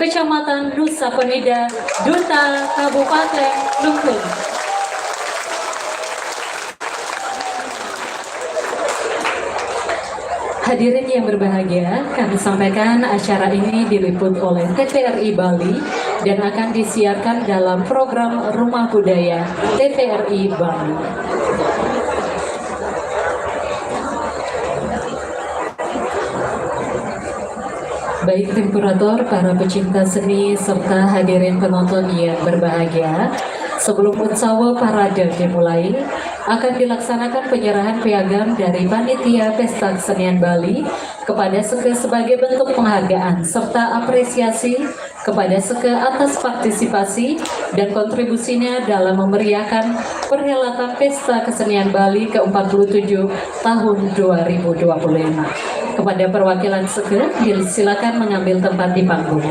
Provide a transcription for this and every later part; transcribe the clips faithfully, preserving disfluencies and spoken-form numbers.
Kecamatan Nusa Penida, Duta Kabupaten Klungkung. Hadirin yang berbahagia, kami sampaikan acara ini diliput oleh T V R I Bali dan akan disiarkan dalam program Rumah Budaya T V R I Bali. Baik tim kurator, para pecinta seni, serta hadirin penonton yang berbahagia, sebelum Utsawa Parade dimulai, akan dilaksanakan penyerahan piagam dari Panitia Pesta Kesenian Bali kepada Seke sebagai bentuk penghargaan serta apresiasi kepada Seke atas partisipasi dan kontribusinya dalam memeriahkan perhelatan Pesta Kesenian Bali ke empat puluh tujuh tahun dua ribu dua puluh lima. Kepada perwakilan Seke, disilakan mengambil tempat di panggung.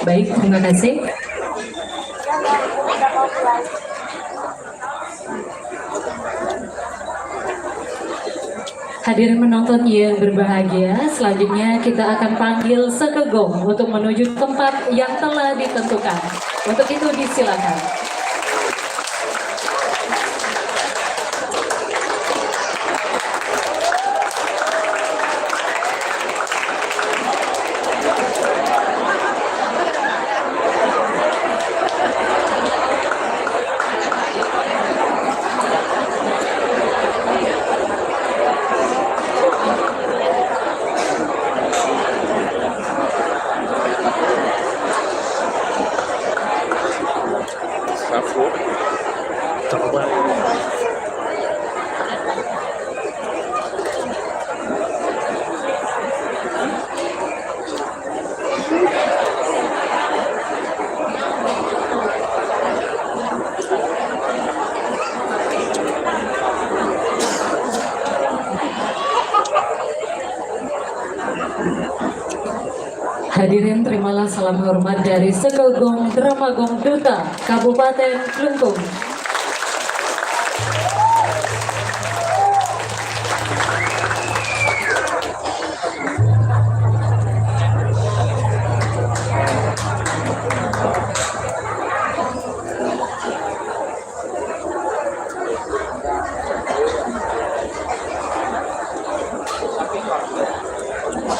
Baik, terima kasih. Hadirin menonton yang berbahagia, selanjutnya kita akan panggil Seke Gong untuk menuju tempat yang telah ditentukan. Untuk itu disilakan. Hadirin, terimalah salam hormat dari Seke Gong Drama Gong Duta Kabupaten Klungkung.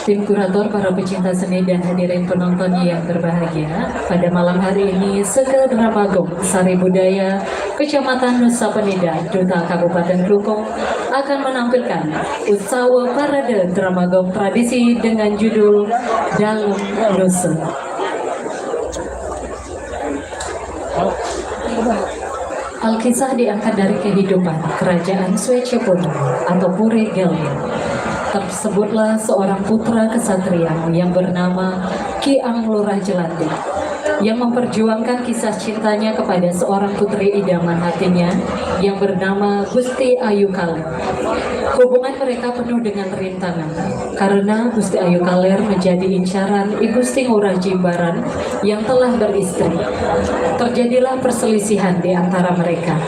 Tim kurator, para pecinta seni, dan hadirin penonton yang berbahagia, pada malam hari ini Seke Drama Gong Sari Budaya Kecamatan Nusa Penida, Duta Kabupaten Klungkung, akan menampilkan Utsawa Parade Drama Gong tradisi dengan judul Dalem Nusa. Alkisah diangkat dari kehidupan kerajaan Swecebono atau Puri Gelgel. Tersebutlah seorang putra kesatria yang bernama Ki Ang Lurah Jelantik, yang memperjuangkan kisah cintanya kepada seorang putri idaman hatinya yang bernama Gusti Ayu Kaler. Hubungan mereka penuh dengan rintangan karena Gusti Ayu Kaler menjadi incaran I Gusti Ngurah Jimbaran yang telah beristri. Terjadilah perselisihan di antara mereka.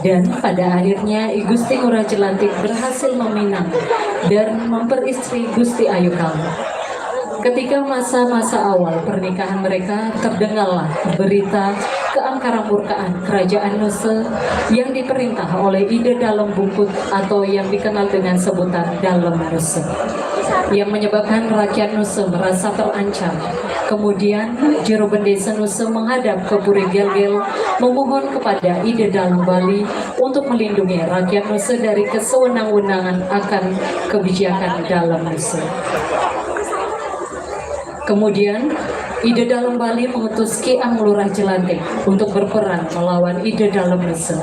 Dan pada akhirnya I Gusti Ngurah Jelantik berhasil meminang dan memperistri Gusti Ayu Kaler. Ketika masa-masa awal pernikahan mereka, terdengarlah berita keangkaramurkaan kerajaan Nusa yang diperintah oleh Ida Dalem Bungkut atau yang dikenal dengan sebutan Dalem Nusa, yang menyebabkan rakyat Nusa merasa terancam. Kemudian, Jero Bendesa Nusa menghadap ke Puri Gelgel, memohon kepada Ida Dalem Bali untuk melindungi rakyat Nusa dari kesewenang-wenangan akan kebijakan Dalem Nusa. Kemudian, Ida Dalem Bali mengutus Ki Ang Lurah Jelantik untuk berperang melawan Ida Dalem Nusa.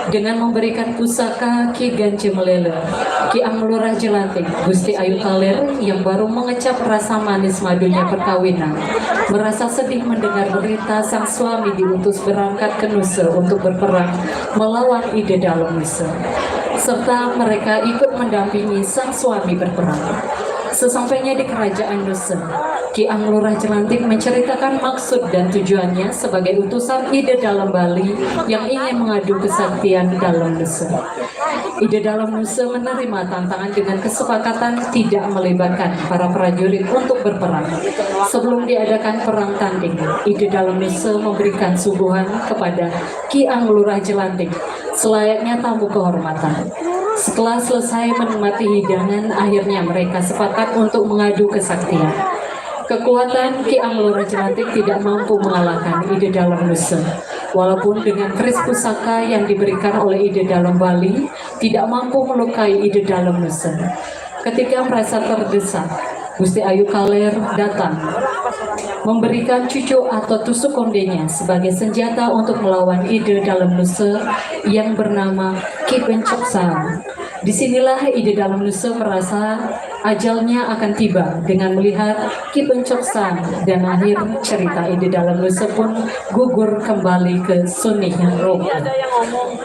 Dengan memberikan pusaka Ki Ganje Melele, Ki Ang Lurah Jelantik, Gusti Ayu Kaler yang baru mengecap rasa manis madunya perkawinan, merasa sedih mendengar berita sang suami diutus berangkat ke Nusa untuk berperang melawan Ida Dalem Nusa, serta mereka ikut mendampingi sang suami berperang. Sesampainya di kerajaan Nusa, Ki Ang Lurah Jelantik menceritakan maksud dan tujuannya sebagai utusan Ida Dalem Bali yang ingin mengadu kesaktian Dalem Nusa. Ida Dalem Nusa menerima tantangan dengan kesepakatan tidak melibatkan para prajurit untuk berperang. Sebelum diadakan perang tanding, Ida Dalem Nusa memberikan suguhan kepada Ki Ang Lurah Jelantik selayaknya tamu kehormatan. Setelah selesai menikmati hidangan, akhirnya mereka sepakat untuk mengadu kesaktian. Kekuatan Ki Ang Lurah Jelantik tidak mampu mengalahkan Ida Dalem Nusa. Walaupun dengan keris pusaka yang diberikan oleh Ida Dalem Bali tidak mampu melukai Ida Dalem Nusa. Ketika merasa terdesak, Gusti Ayu Kaler datang memberikan cucu atau tusuk kondenya sebagai senjata untuk melawan Ida Dalem Nusa yang bernama Ki Pencok Sang. Disinilah Ida Dalem Nusa merasa ajalnya akan tiba dengan melihat Ki Pencok Sang, dan akhir cerita Ida Dalem Nusa pun gugur kembali ke sunih roh.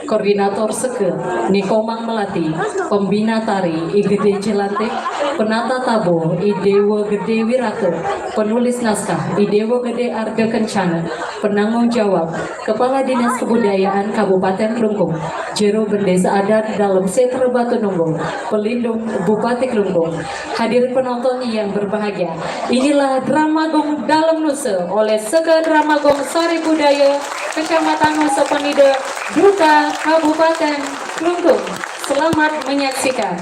Koordinator seke, Ni Komang Melati, pembina tari, I Gede Jelantik, penata tabo, I Dewa Gede Wirata, penulis naskah, I Dewa Gede Arda Kencana, penanggung jawab, Kepala Dinas Kebudayaan Kabupaten Klungkung, jero bendesa adat Dalem Setra Batu Nunggal, pelindung Bupati Klungkung. Hadirin penonton yang berbahagia, inilah Drama Gong Dalem Nusa oleh Seke Drama Gong Sari Budaya Kecamatan Nusa Penida, Duta Kabupaten Klungkung. Selamat menyaksikan.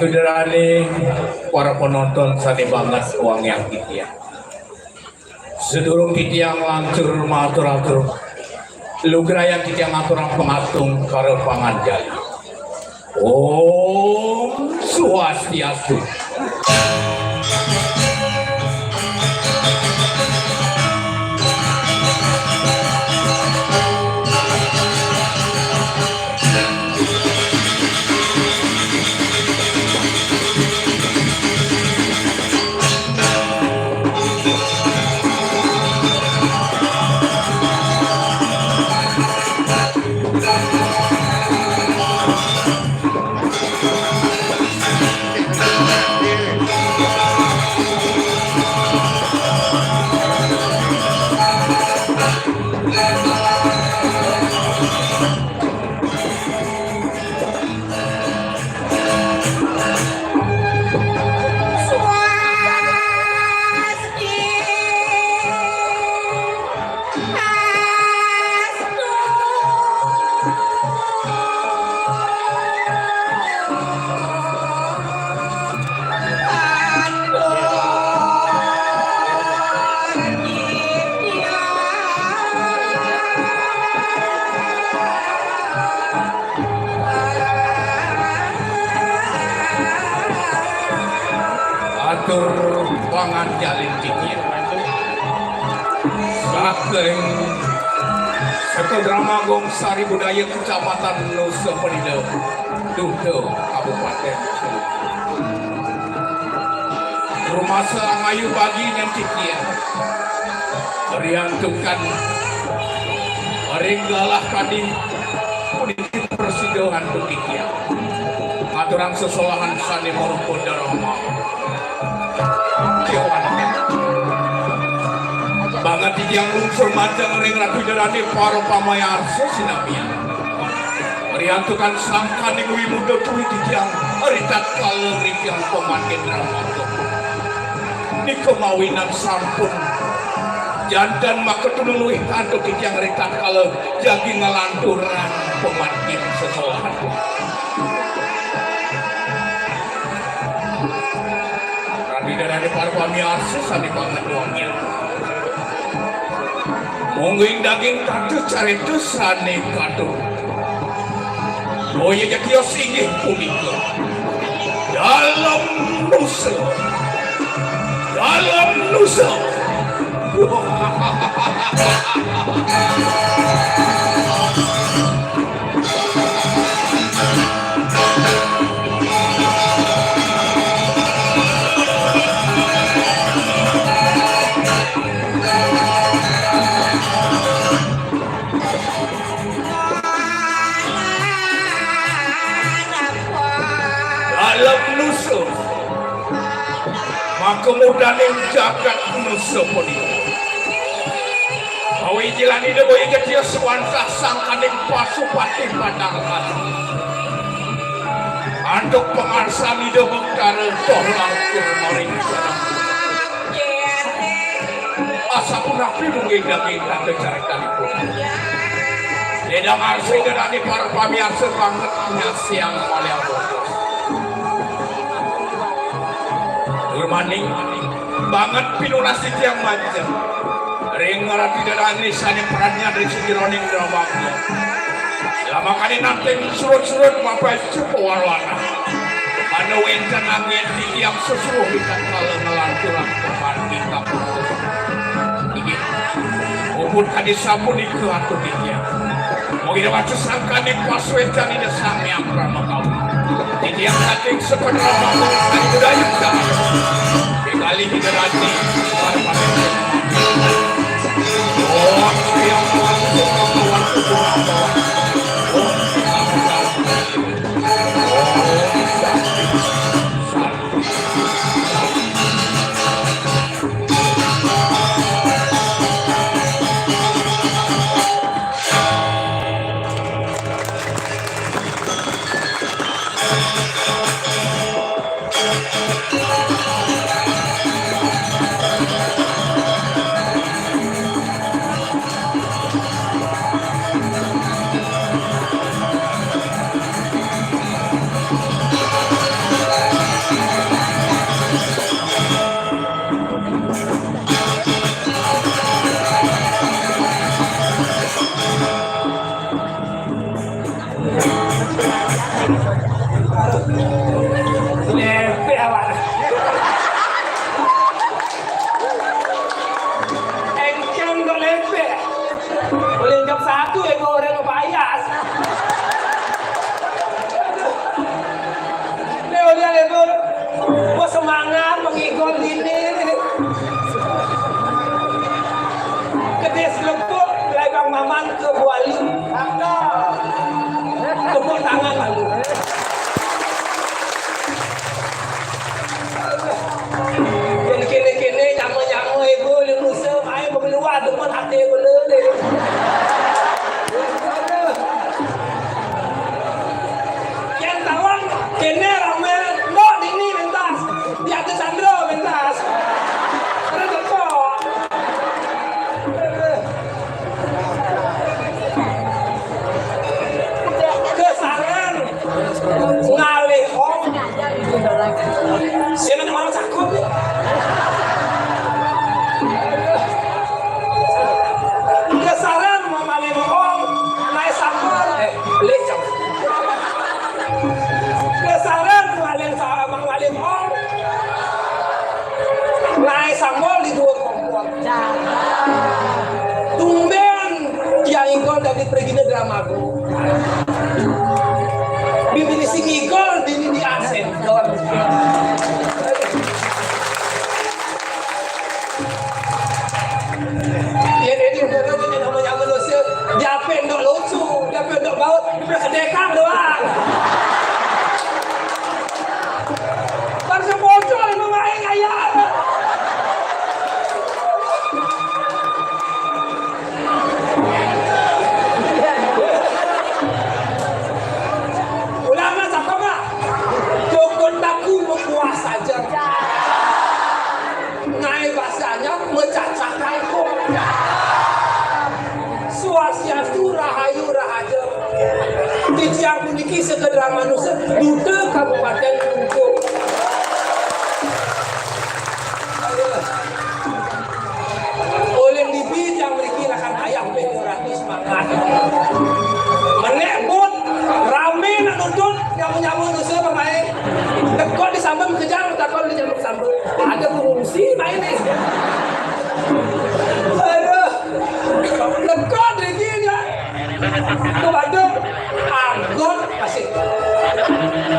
Saudarané para penonton sané banget wangiang titiang. Sedurung titiang lanjur matur-atur, lugrayang titiang ngaturang pangatung karo panganjali. Om Swastiastu. Atur panganjalin titiang. Saking Sekolah Drama Agung Sari Budaya Kecamatan Nusa Penida, Duda, Kabupaten Sulu. Rumasa angayu bagi nyen titiang. Riantukan ring galah kadi puniki prasida antuk titiang. Ngaturang sesolahan sané marupa darama. Banget titiang lungsur majeng ring Ratu Ida Dané para pamayarsa sinamian. Riantukan sangkaning wimuda turi titiang, ritatkala titiang pamargin drama. Nika mawinan sampun janten makatunu luih antuk titiang ritatkala jagi nglanturang pamargin sesolahan. Ratu Ida Dané para pamiarsa sané banget wangiang. Mungguing daging tata carita sané katur. Boya ja tios inggih punika Dalem Nusa. Dalem Nusa. Dalem Nusa. Maka mudaning jagat Nusa punika. Awijilan Ida Boya Jatiya wantah sangkaning pasupati padang kasih. Antuk pangarsan Ida Betara toh langkung maring sana. Asapunapi mungguing daging tata caritanipun. Ida ngarsa Ida Dané para pamiarsa banget nyasiang malih abotos. Durmaning banget pinunas titiang majeng ring Ratu Ida Dané sané pradnyan ring sajeroning drama. Lamakané nanting surut-surut mapaica pawarwana. Mana wénten anggén titiang sesuuh ritatkala nglanturang pamargi kaputus. Inggih. Puput kadi sapunika atur titiang. Mugi dados sangkaning pasuécan Ida Sang Hyang Pramakawi. Titiang saking sekolah Rama Kali Budaya Budaya. Kali Ida Rati. Oh, Hyang Kuasa Tuhan, Tuhan, Tuhan. Kedis lepuk, legang maman ke buali. Tepuk tangan lalu. Yang kene-kene, nyama-nyama, ibu, lu musuh, main bekeluar, depan hati bela deh. Yang tawan, kene rame, no, dini mentas. Di atas Sandro mentas. Ada teko. Kesaran ngalih ong. Sini orang cakep. Kesaran mau ngalih ong, naik sambal. Eh, lecak. Kesaran ngalih sa-, mau ngalih ong. Naik sambal di dua kompor. Tumben Kiai Ingkol tadi pergi ke drama aku. Bibir si Ingkol di, di Asen. Iya, ini udah, udah, ini namanya manusia. Dia pendok lucu, dia pendok baut, dia kedekang doang. Kan sebocor emang main kayak. Ulama siapa, Pak? Dukun taku berkuasa aja. Ngai bahasanya mecacah kangkung. Swastiastu, rahayu, rahaja. Titiang puniki sekedar manusia, Duta Kabupaten Klungkung. Aduh. Ulin bibi tiang mriki rakan ayah ping dua ratus mangkat. Menek but, rame nak nuntut, nyamuk-nyamuk dosa pemain. Tekot di sambel kejang, takon di nyamuk sambel. Ada pengungsi main ni. Aduh. Tekot lagi dia. Ke Bandung, anggot masih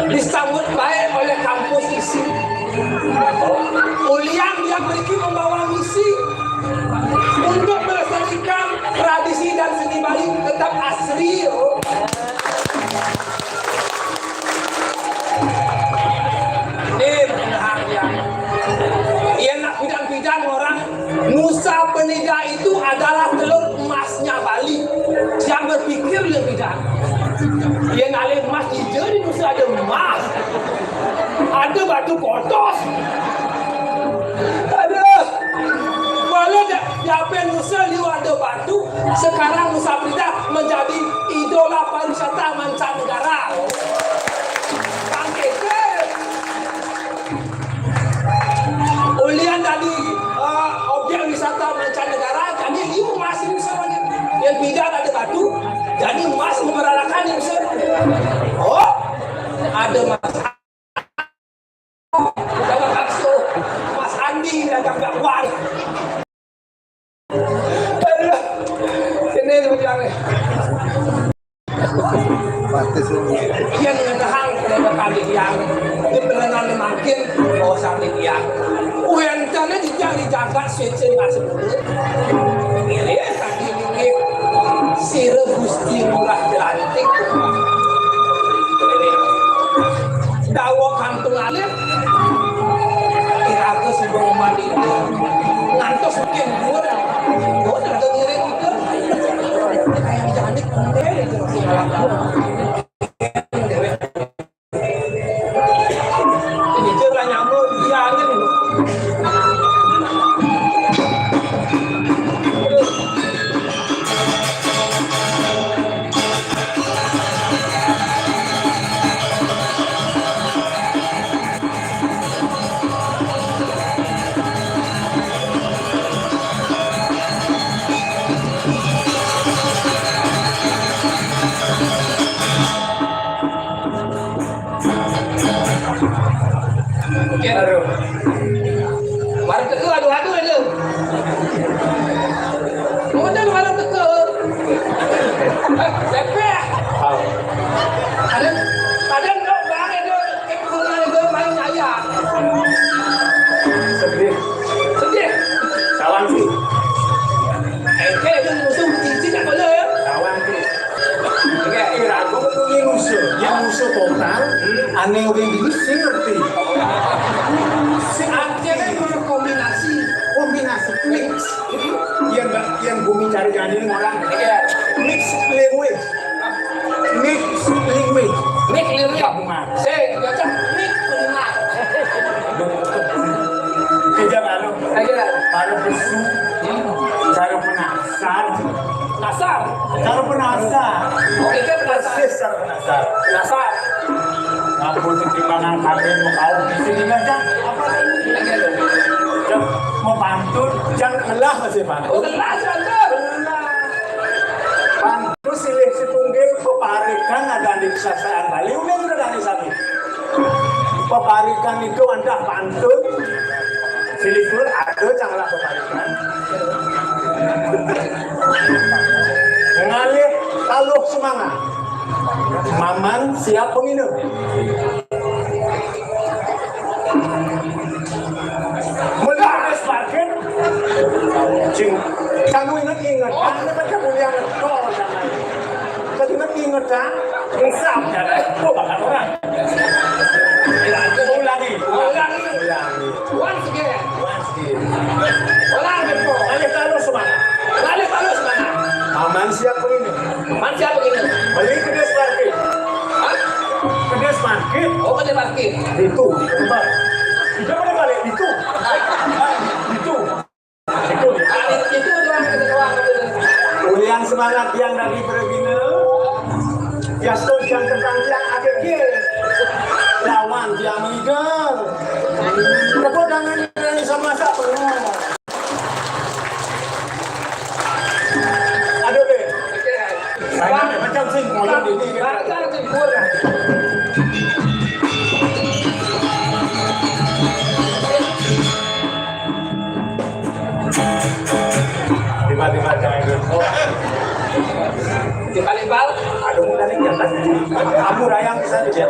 disambut baik oleh kampus isi. Ulian dia mriki membawa misi untuk melestarikan tradisi dan seni Bali tetap asri, yo. Ini benar, ya. Iya, nak bidang-bidang orang Nusa Penida itu adalah telur emasnya Bali. Jangan berpikir lebih dah. Yang alih emas hijau di Nusa ada emas. Ada batu kotos. Ada. Walau dia, dia Nusa liu ada batu, sekarang Nusa Penida menjadi idola pariwisata mancanegara. Bangkit. Ulian tadi, eh, objek wisata mancanegara, kami liu masih wisata. Yang bidang ada batu, jadi emas memperarakan yang bisa. Oh, ada emas. Dagang bakso, Mas Andi dagang bakwan. Aduh, ini seperti apa? Yang ngenehang pada kali yang di pelengan makin, oh, sampai dia. Uentane dijak dijaga sece nggak sebut. Ini tadi ini sira Gusti Ngurah Jelantik. Ini dawa kantung alit. Iraga suba mandi ngantos mungkin dhuwur. Oh, ternyata ngiring gitu. Kayak janik, ini dia lah nyamuk, dia angin. Oke, baru. Baru teka, aduh, aduh, aduh. Kemudian baru teka. Lepek. Ada, ada nak barang ada. Sedih. Ane udah ini sing ngerti. Sing artinya kan kombinasi, kombinasi mix. Yang yang bumi cari jadi orang mix language, mix language. Mix language. Gabungan. Sing, cocok. Mix language. Kerja baru. Aja. Baru besu. Baru penasar. Nasar. Baru penasar. Oke, kan penasar. Penasar. Penasar. Ngampun sing timbangan kabeh mau kau di sini aja. Apa lagi? Jang mau pantun, jang ngelah masih pantun. Oh, ngelah, pantun. Pantun silih situnggil peparikan ada di kesasaan Bali. Udah, udah dari sami. Peparikan itu antah pantun. Silih situnggil ada canglah peparikan. Ngalih taluh semangat. Maman siap penginum. Melihat sakit. Cing. Kamu ingat-ingat. Kamu baca kuliah ngetol sama. Tadi ingat-ingat kan? Insaf ya. Kok bakal orang? Ulangi. Ulangi. Ulangi. Once again. Once again. Ulang, Beko. Ngalih taluh semangat. Ngalih taluh semangat. Aman siap begini. Aman siap begini. Beli kedis parkir. Hah? Kedis parkir. Oh, kedis parkir. Itu, itu, Bang. Itu pada balik itu. Itu. Itu. Itu doang, itu doang. Ulian semangat yang dari Beregina. Yastur yang tentang yang A G G. Lawan yang leader. Tepuk tangan sama satu. Aduh, deh. Macam sih, ngoyong di sini. Tiba-tiba jangan gitu. Tiba-tiba. Aduh, tadi nyata. Aku rayang bisa aja.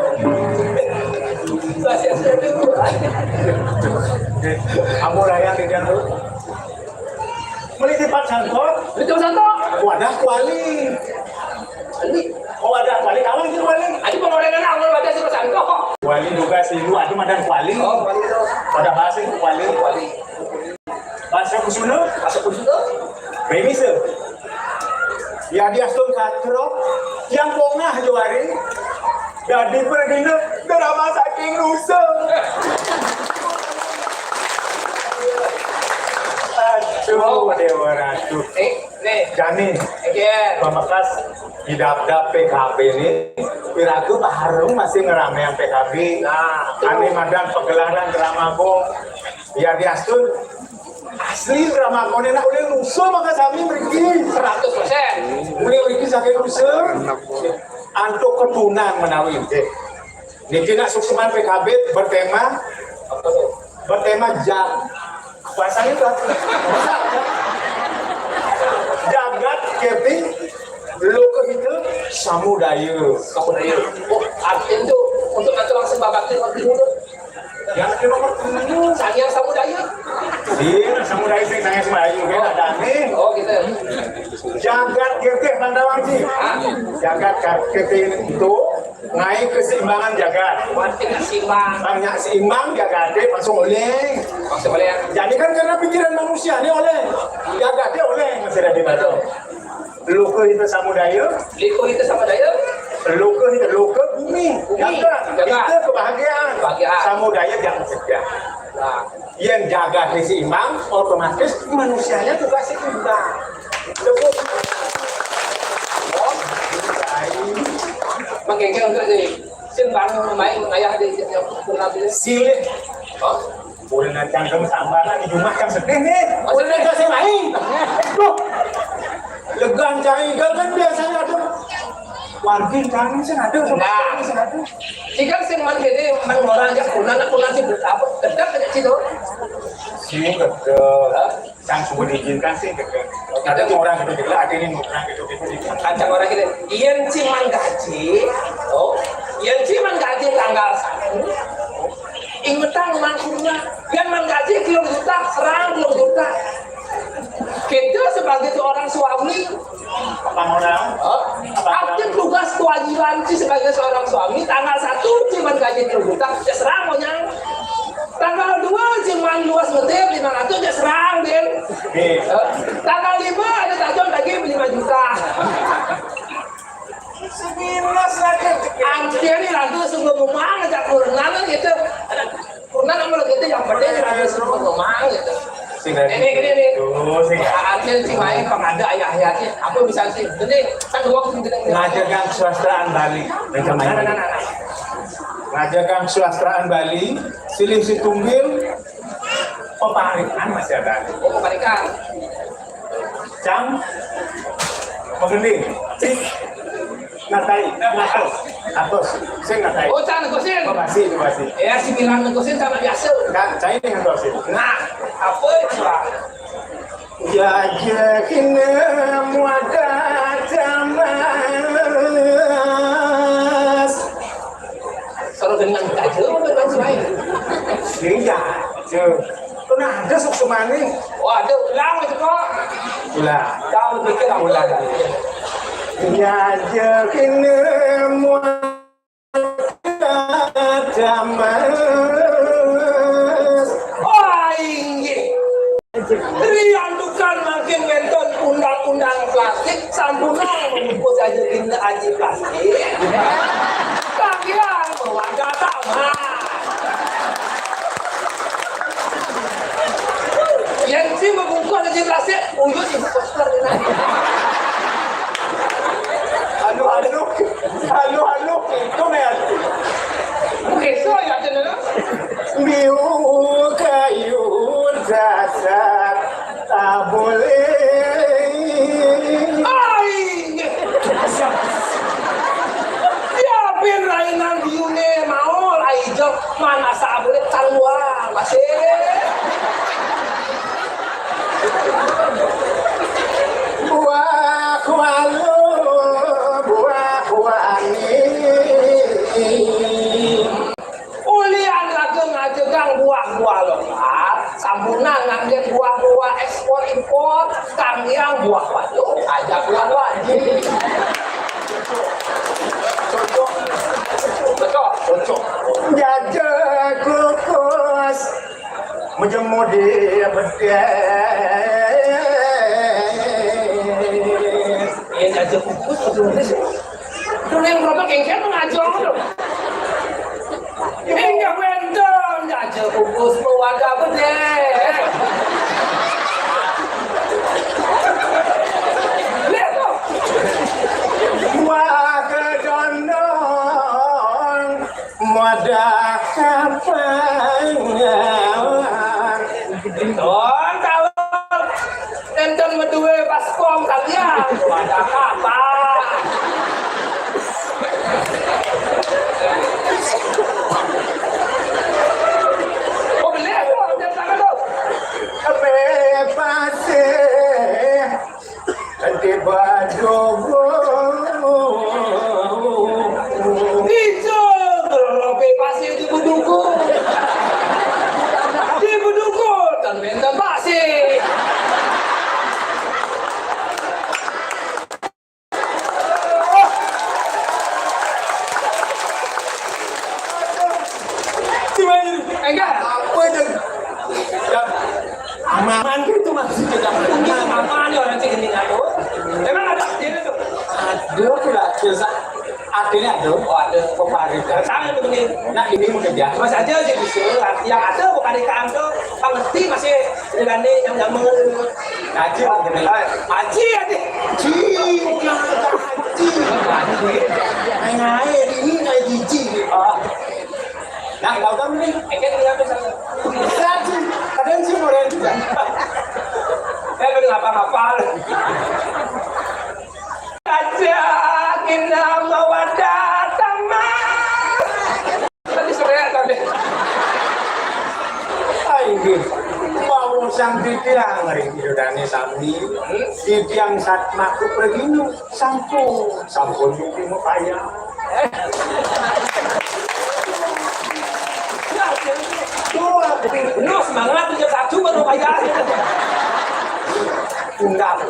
Aku rayang di jatuh. Meli tipat sangkot. Itu sangkot. Wadah kuali. Ini. Oh, wadah kuali. Kawan sih kuali. Aja pengorengan awal wadah sih sangkot. Kuali juga sih lu, aduh, madan kuali. Oh, kuali itu. Wadah bahasa itu kuali. Kuali. Bahasa kusuna. Bahasa kusuna. Remise. Ya, dia stun katro. Yang bongah juari. Jadi pergina drama saking nusa. Aduh, Dewa Ratu. Eh, nih. Jani. Again. Pamekas di dapdap P K B ini, Wiraga baru masih ngeramean P K B. Nah, ane madan pegelaran drama gong. Ya, diastun asli drama gong nak ulih nusa maka sami mriki. Seratus persen. Ulih mriki saking nusa. Antuk ketunan menawi. Niki nak sukseman P K B bertema, bertema jag-, bahasanya itu apa? Jagat Keti Lokahita Samudaya. Samudaya. Oh, artinya itu untuk atur langsung babak itu waktu dulu. Ya, itu nomor tujuh. Sanghyang Samudaya. Iya, Samudaya sih, Sanghyang Samudaya juga ada nih. Oh, gitu. Jagat Keti Pandawanci. Jagat Keti itu ngai keseimbangan jagat. Banyak seimbang jagat, eh, langsung oleh. Langsung oleh. Jadi kan karena pikiran manusia ini oleh. Jagat dia oleh masih ada di mana. Lokahita Samudaya. Lokahita Samudaya. Lokahita, loka bumi. Bumi. Jagat. Jagat. Kita kebahagiaan. Kebahagiaan. Samudaya jangan sedih. Nah. Yang jaga seimbang, otomatis manusianya juga seimbang. Tepuk. Mengkengkeng untuk sih. Sing bangun main ayah di setiap pukul nanti. Silih. Oh, boleh nanti angkang sambaran di rumah kan sedih nih. Boleh nanti saya main. Loh. Legan cai kan biasanya ada. Wargi kan sing ada. Nah. Sing ada. Ikan sing man gini, man orang aja punan, punan sih apa? Tetap aja sih tuh. Sing betul. Sang sudah diizinkan sih, gitu. Ada orang gitu, gitu, ada ini orang gitu, gitu, gitu. Kancang orang gitu. Yen sing man gaji, oh, yen sing man gaji tanggal satu, ingetang mangkungnya. Yen man gaji belum juta, serang belum juta. Kita sebagai seorang suami, apa orang? Oh, arti tugas kewajiban sih sebagai seorang suami, tanggal satu sing man gaji Utak, ya serang, monyang. Tanggal dua, cuman luas meter lima ratus, ya serang, Din. Tanggal lima, ada tajam lagi lima juta. Sebilas lagi. Hampir nih, lagu sungguh memang, ajak kurnan gitu. Kurnan apa lagi itu, yang penting lagu sungguh memang gitu. Ini, ini, ini. Tuh, sing. Artinya si main pengada ayah ayahnya. Apa bisa sih? Ini kan dua penting. Ngajagang swastaan Bali. Nah, nah, nah, nah. Ngajagang swastaan Bali, silih situngkil, peparikan masih ada. Oh, peparikan. Cang, mengending. Cik, ngatai, ngatos. Atos, sing ngatai. Oh, Cang, ngatos, sing. Oh, masih, masih. Ya, si Milan ngatos, sing sama biasa. Kan, cai ini ngatos, sing. Nah, apa itu, Pak? Jaja kena muada tamas. Kalau dengan kaca, apa dengan selain? Iya, cuy. Pernah ada sok semani. Oh, ada ulang itu kok. Ulang. Tahu pikir apa? Ulang. Jaja kena muada tamas. Wah, inggih. Riantukan makin wénten undang-undang plastik, sampunang mengupus aja dina aji plastik. Kagian bawa data mah. Yang si membungkus aja plastik, uyut ibu poster dina. Aduh, aduh. Halo, halo, itu nih. Oke, so ya, Cen, ya. Biu kayu dasar tak boleh. Ai. Ya, ben rainan biune mau, ai, jok, mana sabule keluar, masih. Buah walu, buah wani. Ulian raga ngajegang buah-buah lokal, sampunang ngangge buah-buah ekspor impor, kanggiang buah walu, aja buah wani. Cocok. Cocok. Cocok. Jaja kukus. Menjemur di bedes. Iya, aja kukus, aja bedes. Dulu yang berapa kengkeng mengajong tuh. Enggak wénten, aja kukus mau ada bedes. Lihat tuh. Wah, kedondong. Madah kapangan. Don, kalau enten medue baskom kalian, madah kapan? Oh, beli aku, dia tangan tuh. Bebas. Di Bedugul. Ijo, bebas di Bedugul. Di Bedugul, kan minta basi. Cuma ini, enggak. Apa itu? Ya. Maman gitu masih tidak punya. Maman ya orang cek ini aku. Emang ada dia itu? Ada pula, biasa. Adanya ada. Oh, ada. Kemarin. Saya begini. Nah, ini mau kerja. Mas aja aja bisa. Yang ada bukan di kantor, ngerti masih berani yang zaman. Aji, aji, aji. Aji, aji. Ji, aji. Main air ini kayak jiji. Oh. Nah, kau tahu nih, akhirnya dia bisa. Bisa, Ji. Kadang sih mulai juga. Eh, belum apa-apa. Aja kita mau ada taman. Tadi sore tadi. Ah, inggih. Mau sang titiang ring idane sami. Titiang satmaku praginu. Sampun, sampun mungkin mau kaya. Tuh, bener semangat, punya satu baru kaya. Enggak.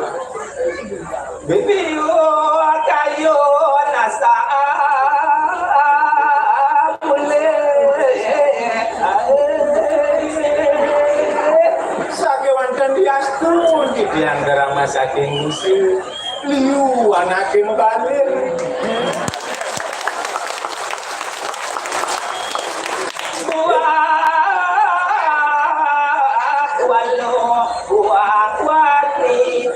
Bibiu kayu nasa bule. Astun titiang drama saking Mesir, liu anaké mabalih. Buah waluh, buah wani.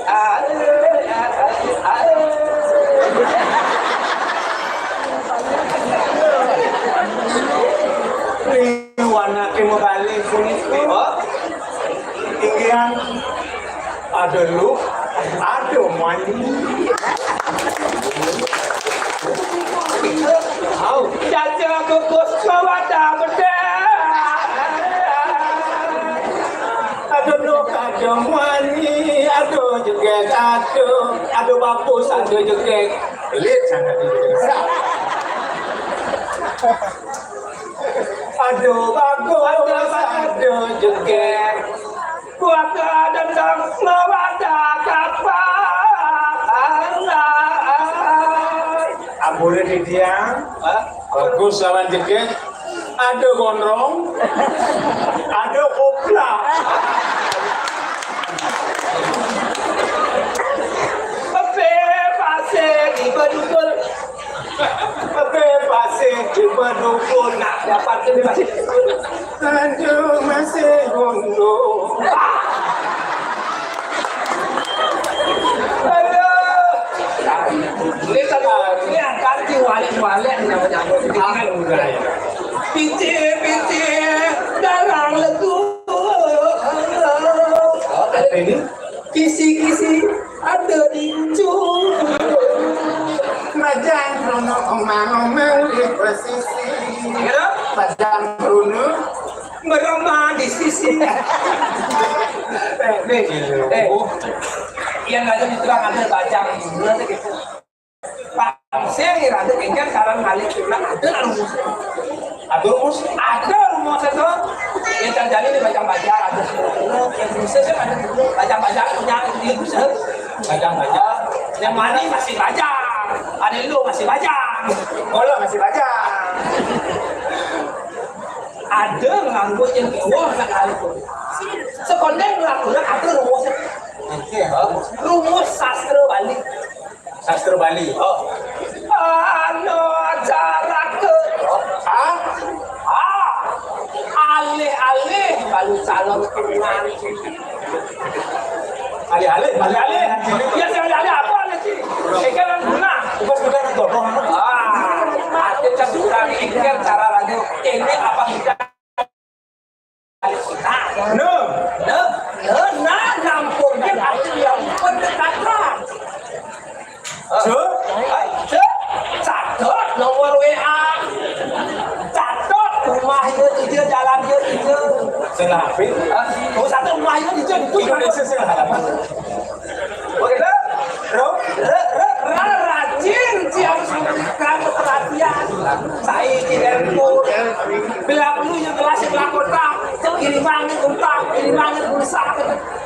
Liu anaké mabalih puniki. Oh. Inggihan ada luh, ada mani. Au, jaja kukus mawada bedeh. Ada luh, ada mani, ada jegég, ada, ada bagus, ada jegég. Pelit sangat ini. Ada bagus, ada jegég. Kuaka dendeng mawada kapal. Ampura titiang, bagus lawan jegég, ada gondrong, ada kopla. Bebé pasé di bedugul. Bebé pasé di bedugul. Nak dapat di bedugul. Aduh, masih gondrong. Aduh. Ini kalau ini angkat di walek-walek, namanya. Ah, udah ya. Picik-picik darang legu. Apa ini? Kisi-kisi ada di ujung. Bajang krungu omang-omang di pesisi. Kenapa? Bajang krungu meremah di sisi. Eh, nih, eh, yang ada di terang ada bajang. Pang sing iraga kéngkén cara ngalih tunas, ada rumus. Ada rumus? Ada rumus itu. Yang terjadi di bajang-bajang ada. Yang bisa sih ada. Bajang-bajang punya di bisa. Bajang-bajang. Yang mani masih bajang. Ada lu masih bajang. Bola masih bajang. Ada nganggo yang kiwuh nang alih. Sekondén ngelakuin ada rumus. Rumus sastra Bali. Sastra Bali. Oh. Anu acara ke. Hah? Ah. Alih-alih balu calon pengantin. Alih-alih, alih-alih. Ya, sing alih-alih apa nih, Ci? Ikan nah. Bukan sekedar nonton. Ah, ada kan sudah mikir cara lagi. Ini apa kita? Nah, nah, nah, nah, nampung kan ada yang pendekatan. Cuk, cuk, catet nomor W A. Catet rumah ieu di dieu, jalan ieu di dieu. Sing lapis. Oh, satu rumah ieu di dieu, di dieu. Indonesia sing halaman. Oke, dah. Bro, re, re, ra, rajin tiang memberikan perhatian. Saya di airport. Bila perlu yang kelas yang lakota, kirimannya unta, kirimannya pulsa.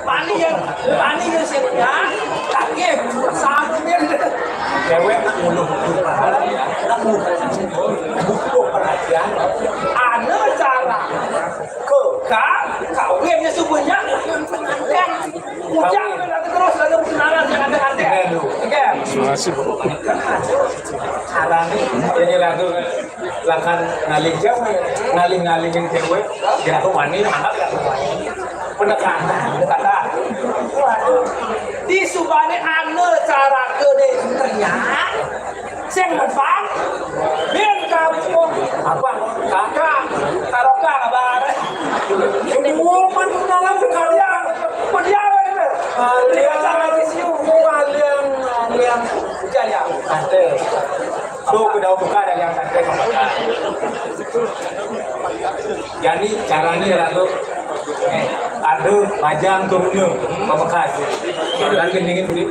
Mani yang, mani yang sebenarnya, tak ya, saat ini. Cewek nguluh butuh perhatian, butuh perhatian. Anu cara ke, ka, kawinnya subuhnya. Ujang, nanti terus, lagi tunangan, jangan, jangan, jangan. Oke. Terima kasih, Bapak. Arang, ini lagu lakan ngalih jauh, ngalih-ngalihin cewek, ya aku wani, mantap ya aku wani. Pendekatan, pendekatan. Waduh. Di subane anu cara ke deh, ternyata. Sing depan, bin kampung, apa? Kakak, karoka, kabar. Semua pan kenalan sekalian. Pendiam itu. Kalian, kalian, kalian. Hujan ya? Ada. Tuh, udah buka ada yang santai. Jadi, caranya ya, tuh. Eh, ada bajang turunnya, pamekas. Dan gendingin beli.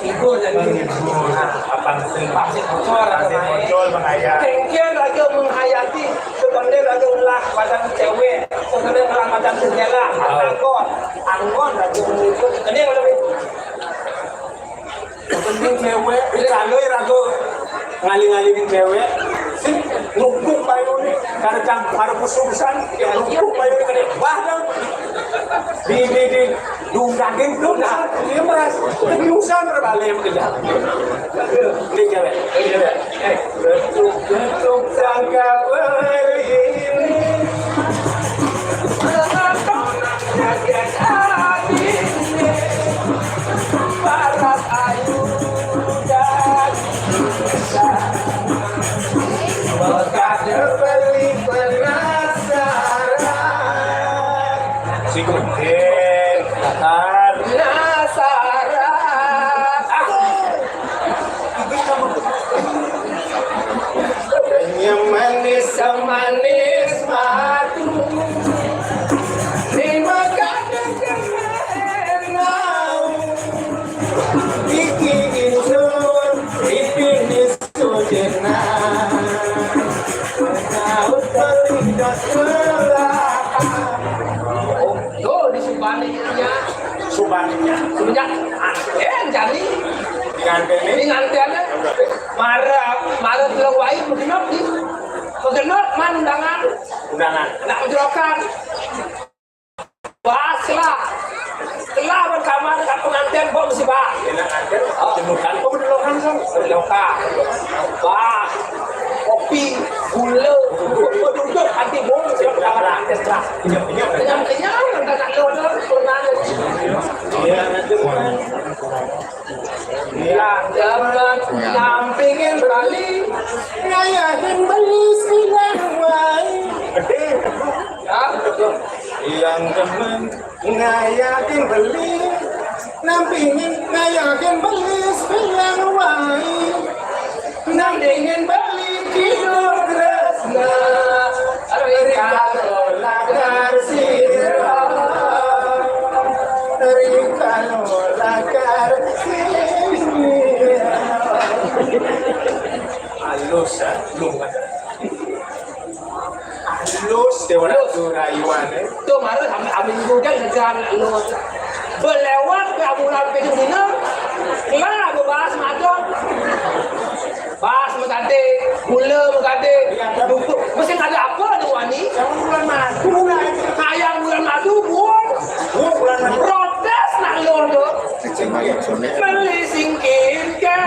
Ibu dan ibu. Apa sih? Pasti bocor, pasti bocor, menghayat. Kengkian lagi menghayati, sebenarnya lagi ulah badan cewek, sebenarnya ulah badan jendela, angkot, angkot lagi mengikut. Ini yang lebih. Penting cewek, kalau irago ngalih-ngalihin cewek, sing nupuk payune, kada cang, kada pususan, nupuk payune kada, wah, dong. Di, di, di. Dungdaging, dungdaging, dia merasa kebiusan berbalik ke dalam. Ini cewek, ini cewek. Eh, betuk, betuk, sangka beri ini. Kaget hati ini. Barat ayu dan Kada beli penasaran. Si Gunting, penasaran. Ah. Hanya manis semanis madu. Lima kada kenal. Iki ingsun, iki ingsun jenang. Tahu terlintas kelapa. Tuh, di Subaninya. Subaninya. Semenjak, eh, jadi. Di nganten ini. Di nganten, eh. Mara, mara telung wai, begenep di. Begenep, man undangan. Undangan. Nak menjerokan. Bas lah. Lah berkamar kat pengantin, bawa mesti bas. Enak aja. Oh. Jenuh kan, kau berdoa kan, kan? Berdoa. Bas. Kopi, gula, duduk, duduk, nanti bawa mesti bas. Kenyang-kenyang. Kenyang-kenyang, udah tak ada, udah pernah. Iya, nanti. Yang dapat nampingin Bali, ngayahin beli silang wai. Gede. Ya, betul. Yang demen ngayahin beli, nampingin ngayahin beli silang wai. Nampingin beli kidul tresna. Rikala lakar sira. Rikala lakar sira. Halus, ya, belum kan. Halus, Dewa Ratu Rayuan, eh. Tuh, malah am-, amin juga ngegang lu. Belewat ke amulan pintu dina. Lah, bebas madon. Bas megade, gula megade. Dukung. Mesti ada apa tu wani? Jangan bulan madu lah. Ayam bulan madu, buang. Buang bulan madu. Protes nak lu tu. Beli singkirkan.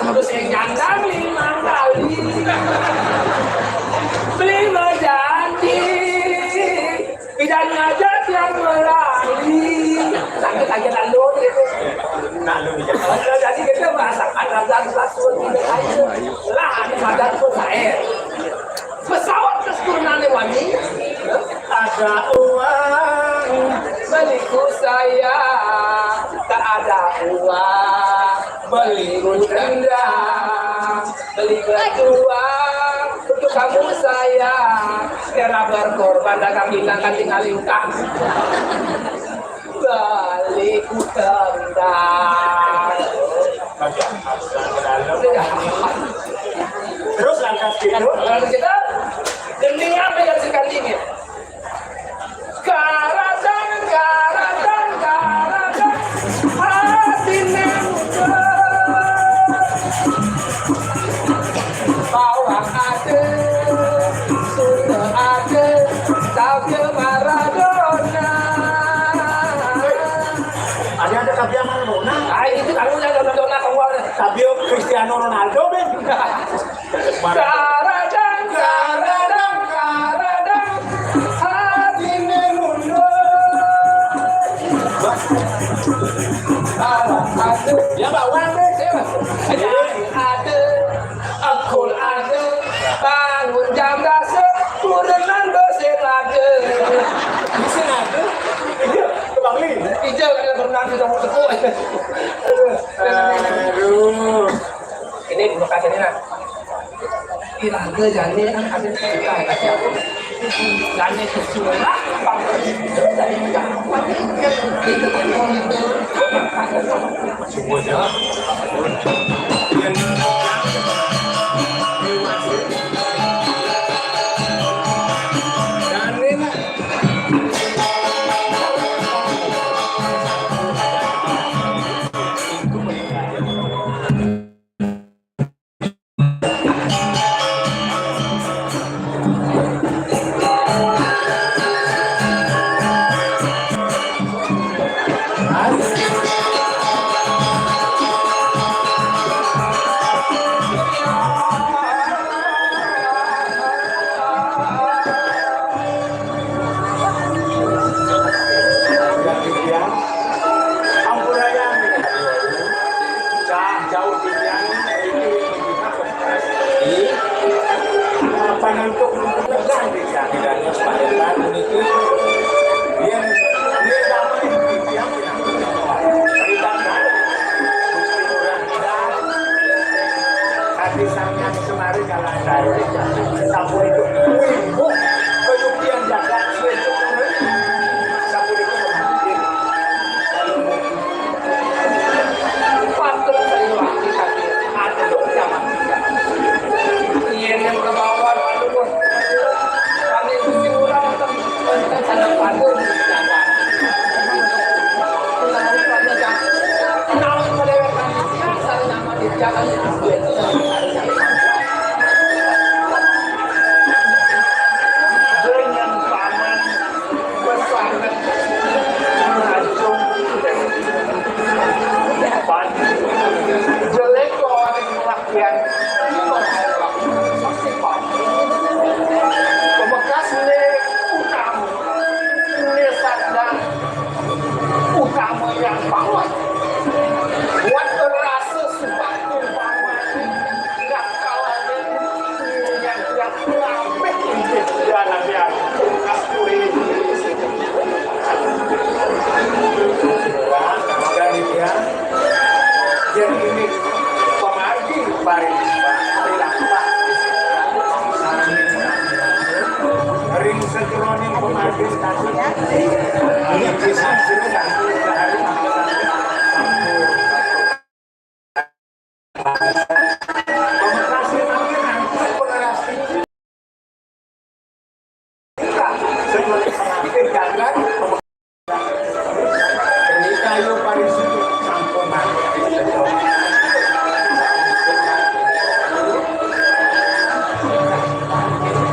Terus yang janda limang kali. Beli berjanji. Tidak ngajak yang melali. Sakit aja lalu gitu. Lalu gitu. Jadi kita merasakan rasa langsung gitu aja. Lah, ada sadar pun saya. Pesawat keturunannya wani. Ada uang. Beliku saya. Tak ada uang. Beliku dendam. Beli berdua untuk kamu saya. Era berkorban dagang minang kan tinggal liutang. Beli kutendang. Terus langkah gitu. Kalau kita, demi apa yang sekali ini? Karadang, karadang, karadang, hatiné muda. Bawang ada, Sunda ada, tapi Maradona. Ada, ada Fabio Maradona. Ah, itu tahunya Maradona keluar. Fabio Cristiano Ronaldo, Ben. Karadang, karadang, karadang, hatiné mundur. Alah, aduh. Ya, Mbak Wan, deh. Siapa? Ada, ada, akul ada, bangun jam dasar, kurenan dosen ada. Dosen ada? Iya, Bang Li. Iya, ada berenang di Tepuk-Tepuk. Aduh. Aduh. Ini bukan ini, nah. Iraga jani kan ada cerita, jani kesulah. Subuh ya. Jani, nah.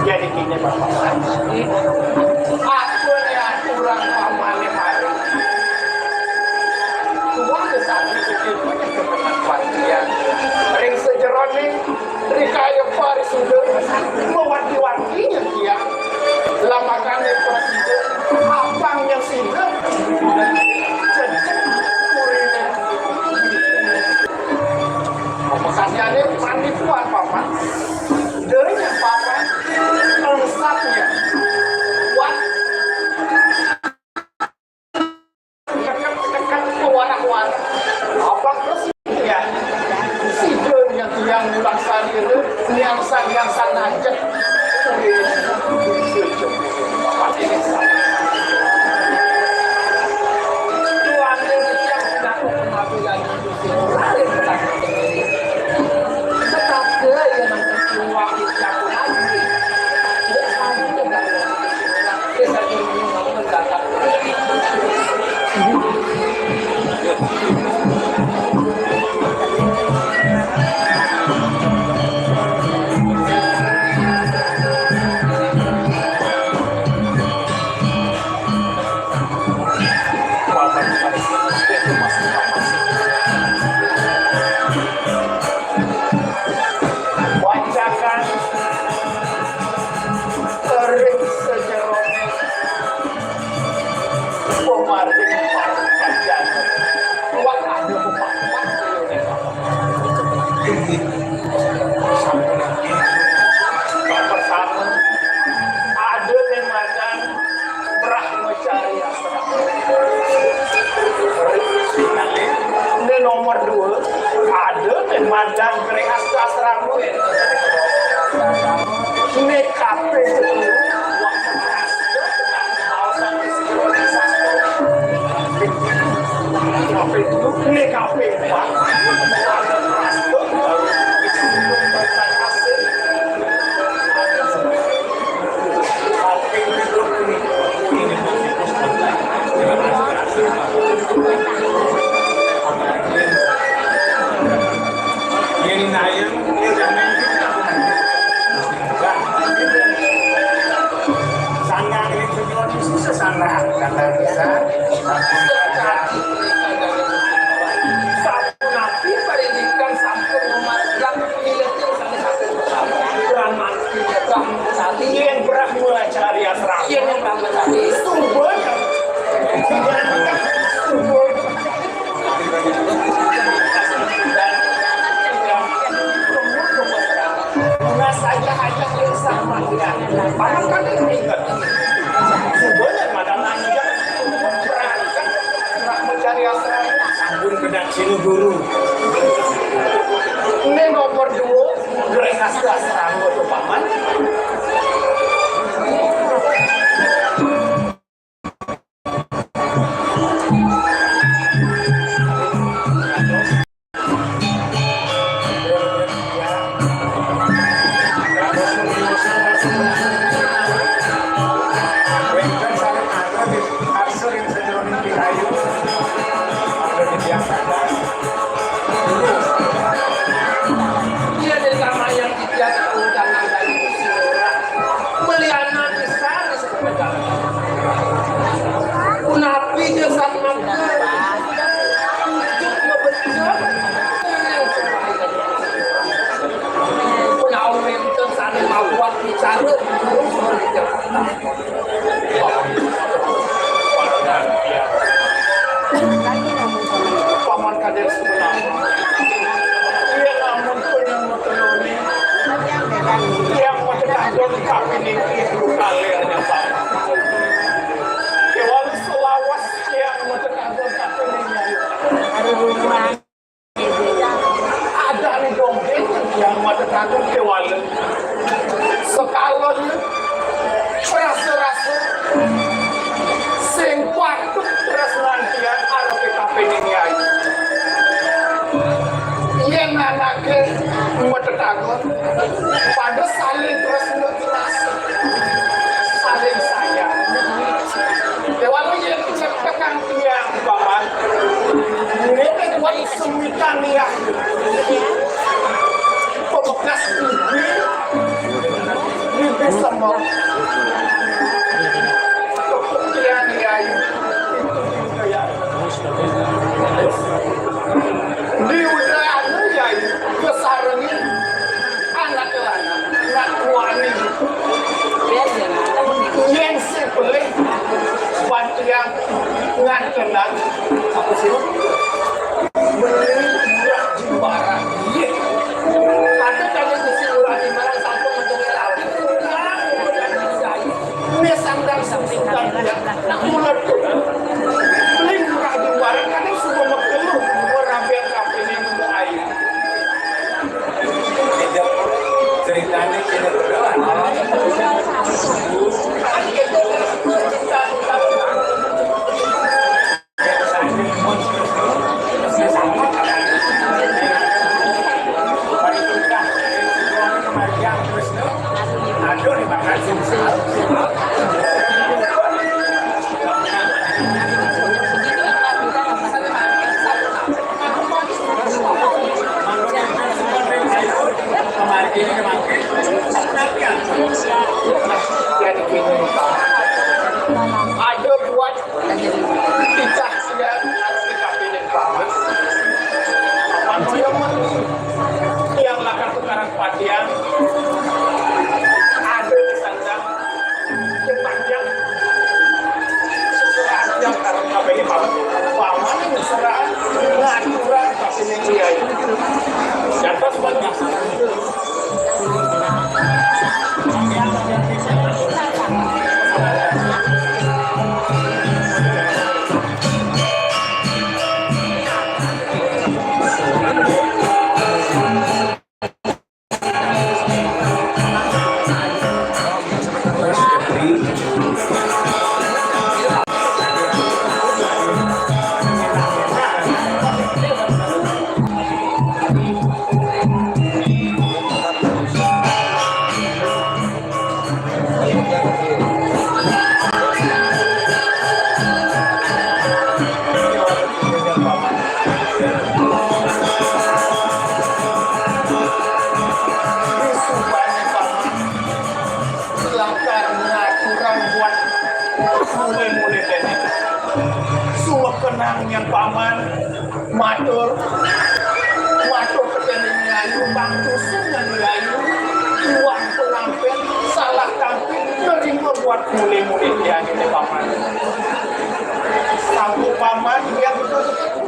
Jadi gini, Bapak. Aku ni aturan pamane hari. Tuan ke satu sekitu ke pengakuan dia. Ring sejerone, rikaya parisuda, mewanti-wantinya dia. Lamakane prasida, apangnya sida, cecek urine. Pamekasane panipuan papan. Derenya papan, engsapnya. Kuat. Cekak-cekak, warah-warah. Apa terus ya? Sida yang tiang mulang salira, niang sang, niang sang najek. Tuan yang tiang sudah penampilan. Wancakan ring sajeroning pemaring parang kajian. Luwat ada pepakpak. Sampun lagi. Pertama, ada ning madan Brahmacari Asrama. Ini nomor dua, ada ning madan Grehasta Asrama. Ini kabeh Sandang ini semua susah sandang, kata bisa. Sapunapi parindikan sampun memargiang miletin saking sampun pertama. Brahmati, Brahmacari. Yen Brahmacari Asrama. Yen Brahmacari. Subur. Subur. Nah, saja aja yang sama. Padahal kan ini ingat. Subur, madan anjak. Brahmacari Asrama. Sampun bedak sini guru. Ini nomor dua, Grehasta Asrama tuh, Paman. Iya, dari sama yang titiang undangan dari Gusti Ngurah. Meliana pisan. Punapi jeung satmaka Ake, rumah tetangga, pada saling terus menerus, saling sayang. Dewa lu yang kecil-kecil yang paman, ini buat semikan ya. Pembekas bibir, bibir sama. Kemudian ya, ya. Di udara ya, kesarengi anak lanang, anak wani. Yen sing pelih, pantiang ngantenan, apa sih? Beli murah jembarang. Iya. Tapi kalau di si murah jembarang sampun ngedongin awit. Ini sandang sing sandang ya. Mulai beli murah jembarang, kadang suka mekeluh, ora biar kabeh nemu air. Ceritanya tidak berdoa. Aduh, dimakan sih. Ada buat kita yang harus kita pilih banget. Yang lakar tukaran patian, ada di sana. Jepang yang sesuai yang karena K P I paman, paman sesuai ngaturan tapi yang dia itu. Dan pas banyak. Lakar ngaturang buat mulai-mulai kene. Sumekenan yang paman, matur, matur ketene nyayu, bang tusung nyayu, iwang penampen, salah tampil, nerima buat mulai-mulai dia ini paman. Sanggup paman, dia betul-betul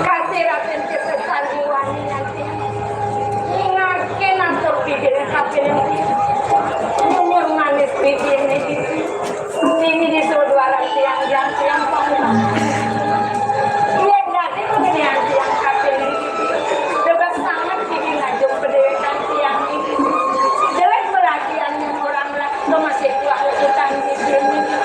Kasih Raden Desa Sandiwani. Ingake natur bibir kabeh. Nyunyur manis bibir niki. Niki disuruh dua orang tiang, tiang, tiang, tiang. Yen dadi pemilihan tiang kabeh niki. Bebas sanget iki ngajeng pendewekan tiang niki. Jelek perhatiannya orang lah, kok masih kuat utang bibir niki.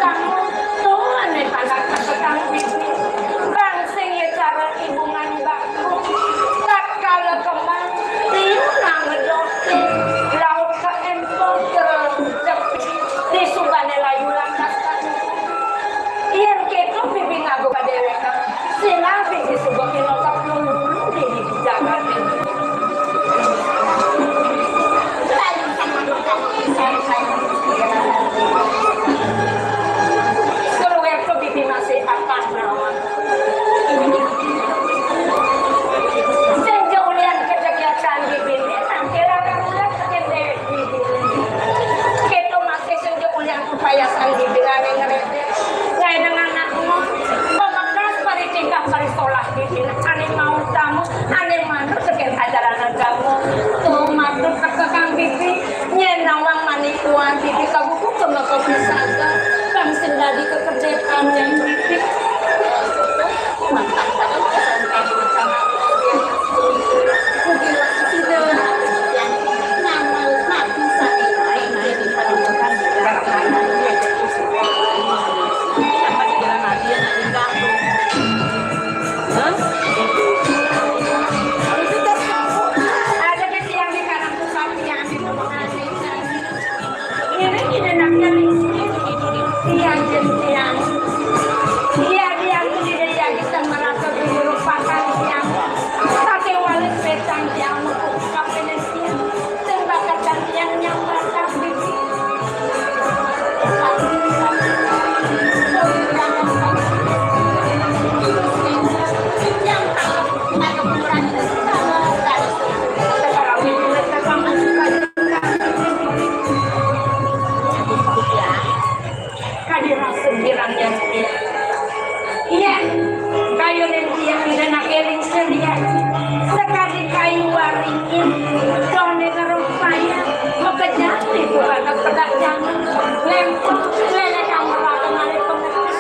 Kamu tuh aneh banget, kata kamu, Bibi. Bang sing ya cara ibungan bangku. Tatkala kembang, liu nangedoke. Laut ka empel, terus di subane layu lantas. Yen keto, Bibi ngabuk ka dewek. Sing Bibi suba kena kaplung dulu di jagate. Keluar ke Bibi masih apa nawa. Senja ulian ketegiatan Bibi, nanti larang-larang ke dewek Bibi. Keto masih senja ulian kepayasan Bibi, ane ngerede. Ngai dengan anakmu, pemekas paritingkah parisolah Bibi, ane mau tamu, ane manut teken ajaran agama. Tuh, matur teka Kang Bibi, nyen nawang manikuan Bibi kabuku kemeko pisaga, Kang sing dadi kekedepan yang Bibi. Ada ke tiang di kanan pusat, tiang di rumah. Ini, ini anaknya Rizky. Iya, Jen, tiang. Iya, tiang, ini dia bisa merasa merupakan tiang. Pakai walis petang tiang, kapenan tiang. Tembakan tiang yang merasa Bibi. Kadi rasa girang yang dia. Iya, kayu ning dia tidak nak eling sedia. Sekali kayu waringin, done ngerupaya, mekejang itu anak pedak jangan. Lempeng, lele kamu rata mari pengemis.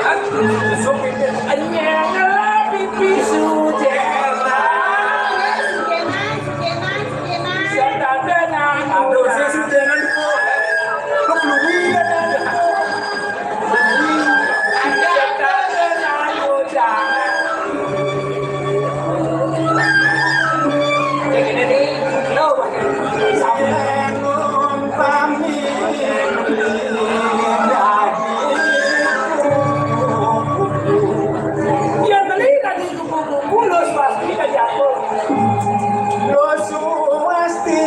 Aduh, sujenan, sujenan, sujenan. Aduh, saya sujenan, Bu. Lu belum lihat, ada. Yang beli tadi kupu-kupu, los pasti ka diatur. Los pasti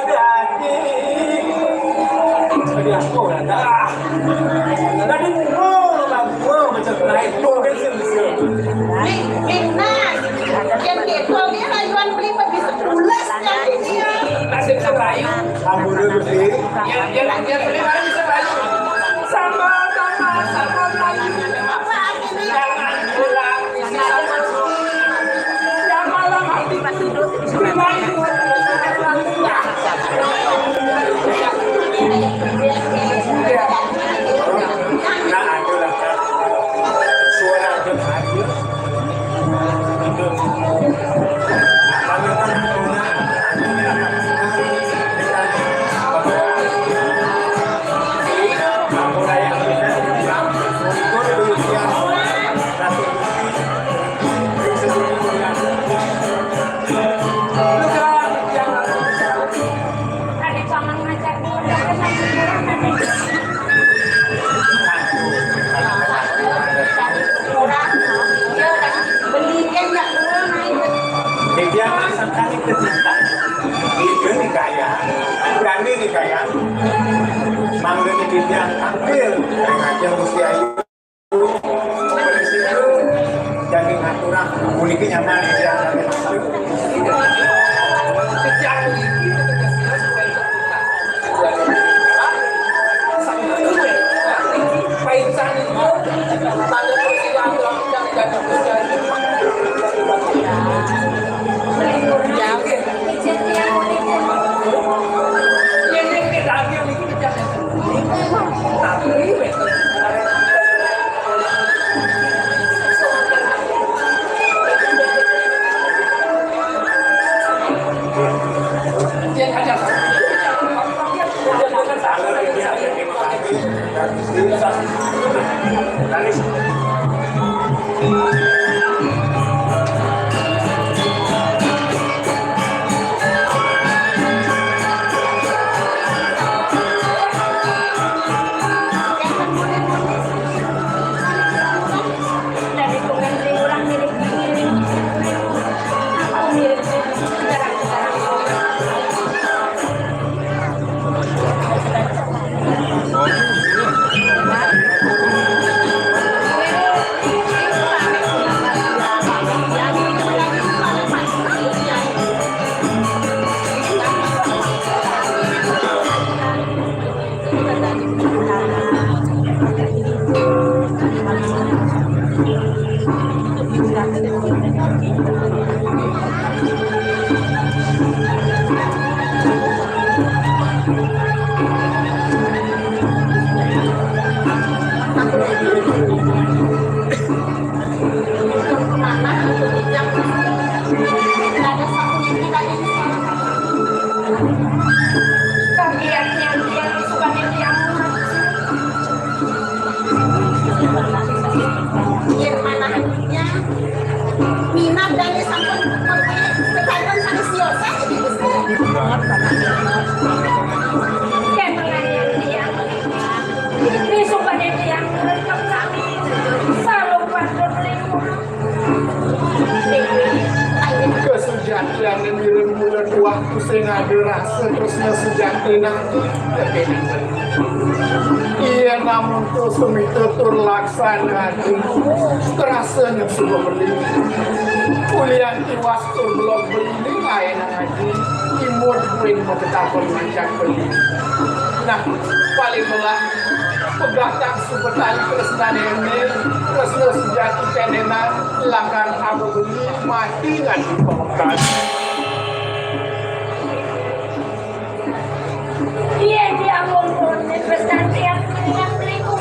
dadi. Ka diatur, dah. Tadi ngumpul, ngumpul, macam naik, tuh, kan, sih, sih. Ning, Ning Nas, yang gitu, dia rayuan beli pebis pules, yang dia. Nasib serayu. Ampun, Gusti. Yang, yang, yang beli rayuan serayu. Sama, sama, sama, rayu. Apa artinya? Jangan pulang. Dia masak kali kecinta. Itu nih kaya. Kami nih kaya. Mangga nih dia tampil. Yang aja mesti ayu. Jadi ngaturan, puniki nyaman ya. Minat dari sampun ketahuan sanes siosa. Yen menganiaya tiang, disumpah tiang ngrengkep sami. Salumpah nurlimu. Kasujatiné mireng bulan waktu sing ada rasa tresna sujatiné. Iya, namung to semita tur laksana ati. Terasa nyusul beli. Kuliah tiwas tur belog beli ning ae nang aji. Imut kuwi maketakon mancak beli. Nah, paling melah pegatang supetan tresnane ene, tresna sejati tenena, lakar aba beli mati nganti pamekas. Yen diampun pun, wis gantian, mendingan beli kok.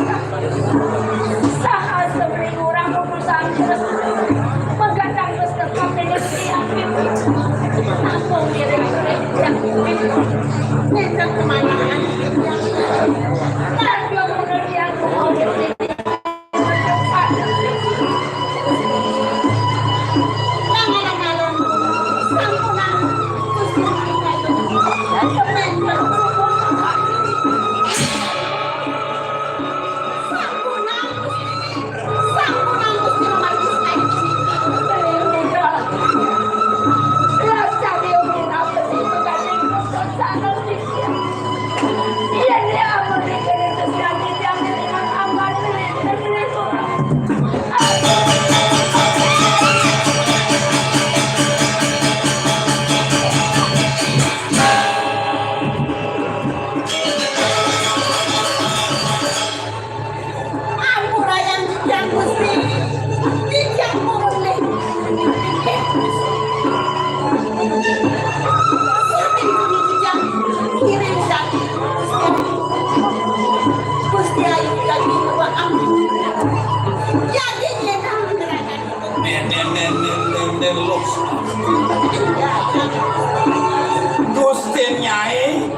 Gusti Nyai,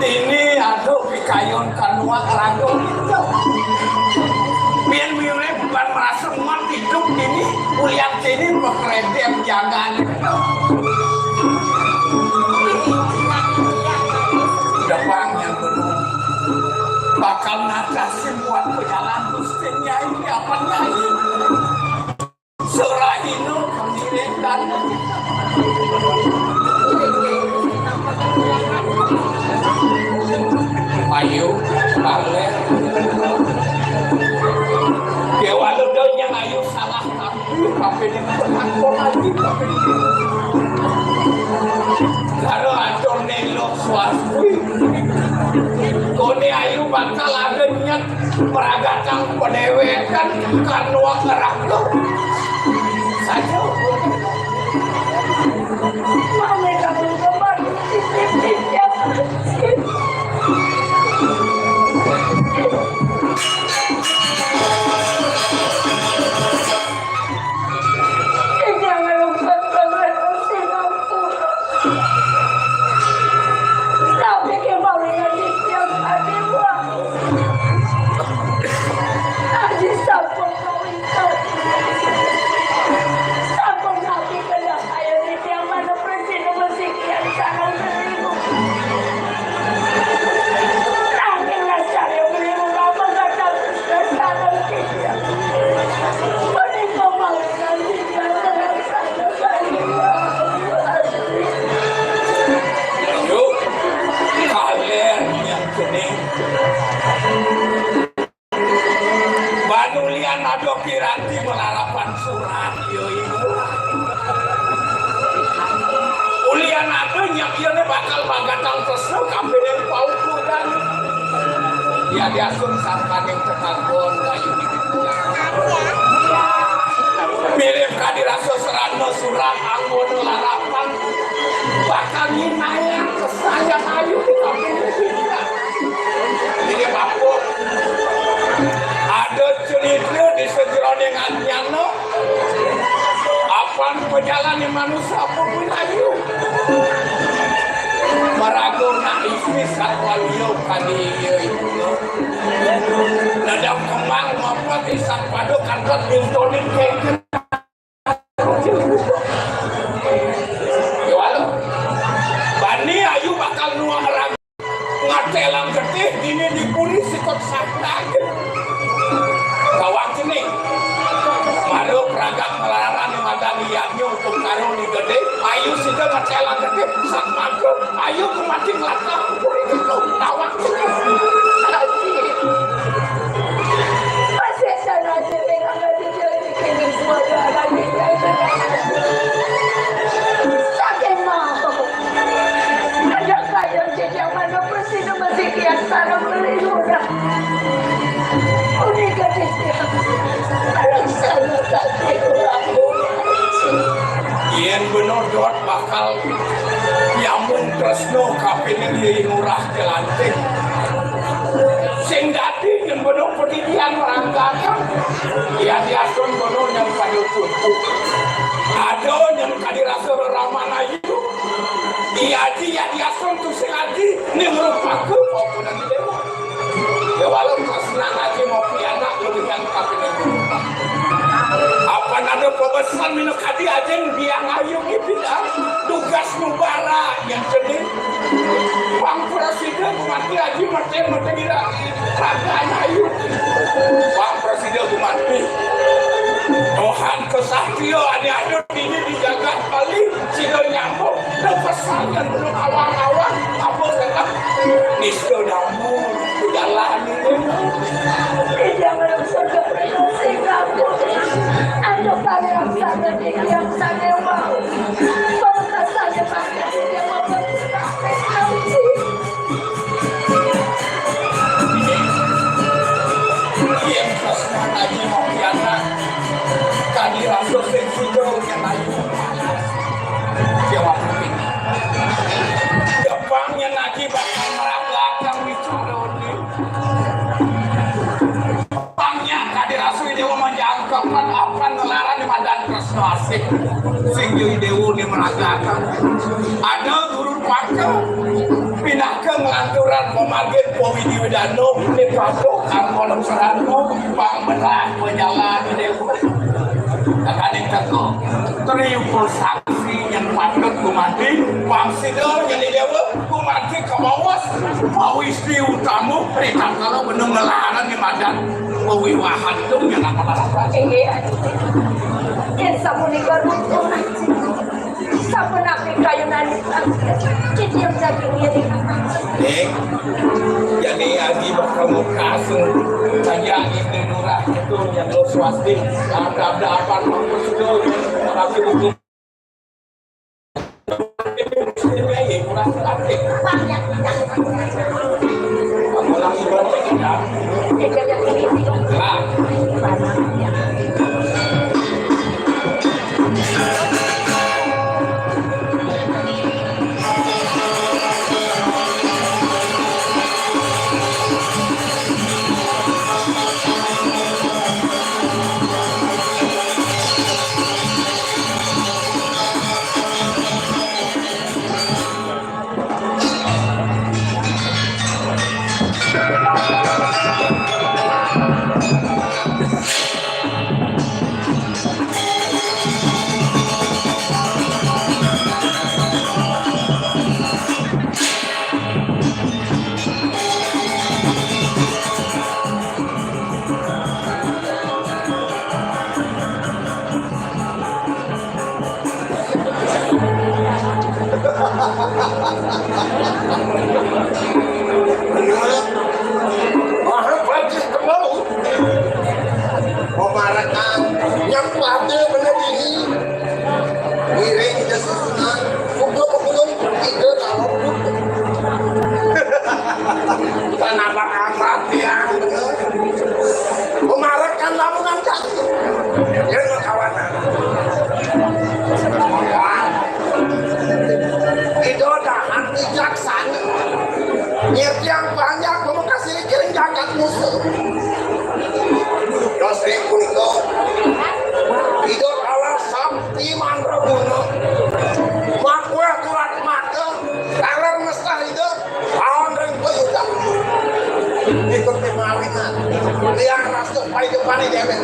dini aduh pikayun kanua raga. Biar mirip bukan merasa muat hidup dini, ulian kini bekredit jagan. Depan yang benar. Bakal natasin buat pejalan Gusti Nyai, apa Nyai? Surahinu kamiring dan ayu, balik. Dewa Ludonya ayu salah kampung, tapi dia pengampun lagi, tapi dia. Kalau atur nelo suasui, kone ayu bakal ada niat meragatang padewekan kanua ngerangkep saja. Mame kabung kembang. Jangan lupa kembali. Tapi kembali lagi tiap hari, Wak. Aji sampun kawin. Sampun nabi kena kaya di tiang mana presiden mesti kian sarang seribu. Nanging lah saya beli rumah mengatakan sarang tiga. Mending pembangunan tiga sarang. Yuk, kalian yang kene. Banulian ada piranti melarapan surat, yo ibu. Ulian ada nyak iya ne bakal magatang tresna kapining paukuran. Ya diasun sangkaning tetanggon kayu. Mirip kadi rasa serana surat anggona larapan. Bakal nyinayang kesayan ayu di kampung kita. Ini apa? Ada cerita di sejeroning anyana. Apan pejalane manusa apa pun ayu. Maraga nak istri satwa liya kadi iya ibu. Nadam kemang mapat isak pada kantor bintonin kengkeng. Bani ayu bakal nuang raga ngatelang getih dini dipuri sikut sabda. Kawang cening. Maruk ragak ngelaran madan liatnya untuk karung di gede. Ayu sida ngatelang getih sak mangkuk. Ayu kemati ngelakar puri gitu. Kawang cening. Masih sana aja dengan. Saking mau. Ada kaya jadi yang mana bersih masih kian tanam beli udah. Udah gadis dia. Kalau saya kasih kurang. Yen benodot bakal nyambung tresno kapining Yai Ngurah Jelantik. Sing dadi yen benodot pedidian merangkakan. Ya diasun benodot yang pada tutu. Ada yang kadi rasa reraman ayu. Iya aji ya diasun tu sing aji. Ini merupakan maupun yang dewa. Ya, walau kau senang aja mau punya anak, lebih yang tapi nanti. Apa nada pebesan minum kadi aja biang ayu gitu dah. Tugas mubara yang sedih. Bang Presiden mati aja mati mati gila. Raga ayu. Bang Presiden mati. Tuhan kesatria ada ada ini di jagat Bali. Sida nyambung, da pesan nyen belum awang-awang, apa kata? Nista damo, bejalan ini. Ida melungsur ke Perintah Singapura. Anu kalian sana di yang sana mau. Baru rasanya pakai dia mau berpikir. Yen tresna aji mau kianak, kadi rasa sing sida yen ayu. Jawab mungkin. Depang yen aji bakal meragakang bicara ini. Pangnya kadi rasa ini Majangkepan apan ngelarang di madan tresna asih. Sing jadi dewa ni meragakan. Ada guru paka. Pinaka ngelanturan pemagin Pawidi Widano. Ni patuk angkolam serangko. Pang belah berjalan di dewa. Kakaning teko. Triukur saksi yang patut gumanti. Pang sida jadi dewa. Gumanti kemawas. Pawisi utama. Rikang kalau benung ngelaran di madan. Wiwahan tu yang apa-apa. Inggih. Yen sapunika rukun, sapunapi kayunanipun, titiang daging ngiring. Dik, jadi agi bakal mukas. Saja agi lurah itu yang lo swasti. Ada-ada apa, tapi butuh. Wah, bagus kembali. Pemarakan yang pada benar ini. Wiring ida susunan. Kumpul-kumpul ida dalam. Tanah bakal mati yang benar. Pemarakan lamunan kaki. Dia kawanan. Ida dahan bijaksana. Nyetiang panjang pamekasih kiring jagat musuh. Dosri punika. Ida kalah sakti mandraguna. Makuah kuat mata. Kalah mesah ida. Lawan ring payudak. Ikut kemawinan. Liang rasa payudané dewek.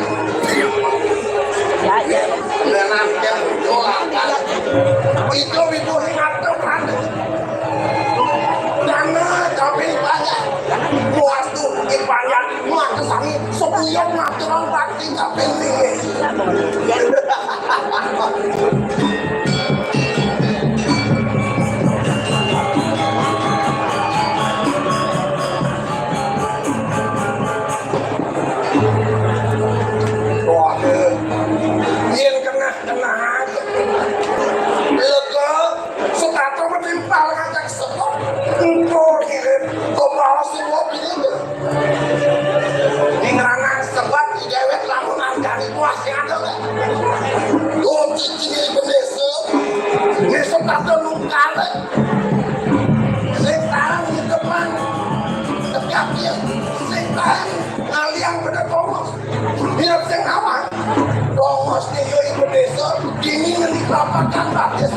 Ya, ya. Dengan yang doakan. Itu ibu ingat Tuhan. Karena kami banyak. Waktu dipanjang, maka sami sebuyung ngaturan bakti kaping tinggi. Waduh. Yen kena-kena aja. Lega, setata metimpal ngajak sebab. Engko kirim, kok bawa semua pilih. Ning rangan sebab di dewek lamun angkari kuah sing ada, Mbak. Tuh, cici bendesa. Besok tak ada nungkar, Mbak. Sing tahan di depan. Tegak dia. Sing tahan. Ngaliang pada tongos. Biar sing aman. Tongos dia ibu desa. Kini ngendi lapakan batis.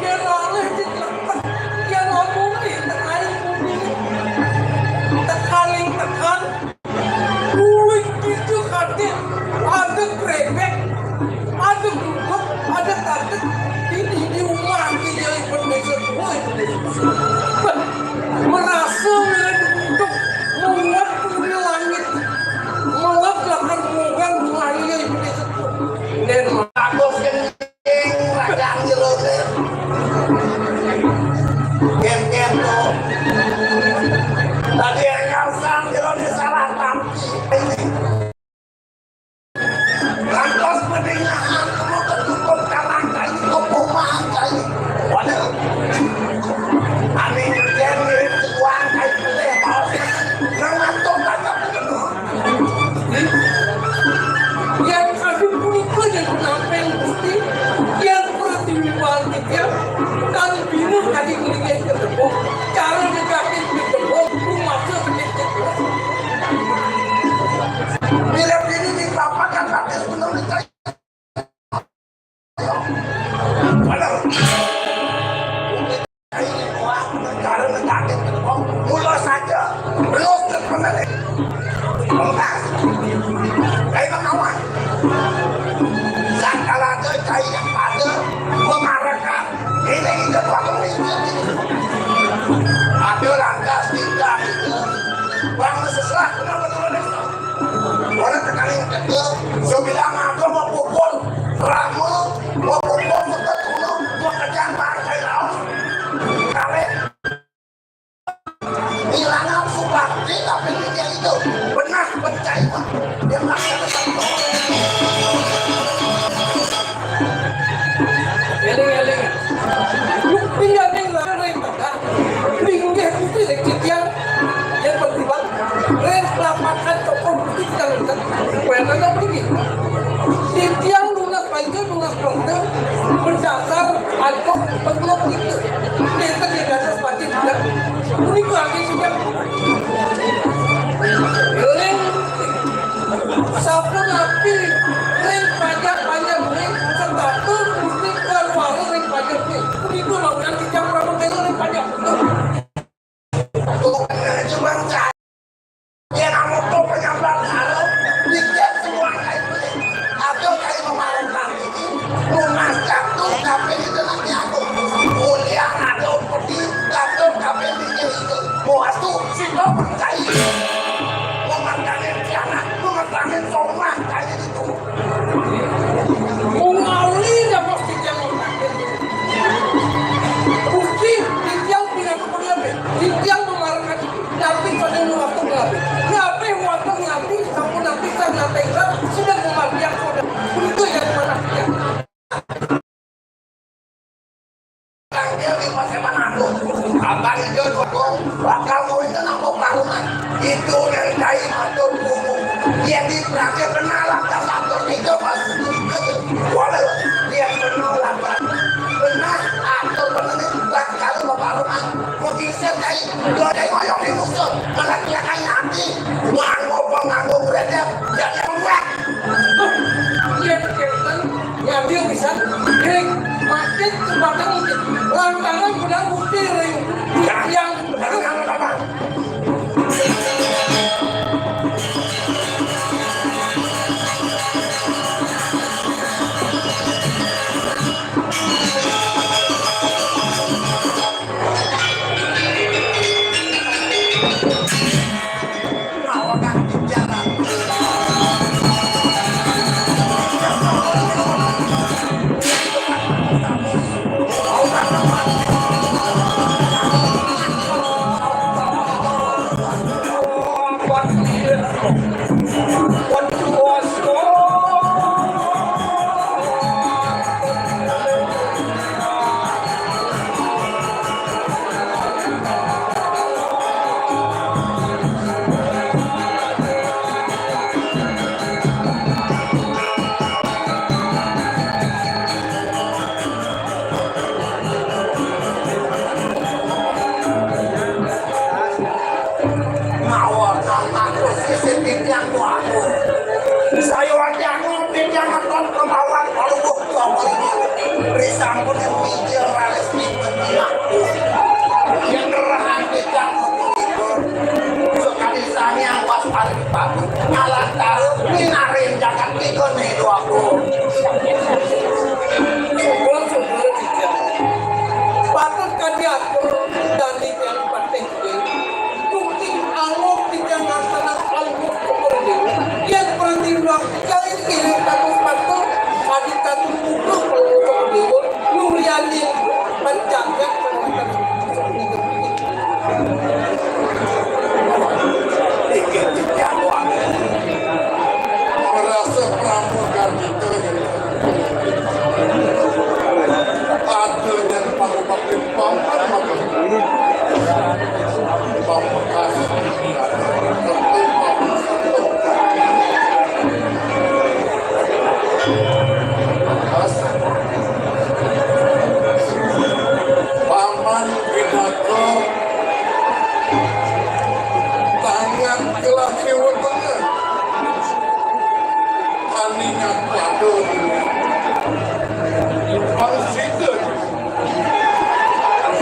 Yen oleh dilepet, yen ngomong di tekaning bumi, tekaning tekan, kulit itu kate, ada krebek, ada gubuk, ada tatek, ini di rumah ini yang pun bisa semua itu. Merasa mirip untuk menguat di langit, melap belakang bukan buahnya itu. Dan bagus kan. Ing rajang jerone. Gen-gen to. Tadi enggal sang jerone salah tampi. Lantas pedingahan kamu ketutup karang kayu, kepumahan kayu. Waduh. Ani ngerjain mirip tuang kayu peleh, bau. Nang ngantuk kagak bener. Yang kami punika dan penampilan Gusti, yang pertiwi bangkit ya, kami bingung tadi melihat Ada lantas tingkah itu. Bang seserah kenapa turun itu? Orang tekan yang kedua, saya bilang aku mau pukul, ramu, mau pukul, mau pukul, mau kerjaan partai lawan. Kare, bilang aku bakti, tapi dia itu benar percaya. Dia melaksanakan. Eling-eling. Lu tinggal ning lara ring tengah. Linggih kuwi lek titiang yen berubah. Ring lapangan toko bukti kita nonton. Kuwi nonton bukti. Titiang lunas banjur, lunas banjur. Berdasar antuk pengeluk itu. Kita di atas pati tidak. Ini kurang sih. Eling. Sapunapi ring pajak panjang ring sebatul mesti keluar ring pajak ring. Iku lho kan titiang pramu kena ring pajak. Bukan cuma saya. Dia kamu tuh penyambar harum, bikin semua kayak ini. Atau kayak kemarin kali ini, lunas jatuh, tapi itu nanti aku. Kuliah atau pergi, jatuh, tapi bikin itu. Mau atuh, si lo percaya. Mau makan yang kiamat, mau makan yang somah, kayak gitu. Wong auli dah pasti dia mau makan. Bukti, dia pindah ke pengabe. Dia memarahkan. Tapi pada waktu pengabe. Ngabe waktu ngabe, sampun nabi kan ngabe, sudah memarah, sudah. Itu yang mana dia. Abang itu dukung, bakal mau itu nambah parungan. Itu yang kain atur umum. Yang dipakai benar lah, tak atur itu pas. Walau dia benar lah, Pak. Benar atur benar itu bakal mau parungan. Mau kisah kain, dua kain ngoyong di musuh. Malah dia kain hati. Nganggo penganggo beredar, jadi yang buat. Yen kenten, ngambil pisan, ring, makin kembangkan mungkin. Lantaran benar bukti ring. Yang, yang, Mawon aku sisip titiang tuaku. Saya wajahmu titiang ngeton kemawon kalau bukti apa ini. Risampun yang mikir raris mikir aku. Yang ngerahan titiang aku itu. Sekali sani awas paling bagus. Ngalah taruh minarin jagat tiga nih doaku. Syukur, syukur, titiang. Patut kadiatur dan titiang patih. Bukti alur tiga ngasana alur keperdewa. Yang pertimbang tiga ini kirim katus patung, adi katus butuh peluru keperdewa, nuriani penjaga kekuatan. Merasa pramugari terjadi. Ada yang baru pakai paman maka. Paman Pinaka tangan kelah kiwa tengah. Aningan pada dulu. Pangsida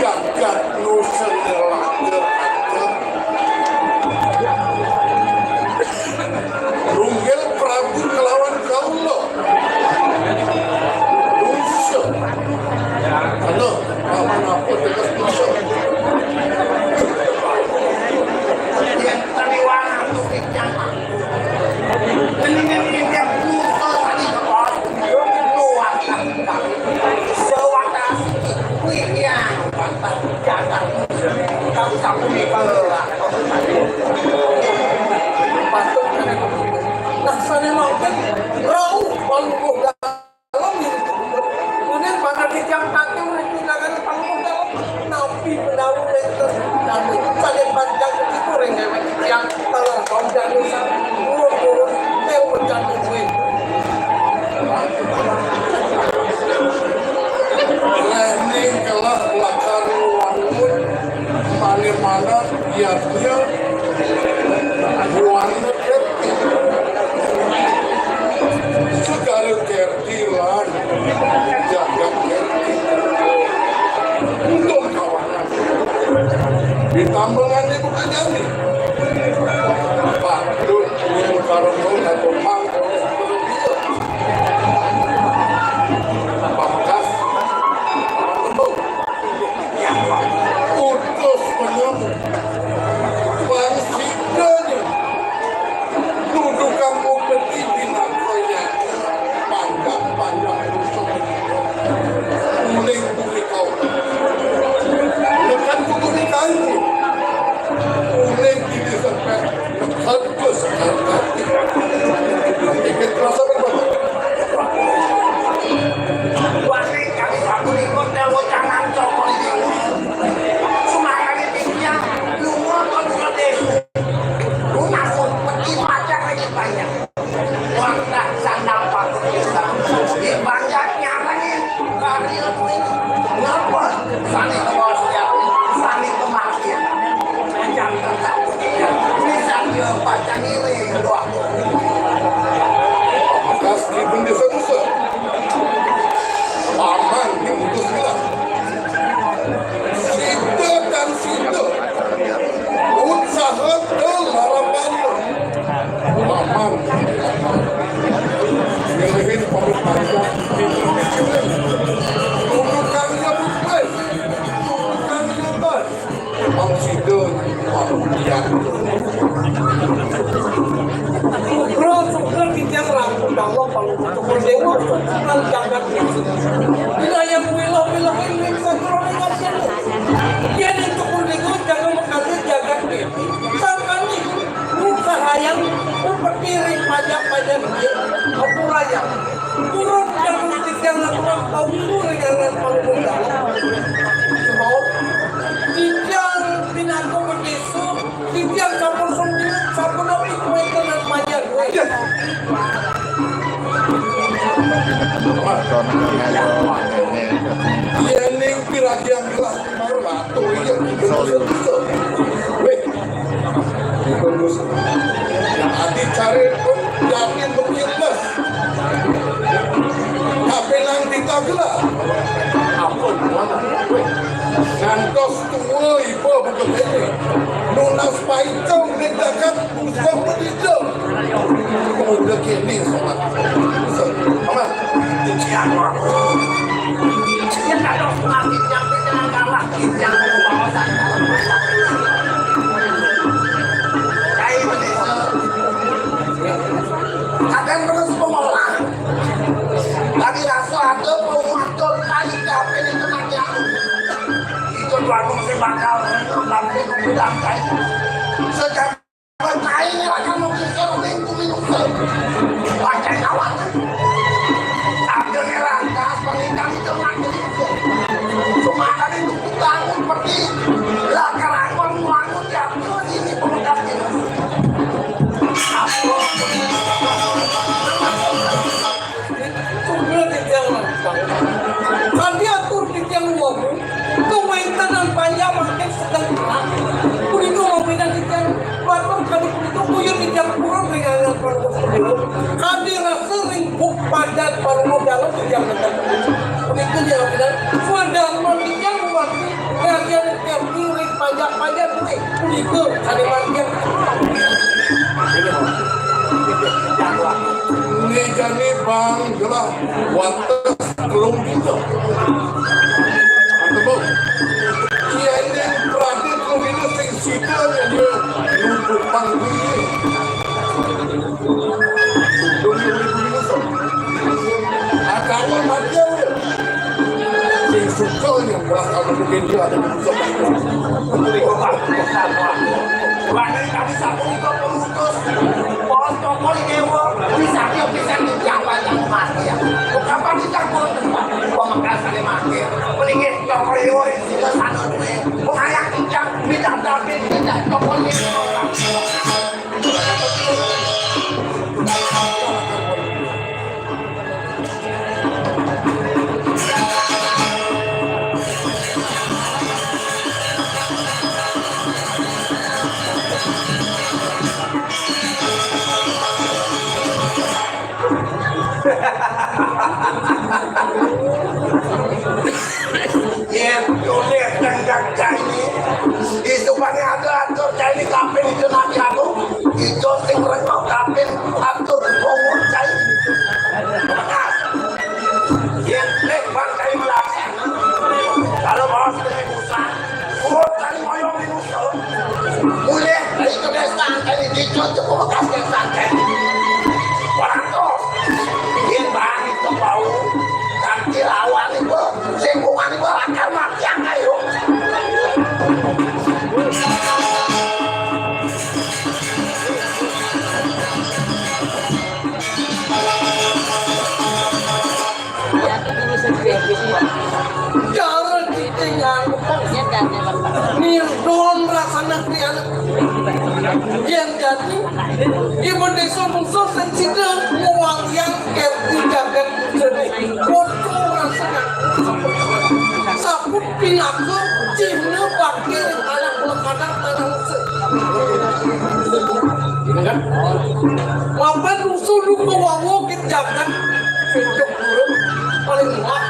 jagat Nusa Ngelangga. Runggil Prabu kelawan kaula. Nusa. Aduh, paman apa tegas Nusa? Nah, sané mangkin rauh Palungguh Dalem. Kemudian pada titiang kanti urip pinangan Palungguh Dalem. Napi menawi wénten dami sané panjang iku ring déwék titiang, taler kaum dadosan, purun-purun, téwék kanti kuwi. Léning kelah lakar wangun, mané manah, yadnya, wangun, Segara kerti lan jagat kerti. Untung kawangan. Ditambangan ibu kajami. Patut kuwi karena atau pang oleh. Bakas. Utus penemu. Bang Sidanya. Dudukan mupeti pinaka yatra panjang-panjang dosa uling bumi kau. Nekan kudu dikanti. Uling dini sampai nekan ke sekar kaki. Ikut kerasa berbuat. Wani kami satu ikut dawa jangan cokol ini. Sumarani tinggal, lu ngotot ke desa. Lunas peti pajak lagi banyak. Warga sandang patut desa. Di banyak nyarengin karya kuwi. Ngapa? Sani kematian, sani kematian. Jangan takut. Bisa dia baca nilai doang. Bekas di bendesa musuh. Paman diutus bilang. Sida dan sida. Usaha kelarapan. Paman. Ngelihin pamit panjang. Tundukannya bukti. Tundukannya bas. Emang sida. Paman. Bro, suka titiang rangkul Allah, kalau Cokor Dewa, suka jagat. Wilayah wilayah wilayah ini, suka wilayah. Yén Cokor Dewa jaga mekaten jagat niki. Sangkani usahayan upeti ring pajak-pajak nggih, ampurayang. Turut jaga titiang aturan pauku ring aran Palungguh Dalem. Mau titiang pinaka Yesu, titiang sampun sembilan, sampun napi kuwi kena pajak kuwi. Yén ning piragian gelas Baru batu iya. Wéh. Bagus. Ati cari yakin begitu. Tapi nang kita gela. Ampun, wéh. Ngantos tua ibu buka ini. Nunas paicau ning jagat. Usah begitu. Udah kene, Somat. Somat. Dia tak tahu mati, nyampe dengan kalah. Dia mau bawa saya. Kayak begitu. Kadang terus pengolahan. Lagi rasa ada pengatur tadi, tapi itu nanti aku. Itu dua musim bakal, tapi itu bilang, kayak. Sejak Sudah titiang laksana. Kanti atur titiang wau, kawéntenan panjang mangkin sedeng terang. Punika mawinang titiang matur kadi punika, kuyun titiang purun ring aran Palungguh Sumedang. Kanti rasa ring buk padan Palungguh Dalem titiang nenten. Punika titiang nenten. Swadharma titiang umat Rakyat, rakyat, ring pajak-pajak kuwi, punika sané margiang. Ini jani bang gelah wates kelung kita. Tembung. Iya, ini berarti kelung ini sing sida yang dia nunjuk pang kuwi. Dunia ini, dunia ini, Sob. Agama mati ya, udah. Sing suka yang belah kalau mungkin dia ada di pusat. Badan kami sabun ke pemutus. Pos toko di dewa. Ini sakit pisan di Jawa yang mati ya. Kapan ditakut? Pemekasan mati. Pelingin toko dewa. Itu sana duit. Pengayak kijang. Minta tapi minta toko dewa. Yén tulis tentang cai, isuk bané ada atur cai kaping itu nabi aku, itu sing rego kaping atur pungut cai. Bekas. Yén lek bang cai melas. Kalau bawa sedikit usah, pungut cai moyong di musuh. Mulih dari kebiasaan cai dicut cukup bekas kebiasaan cai. Orang tuh, yén bang itu bau, nanti lawan itu. Sing bungan iku lakar mati ayo. Cara kita nyangkut. Nirdon rasana kriana. Yén dadi, ibu désa musuh sing sida ngwayang keti jagat. Jadi, foto rasanya. Sabut pinaka cihna bakti ring anak lekadang tanah Mesir. Mapan rusuh luka wawa kit jagat. Pintu kurung paling lemah.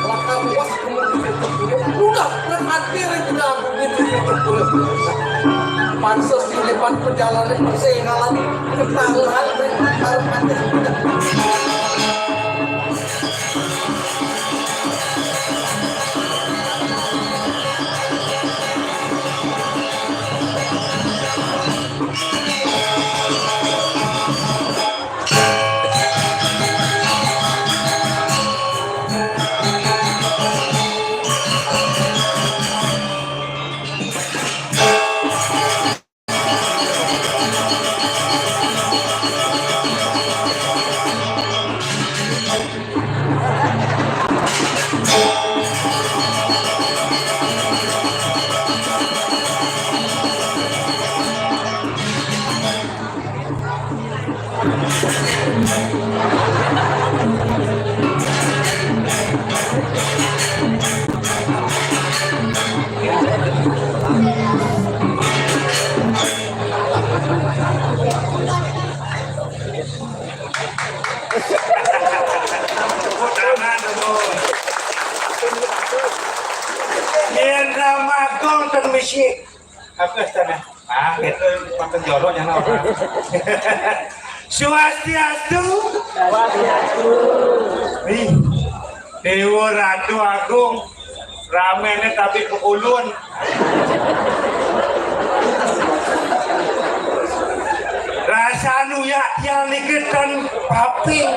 Lakar luas kemudian pintu kurung. Udah, berhati ring dalam pintu kurung. Pansus di depan perjalanan persehalan. Ketahuan ring lakar mati. Tepuk tangan dulu. Yén Rama Gong ten misi. Apa sana? Ah, gitu. Pakai jorok ya, nah. Swastiastu. Swastiastu. Ih, Déwa Ratu Agung. Raméné tapi kekulun. Rasanu ya tiang niki ten paping.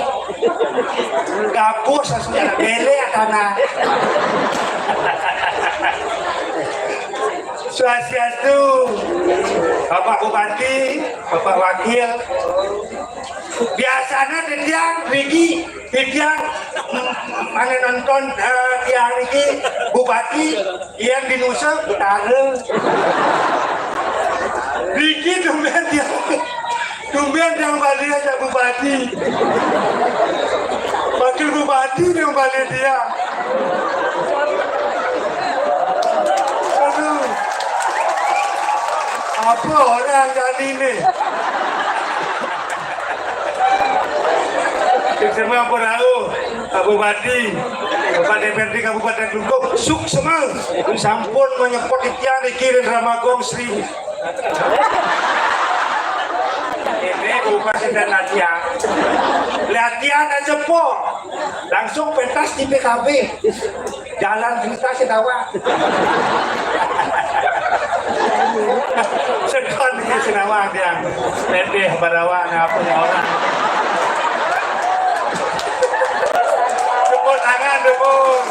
Gabus aslinya bélé tanah. Swastiastu, Bapak Bupati, Bapak Wakil. Biasanya titiang rigi, titiang, mm, mana nonton, eh, tiang rigi, Bupati, yang di Nusa Utara. Rigi tumben tiang, tumben tiang balik aja Bupati. Wakil Bupati yang balik tiang. Aduh. Apa orang kali ini? Suksma apa rauh, Pak Bupati, Bapak D P R D Kabupaten Klungkung, suksma. Sampun menyepot ikhtiar dikirim Ramagong Sri. Ini Kabupaten dan latihan. Latihan aja po. Langsung pentas di P K B. Jalan cerita sing tawang. Sekon iki sing tawang tiang. Pendek barawa ngapa ya orang. Tepuk tangan, dukung.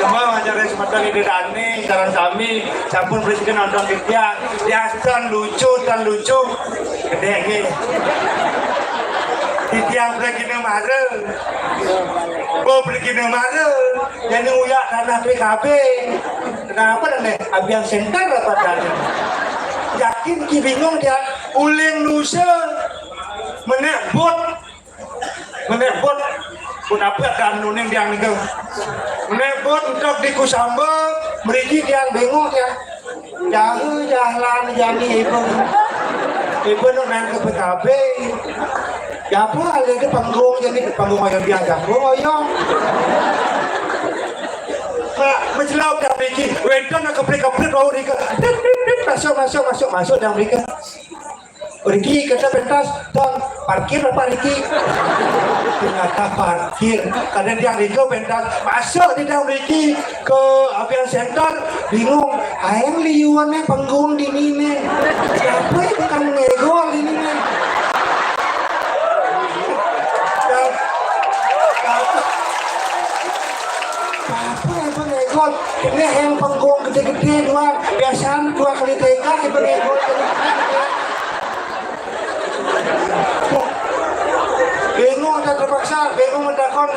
Mah, acara semeton Ida Dané, sareng sami sampun prasida nonton titiang. Yas tan lucu, tan lucu. Gedé nggih. Titiang pragina mara. Bo pragina mara. Jani uyak tanah P K B. Kenapa nih? Abian sentar apa tadi? Yakin ki bingung dia. Uling nusa. Menék bot. Menék bot, pun apa kan nuning tiang niku. Menék bot entuk di Kusamba, mriki tiang bingung tiang. Jahe jahlan jani ibu. Ibu nu nang ke P K B. Ya apa alih ke panggung jani panggung ayam tiang jago ayam. Pak, mencelau tiang mriki. Wénten keplik-keplik wau niku. Dit, dit, dit, masuk, masuk, masuk, masuk tiang mriki. Riki, kita pentas, "Bang, parkir apa Riki?" Ternyata parkir. Kadang tiang Riki pentas, masuk di tiang Riki ke Avian Center, bingung. Aing liuannya panggung di nih. Siapa itu kan ngegol ini nih? Dan, apa? Apa yang pengegol? Ini yang panggung gede-gede doang. Biasanya dua kali tega yang pengegol. Bingung, tak terpaksa, bingung mentakon.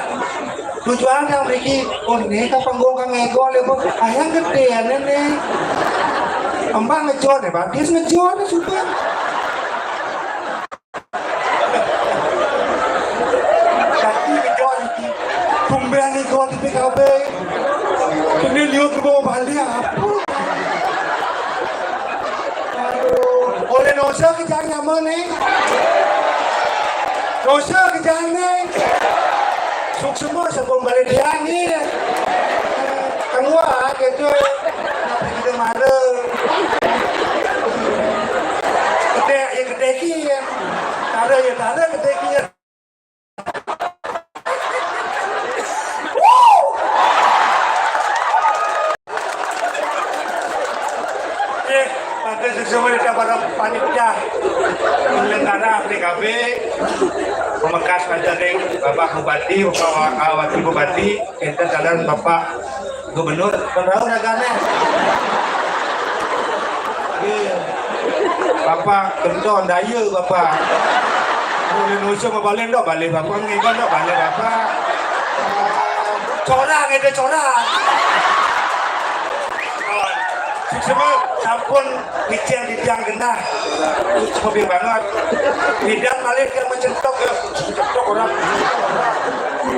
Tujuan yang mriki, oh, ini ke panggung kang ngegol ya, Bu. Ah, yang gede ya, Nenek. Embang ngejor ya, Pak. Dia ngejor ya, sudah. Tapi ngejor iki. Tumben ngegol di P K B. Ini liur ke bawah balik apa? Aduh, oleh dosa kejadian mana? Dosa kejadian. Suksma sampun balik dia ni. Kamu ah gitu. Kita marah. Ketek ya ketek ya. Ada ya ada ketek ya. Nggih, matur suksma dhateng para panitia penyelenggara P K B, pamekas wonten ing Bapak Bupati, Bapak Wa-, Wakil Bupati, enten dalan Bapak Gubernur, kan tahu ragane. Nggih. Bapak Kenton Daya, Bapak. Mulai nusa mabalen dok, balik Bapak, ngiban dok, balik Bapak. Corang, ada corang. Suksma sampun ngicen di tiang genah. Suksma banget. Bidan malih yang mencetok ya. Mencetok orang.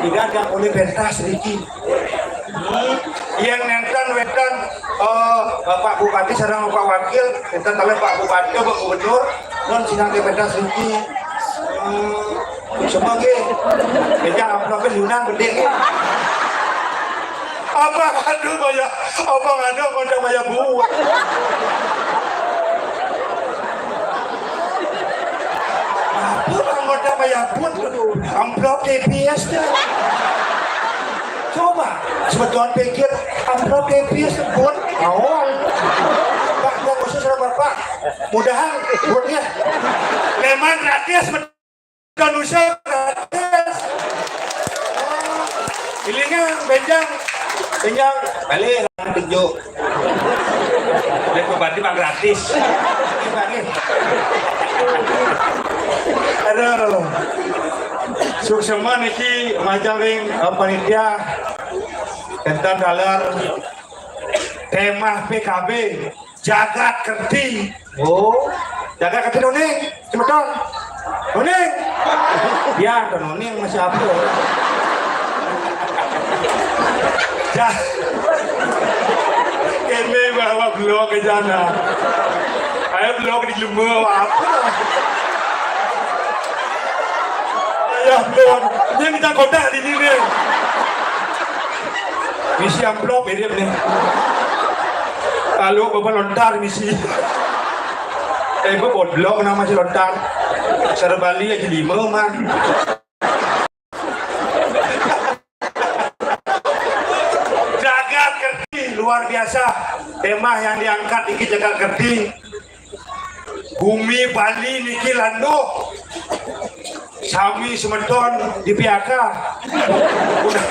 Bidan yang boleh pentas, Riki. Yang nenten wénten, eh, Bapak Bupati sareng Bapak Wakil, nenten kalih Pak Bupati, Pak Gubernur, non sinang pentas niki. Hmm, semua nggih. Béja amplopé Yunan gedé nggih. Apa aduh, Maya? Apa ada kontak Maya buat? Apa anggota Maya buat? Amplop T P S deh. Coba, sebetulan pikir, amplop T P S buat awal. Pak, gua khusus sama Bapak. Mudahan buatnya memang gratis. Manusia gratis. Ilingan, benjang. Benjang. Balik, tunjuk. Dia berarti mah gratis. Aduh. Suksma niki maca ring, eh, panitia. Enten dalar tema P K B. Jagat Kerti. Oh, Jagat Kerti nuning, semeton. Nuning. Ya, nuning masih apa? Ja-, ini bawa blok ke sana. Ayo blok di lembur apa? Ya, blok. Dia minta kotak di sini. Misi amplop mirip nih. Kalau bapak lontar misi. Eh, gua bodoh nama si lontar. Cara Bali aja lima, man. Jagat Kerti luar biasa. Tema yang diangkat iki Jagat Kerti. Bumi Bali niki landuh. Sami semeton di P H K. Udah,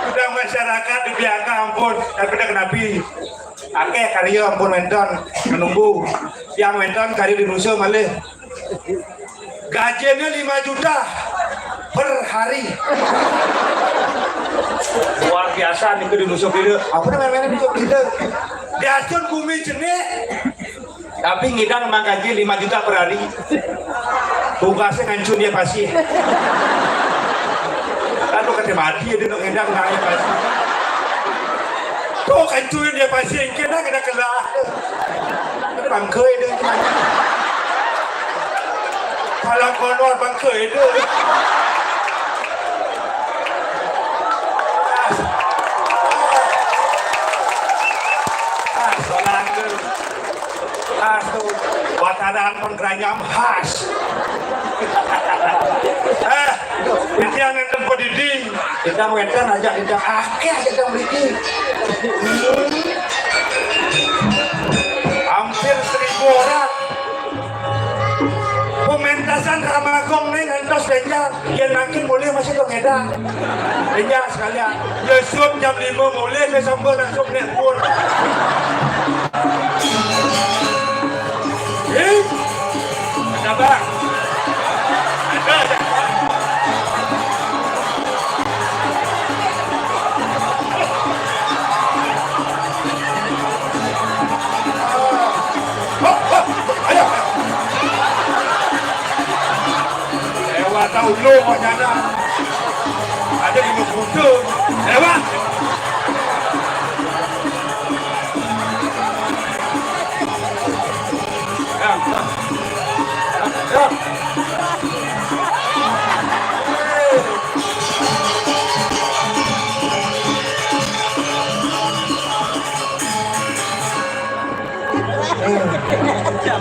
udah masyarakat Masyarakat di belakang ampun, tapi dah kenapi. Akeh karya ampun wénten menunggu. Yang wénten karya di Nusa malih. Gajinya lima juta per hari. Luar biasa nih di Nusa Penida. Apa namanya Nusa Penida? Diatur bumi jenih. Tapi ngidang mangkaji lima juta per hari. Tugasnya ngancun dia pasti. Kan lu kata mati ya dia ngidang nanya pasti. Tuh kancurin dia pasti, kena kena kelah. Kena bangkai dia. Kalau kono bangkai dia. Ah, ah, solang dia. Khas tuh, wataran penggeranyam khas. Eh, titiang nenten pedidi, titiang wénten aja, titiang akeh, titiang mriki. Hampir seribu orang. Pementasan Ramagong nih ngantos benjang. Yén makin mulih masih tuh ngedang. Benjang sekalian. Ya sup jam lima mulih ke sambel langsung nek pur. Eh? Ada bang. Ada, ada. Hop, hop, ayo. Lewat tahu lo mau nyana. Ada di buku. Lewat. Ya. Ya.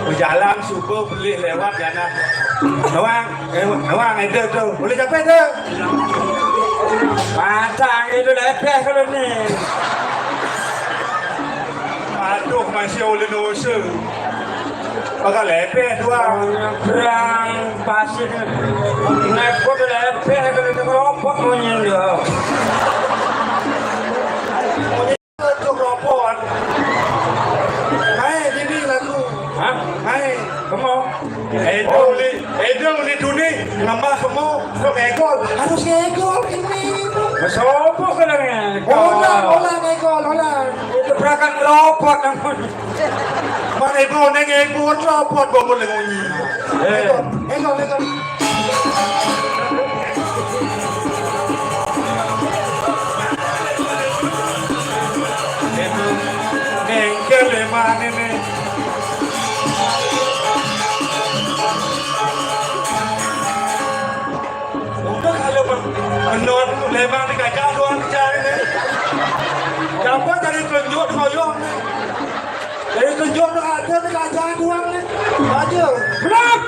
Bejalan subuh beli lewat ya nah. Nawang, eh, nawang itu tuh. Boleh capek tuh. Matang itu lepeh kalau nih. Aduh, masih oleh dosa. Bakal lepeh tuh. Nyebrang pasir. Naik kuda lepeh kalau itu keropok monyet. Cuk ropon. Hai, dini lagu. Hah? Hai. Kemo. Edo uli, Edo uli duni, nambah kemo, kok ngegol. Harus ngegol ini. Sopo kena ngegol? Ulang, ulang, ngegol, ulang. Itu berakan ropot namun. Mana ibu neng ibu ropot bangun lagi. Eh. Ngegol, ngegol, ngegol. Bengkel leman ini. Udah kalau menurut leman di gajah doang dicari nih. Dapat dari tunjuk di koyong nih. Dari tunjuk tuh ada nih, gajah doang nih. Aja. Berat.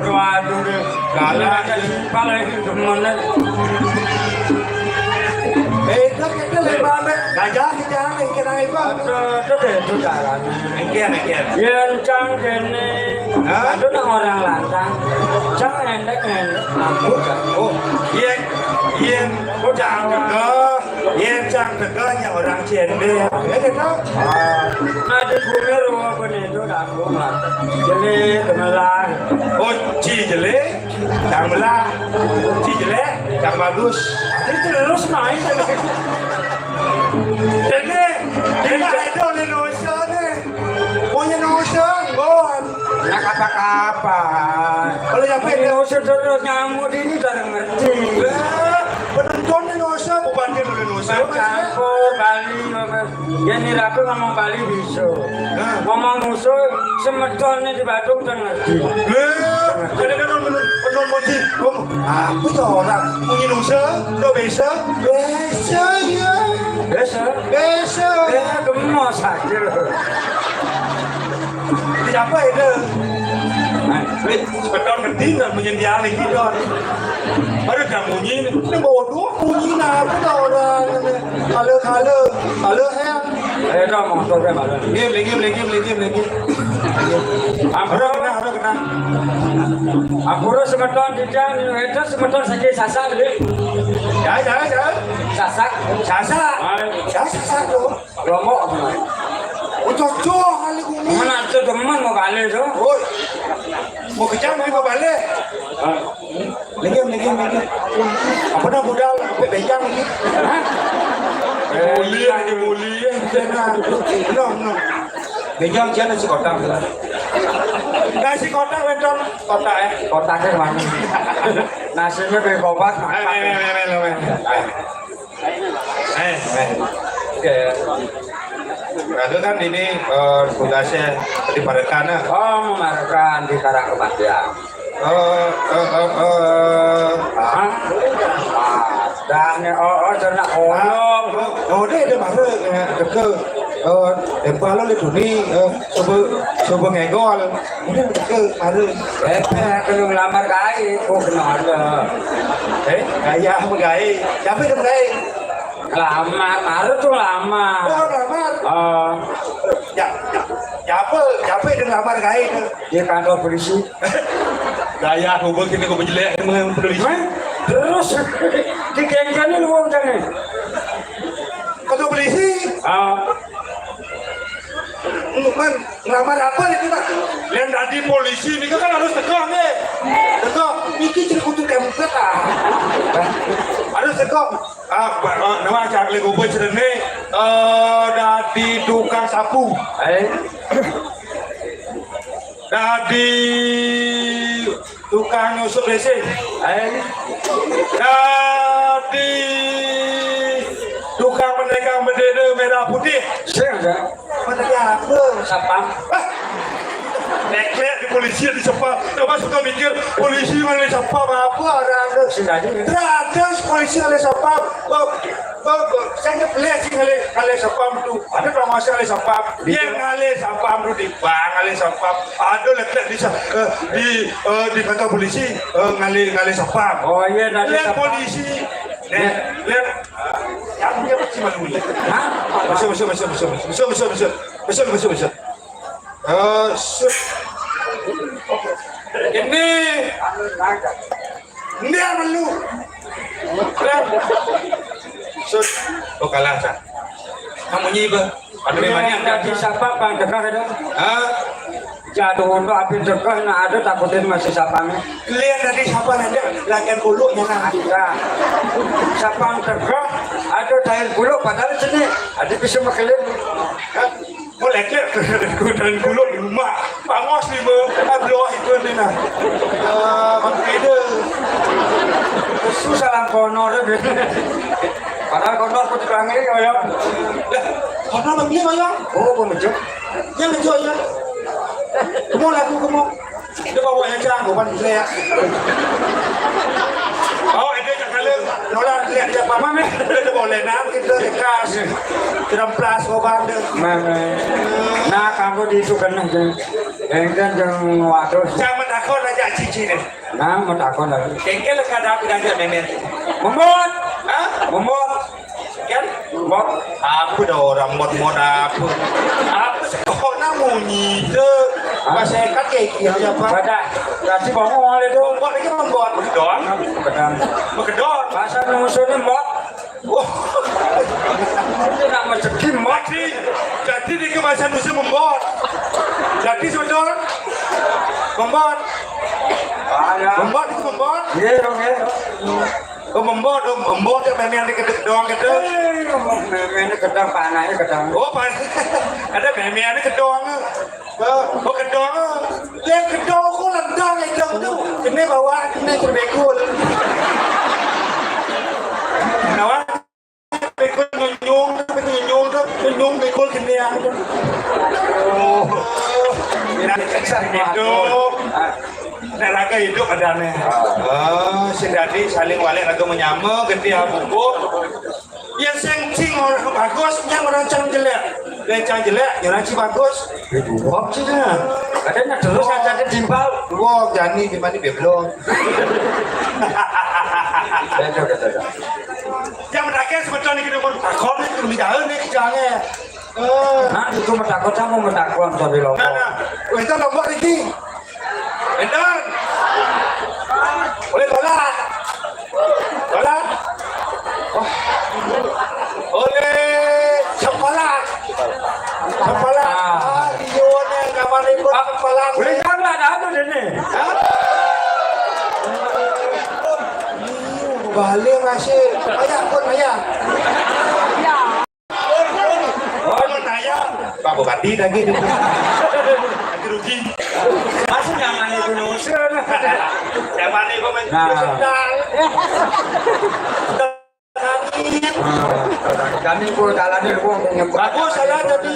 Waduh deh. Kalah aja simpal lagi demen. Eh, itu kita lebar, Mek. Gajah kita nih, kita lebar. Itu, itu deh, itu caranya. Mikir, mikir. Yen cang kene. Hah? Aduh, nang orang lantang. Cang endek, endek. Aku gak. Oh, yen, yen. Oh, jangan. Yén cang teka nya orang cendél. Ya, gitu. Ada guna rupa itu kampung lah. Jelé gemelah. Oh, ci jelé, cang belah. Ci jelé, cang bagus. Itu terus naik. Ini, ini ada Indonesia nih. Punya Indonesia, bon. Nak apa-apa. Kalau ya, Pak, Indonesia terus nyamuk ini dari ngerti. Lah, penonton Indonesia, bukan di Indonesia, Mas. Campur Bali, Mas. Ya, ini aku ngomong Bali bisa. Nah. Ngomong musuh, semetonnya di Badung udah ngerti. Lah, ada kan penonton, penonton Moji. Ngomong, apa tuh orang? Punya Indonesia, udah bisa? Bisa, ya. Bisa? Bisa. Ya, gemes aja. Siapa itu? Nah, wait, sebentar ngerti nggak punya dialek gitu? Baru udah munyi, ini bawa dua munyi, nah, apa tuh orang? Halo, halo, halo, Hel. Eh, dong, motor kan, halo. Ngim, ngim, ngim, ngim, ngim. Ampura, ampura, ampura. Ampura semeton titiang, itu semeton saking Sasak, Dik. Ya, ya, ya. Sasak. Sasak. Ah. Ya, Sasak to. Lombok apa? Oh, cocok kali kuwi. Mana ada teman mau balik to? Oh. Mau kejam nih mau balik. Ah. Lagi, lagi, lagi. Apa dah budal, apa bejang lagi? Hah? Muli, lagi muli. Benar. No, no. Bejang jan nasi kotak. Nasi kotak, wedon. Kotak, eh. Kotaknya mana? Nasinya beli kotak. Eh, eh, eh, eh, eh, eh. Eh, eh. Oke. Nah, itu kan ini, eh, tugasnya di Parekan, eh. Oh, memarekan di Karang Kematian. Eh, eh, eh, eh. Hah? Padahal, oh, oh, cerna kono. Oh, oh, dia ada mare, eh, deke. Eh, tempo lalu le duni, eh, coba, coba ngegol. Udah deke, mare. Eh, eh, aku ngelamar gawe, kok kenal ada. Eh, gaya apa gawe? Siapa itu gawe? Lamar, mare to lamar. Oh, lamar. Eh. Ya, ya, siapa, siapa yang lamar gawe itu? Di kantor polisi. Gaya, aku kini aku jelek dengan polisi. Hah? Terus, digengkeni lu wong jane. Kantor polisi? Ah. Man, ngelamar apa itu, Pak? Yang tadi polisi ini kan harus tegak, nih. Tegak, iki jadi kutu template, ah. Harus tegak. Ah, Pak, ah, nama cak le gopo jenenge? Eh, dadi tukang sapu. Eh. Dadi tukang nyusup bensin. Eh. Dadi tukang menekang bendera merah putih. Sing ada. Menekang apa? Satpam. Ah. Neklek di polisi di satpam. Coba suka mikir polisi mana satpam apa orang tu. Sing ada. Terus polisi ada satpam. Bang, bang, bang, saya boleh sih ngalih, ngalih satpam tu. Ada promosi ngalih satpam. Dia ngalih satpam tu di bank, ngalih satpam. Ada letak di sa-, eh, di, eh, di kantor polisi, eh, ngalih, ngalih satpam. Oh iya, ngalih satpam. Polisi. Nih, lihat. Yang dia pasti malu ni. Hah? Masuk, masuk, masuk, masuk, masuk, masuk, masuk, masuk, masuk, masuk, masuk. Eh, sut. Ini. Ini yang malu. Sut. Oh, kalah, Sa. Kamu nyiba. Aduh, memangnya ada di siapa, Bang? Dengar ada? Hah? Jatuh untuk api tegah, nah ada takutin masih siapa nih? Lihat tadi siapa nanti latihan kuluknya nanti. Ada. Siapa yang tegah? Ada tahun kuluk, padahal sini ada bisa makelin. Hah? Mau lekek, kudan kuluk di rumah. Pangos nih, Bang. Abloh itu nih, nah. Eh, Bang Ida. Susah lah kono deh. Padahal kono aku dipanggil, ya. Lah, kono lagi, ya? Oh, aku ngejek. Yang ngejek, ya. Kamu lagu, kamu. Dia bawa yang jago, kan, jelek. Oh, ini tak kali. Nolah, lihat siapa, Mame. Dia boleh, nah, kita dekas. Kita plus, oh, bandel. Mame. Nah, kamu di itu kena, jeng. Engken, jeng, waduh. Jangan takut aja, cici, nih. Nah, mau takut lagi. Engken, kadang, kadang, memet. Memot. Hah? Memot. Kan? Mot. Apa dah orang mot-mot apa? Apa sekolah munyi tu? Hah? Pas saya kat kaki aja, Pak. Pada. Kasih bangun oleh tu. Mot lagi membuat. Doang. Betul. Betul. Pasal musuhnya mot. Wah. Itu nak rezeki mot. Jadi, jadi dia ke bahasa Indonesia membuat. Jadi sebetul. Membuat. Ada. Membuat itu membuat. Iya, dong, ya. Oh, membot, oh, membot ya, meme yang diketek doang gitu. Eh, meme ini gedang, panahnya gedang. Oh, pan-, ada meme yang gedong. Oh, oh, gedong. Yang gedong aku lendang itu tu. Kena bawa, kena cerbekul. Kenapa? Bekul nyunyung, bekul nyunyung tu, nyunyung bekul kena yang tu. Oh. Nak cek sah itu. Nak raga hidup ada ni. Ah, sing dadi saling walek lagu menyama, getih bubuk. Ya sing, sing orang bagus, yang orang cang jelek. Yang cang jelek, yang orang cang bagus. Bubuk je dah. Katanya terus aja timpal. Bubuk, jani di mana beblong. Betul, betul, betul. Yang mendaki sebetulnya kita pun takut ni, kita bicara ni, kerjanya. Nah, itu metakut sama metakut tadi loh. Nah, nah. Wénten Lombok niki. Wénten. Oleh dolar. Dolar. Wah. Oleh sekolah. Sekolah. Ah. Ah, iya, nih, namanya pun sekolah. Boleh kan lah, ada tuh dene. Hah? Balik masih. Ayah pun, ayah. Oh, mau tanya, Pak Bupati lagi. Lagi rugi. Masih nyaman itu nusun. Nyaman itu main. Nah. Sendal. Nah, kami ku dalane wong nyebut. Bagus, salah tadi.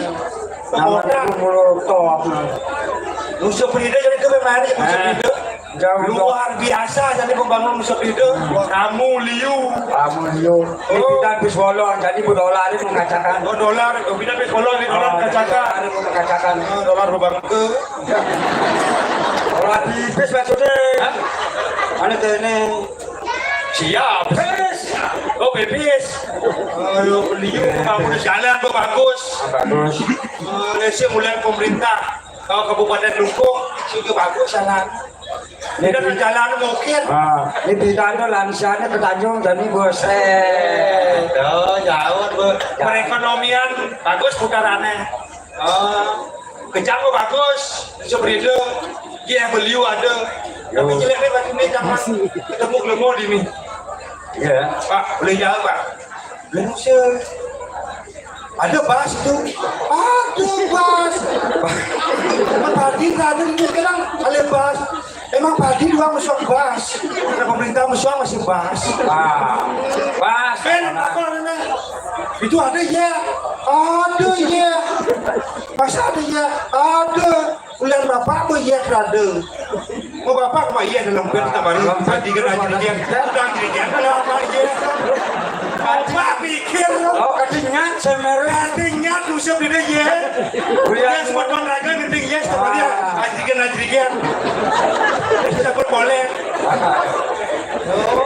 Nama itu mulu top. Nusa Penida jadi ke mana ya, Nusa Penida? Jauh, luar biasa jadi pembangun Nusa Penida. Kamu liu. Kamu liu. Ini kita habis bolong, jadi Bu Dolar ini mengatakan. Oh, Dolar, oh, kita habis bolong, ini Dolar mengatakan. Dolar mengatakan. Oh, Dolar berbangke. Dolar tipis maksudnya. Hah? Mana tuh ini? Siap. Pipis. Oh, pipis. Ayo, liu, kamu jalan, Bu, bagus. Ah, bagus. Eh, mulai pemerintah. Kalau Kabupaten Klungkung, juga bagus jalan. Ini kita ke jalan mungkin. Ah, ini kita tuh lansianya ke Tanjung, jadi bosen. Eh, tuh, jauh, Bu. Perekonomian bagus putarannya. Oh, kejang, Bu, bagus. Seperti itu. Iya, beliau ada. Tapi jelek nih, baju ini jangan ketemu gelemo di ini. Iya. Pak, boleh jawab, Pak? Gelemo, sir. Ada bas itu? Ada bas. Emang tadi ada ini sekarang ada bas. Emang tadi doang masuk bas. Ada pemerintah masuk masih bas. Ah, bas. Ben, apa namanya? Itu ada ya? Ada ya. Masa ada ya? Ada. Ulian bapak mah iya kerada. Mau bapak mah iya dalam bed tak baru. Tadi kan aja dia. Udah aja dia. Kalau apa iya. Apa pikir? Oh, ketinggian semeru. Ketinggian musuh gede ya. Ulian semua raga gede ya. Sama dia. Ajikan ajikan. Kita pun boleh.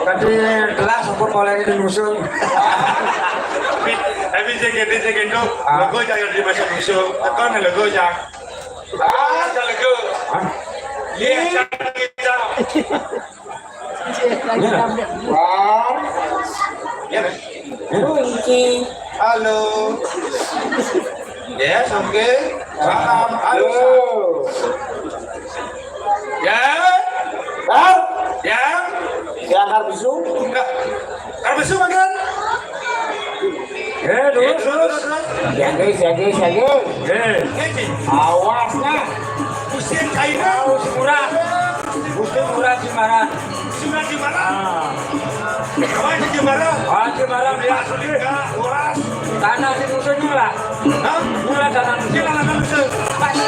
Tadi kelas aku boleh itu musuh. Tapi saya gede saya gendong. Aku jangan di masa musuh. Tekan lego jangan. Ah, jangan lego. Iya, jangan kita. Wah. Ya. Halo. Yes, oke. Paham. Halo. Ya. Hah? Ya. Ya, Karbisu. Enggak. Karbisu makan. Eh, terus, terus. Jaga, jaga, jaga. Eh. Awas, nah. Musim China. Musim murah. Musim murah, Jimbaran. Musim murah, Jimbaran. Ah. Apa itu Jimbaran? Ah, Jimbaran, ya. Tanah di musuhnya lah. Hah? Murah tanah musuh. Tanah musuh. Pasti.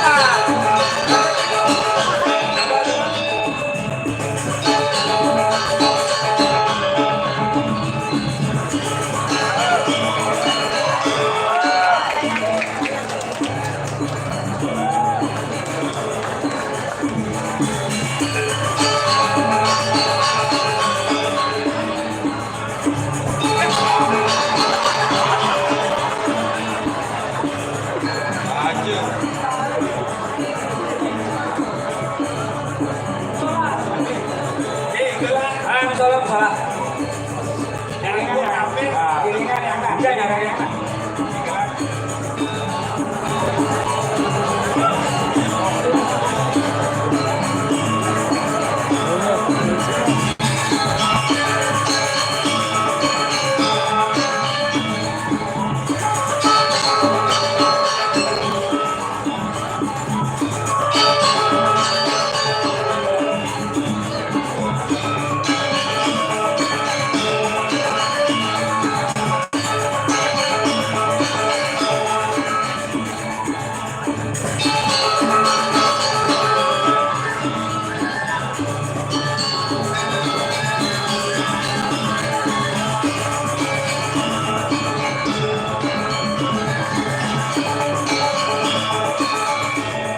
Ah, salah, salah.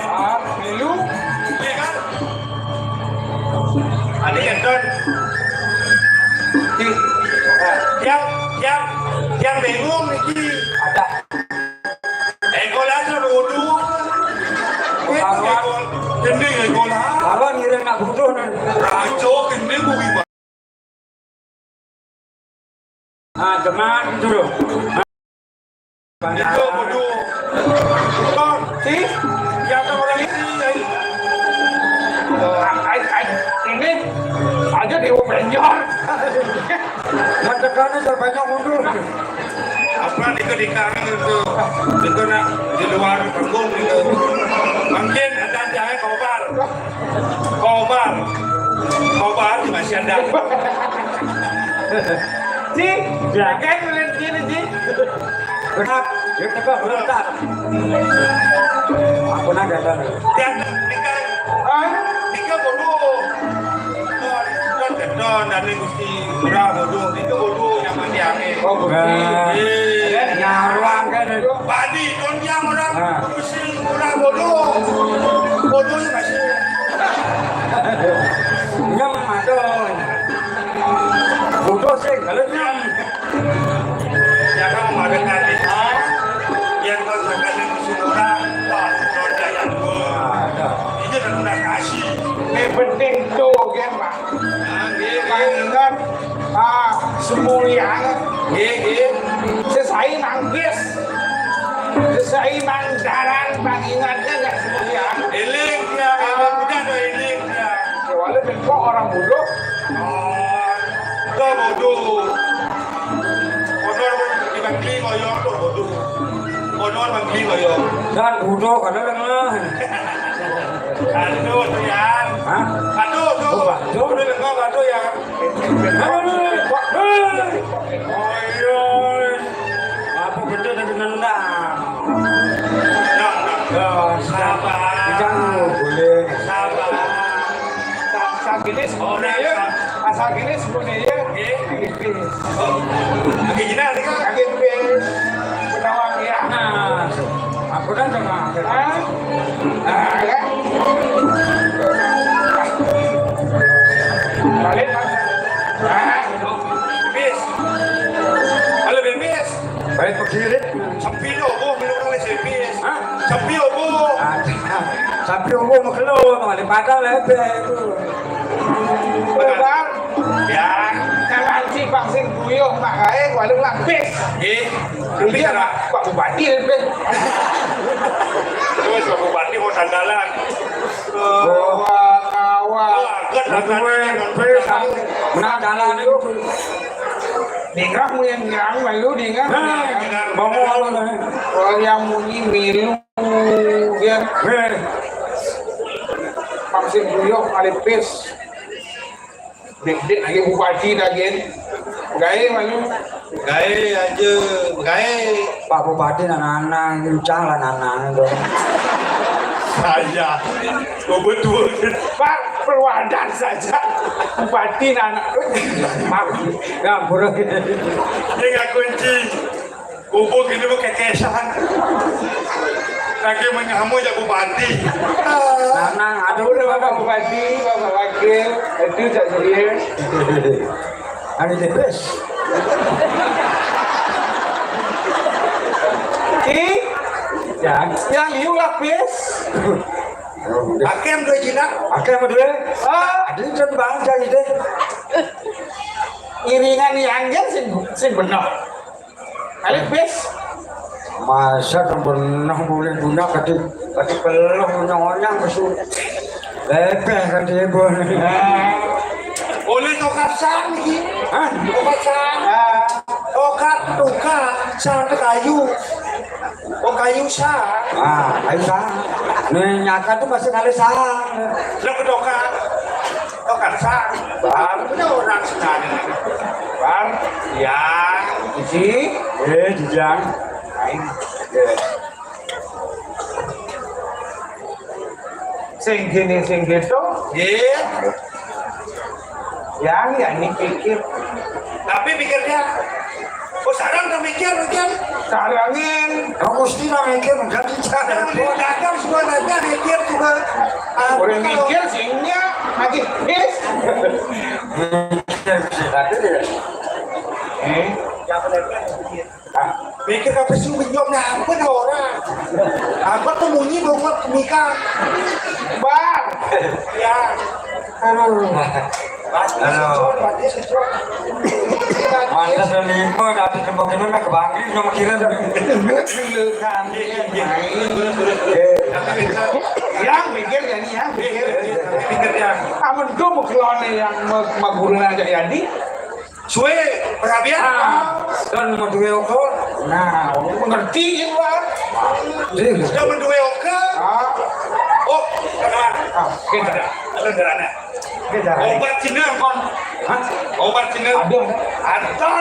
Ah, milu. Iya kan? Ada yang don. Yang, yang, yang bingung iki. Ada. Eh, Itu bodoh. Bang, sih? Ya, orang ini, ya. Ai, ai, ini aja Dewa Banjar. Kan tekannya terbanyak mundur. Apa nih ke di kami itu? Itu nak di luar kampung itu. Mungkin ada jahe kobar. Kobar. Kobar masih ada. Ji, ya kan, mulai gini, Ji. Berat, ya, tebak, berat. Aku nanya, Bang. Ya, nikah. Hah? Nikah bodoh. Don, don, don, dan ini Gusti Ngurah bodoh. Itu bodoh yang mati aneh. Oh, Gusti. Eh. Nyarang kan itu. Badi, don yang orang. Ah. Gusti Ngurah bodoh. Bodoh masih. Nyam, madon. Bodoh sih, kalau nyam. Jangan mengadakan itu. Yang kau katakan itu semua orang, wah, roda yang dua. Ini kan udah kasih. Yang penting tuh, kan, Pak. Nah, iya, iya. Ingat, ah, semuanya. Iya, iya. Sesain anggis. Sesain mandaran, Pak, ingatnya nggak semuanya. Eling, ya, ah, udah, udah, eling, ya. Ya, walaupun kok orang bodoh. Oh, kau bodoh. Kono di Bangli ngoyong tuh bodoh. Kono Bangli ngoyong. Dan bodoh, kadang lengah. Aduh, tuh, Yan. Hah? Aduh, tuh. Oh, aduh. Udah lengah, aduh, ya. Aduh, aduh, aduh. Oh, iya. Apa betul tadi nendang? Nah, nah. Ya, sabar. Jangan boleh. Sabar. Asal gini sebenarnya, asal gini sebenarnya. Oke. Oke, gini, ini kan. Oke, oke. Penawar ya. Nah, aku kan sama. Hah? Nah, ya. Balik, Mas. Nah. Bis. Halo, Bis. Balik ke kiri. Sampai lo, Bu, belum kali saya bis. Hah? Sampai lo, Bu. Ada. Sampai lo, Bu, maklum, kali Padang lah, itu. Bang. Ya. Kalau si Bang sing buyuh, Pak Gae, walau lapis. Nggih. Tapi ya, Pak, Pak Bupati lebih. Terus Pak Bupati mau sandalan. Kawa, kawa. Wah, kan. Nah, dalan itu. Dengar mu yang ngang, malu dengar. Nah, mau apa, nah? Kalau yang munyi milu, ya. Eh. Pang sing buyuh, malipis. Dik-dik lagi bupati lagi. Gae malu. Gae aja, gae. Pak Bupati nang anak, ini ucang lah nang anak itu. Saya. Oh, betul. Pak, perwadan saja. Bupati nang anak. Maaf. Ngampura. Ini nggak kunci. Gubuk ini mah kekesan. Lagi menyamu ya Bupati. Nah, nah, aduh, Bapak Bupati, Bapak Wakil, itu Cak Sudir. Ada tepes. Ih, ya, yang liu lapis. Akem dua Cina. Akem dua. Ah, ada kan bangsa gitu. Iringan yang sing sing benar. Balik bis. Masa kan pernah boleh guna kati kati peluh nyonyang kesu. Lebih kan dia boleh. Boleh tokar sang iki. Hah? Tokar sang. Ah. Tokar tukar sang kayu. Oh, kayu sang. Ah, kayu sang. Nih nyata tuh masih kali sang. Lo ke tokar. Tokar sang. Bang, ini orang senang. Bang, ya, isi. Eh, dijang. Lain. Ya. Sing gini, sing gitu. Iya. Yang ya ini pikir. Tapi pikirnya, oh, sarang tak mikir, mikir. Sarangin. Aku mesti tak mikir, enggak bicara. Sarang di dagang semua nanya mikir juga. Ah, orang kalau mikir singnya lagi pis. Mikir bisa ada ya. Eh? Pikir apa sih, nyok, nah, apa dah orang? Apa tuh munyi, bengok, kemikan? Bang. Ya. Aduh. Halo. Mantap, dan lima, tapi tembok ini mah kebanggil sama kira. Yang mikir ya nih ya, mikir. Amun tuh mau kelone yang mau mau guru aja jadi. Suwe, perhatian. Ah, dan mau duwe oko. Nah, mengerti ya, Pak. Iya, iya. Sudah menduwe oke. Ah. Oh, kena. Ah, kita. Ada darahnya. Kita. Obat Cina, kon. Hah? Obat Cina. Ada. Ada.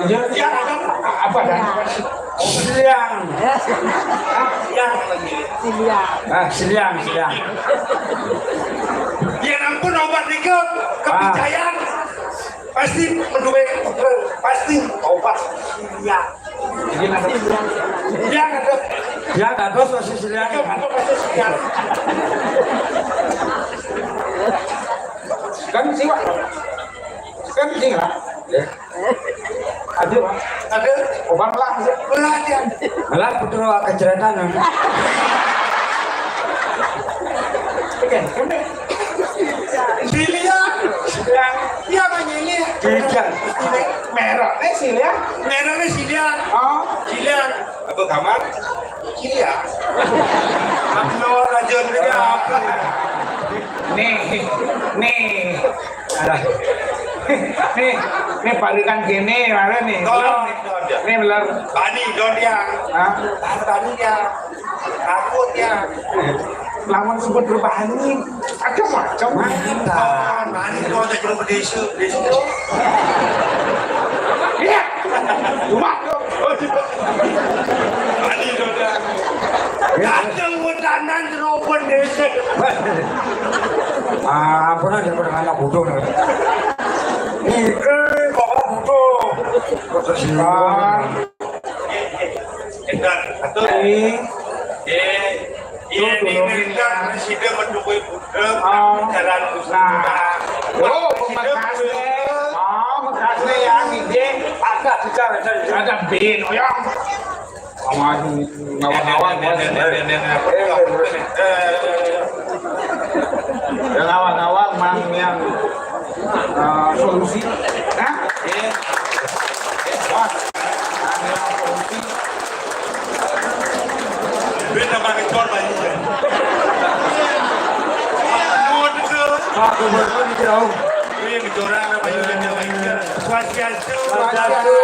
Iya. Ya, ada. Apa dah? Siang. Siang lagi. Siang. Ah, siang, siang. Ya ampun, obat nika kepercayaan. Pasti menduwe, pasti obat Cina. Iya, ada. Iya, ada. Iya, ada, masih Cina. Iya, ada, masih Cina. Kan sih, Pak. Kan sih, Pak. Ya. Ada, Pak. Ada. Obat lah. Lah, dia. Lah, betul, Pak, keceritaan. Oke, oke. Silia. Silia. Iya, Bang, ini. Silia. Merahnya Silia. Merahnya Silia. Oh. Silia. Apa kamar? Silia. Aku mau rajin juga. Nih, nih. Nih, nih parikan gini, mana nih? Tolong, nih, tolong, ya. Nih, bener. Bani, don, ya. Hah? Tahan Bani, ya. Takut, ya. Lawan sebut berbani. Macam-macam. Mantap. Bani, don, ya, cuma berdesa. Desa. Iya. Cuma, don. Oh, iya. Bani, don, ya. Ya. Ada wetanan, terobon, desa. Ah, ampun aja, pada anak bodoh, nah. Nih, eh, bapak bodoh. Kok tersimpan? Ini. Iya, iya, ini kan presiden mendukung budeg, jalan usaha. Oh, Mekasne. Oh, Mekasne ya, nggih. Ada bicara, ada bin, oh ya. Sama ngawang-ngawang, Bos. Yang ngawang-ngawang, Mang, yang, eh, solusi. Hah? Iya. Bos. Beda pakai korban. Pak Gubernur di Ciraung. Wih, dicorang apa juga. Swastiastu. Swastiastu.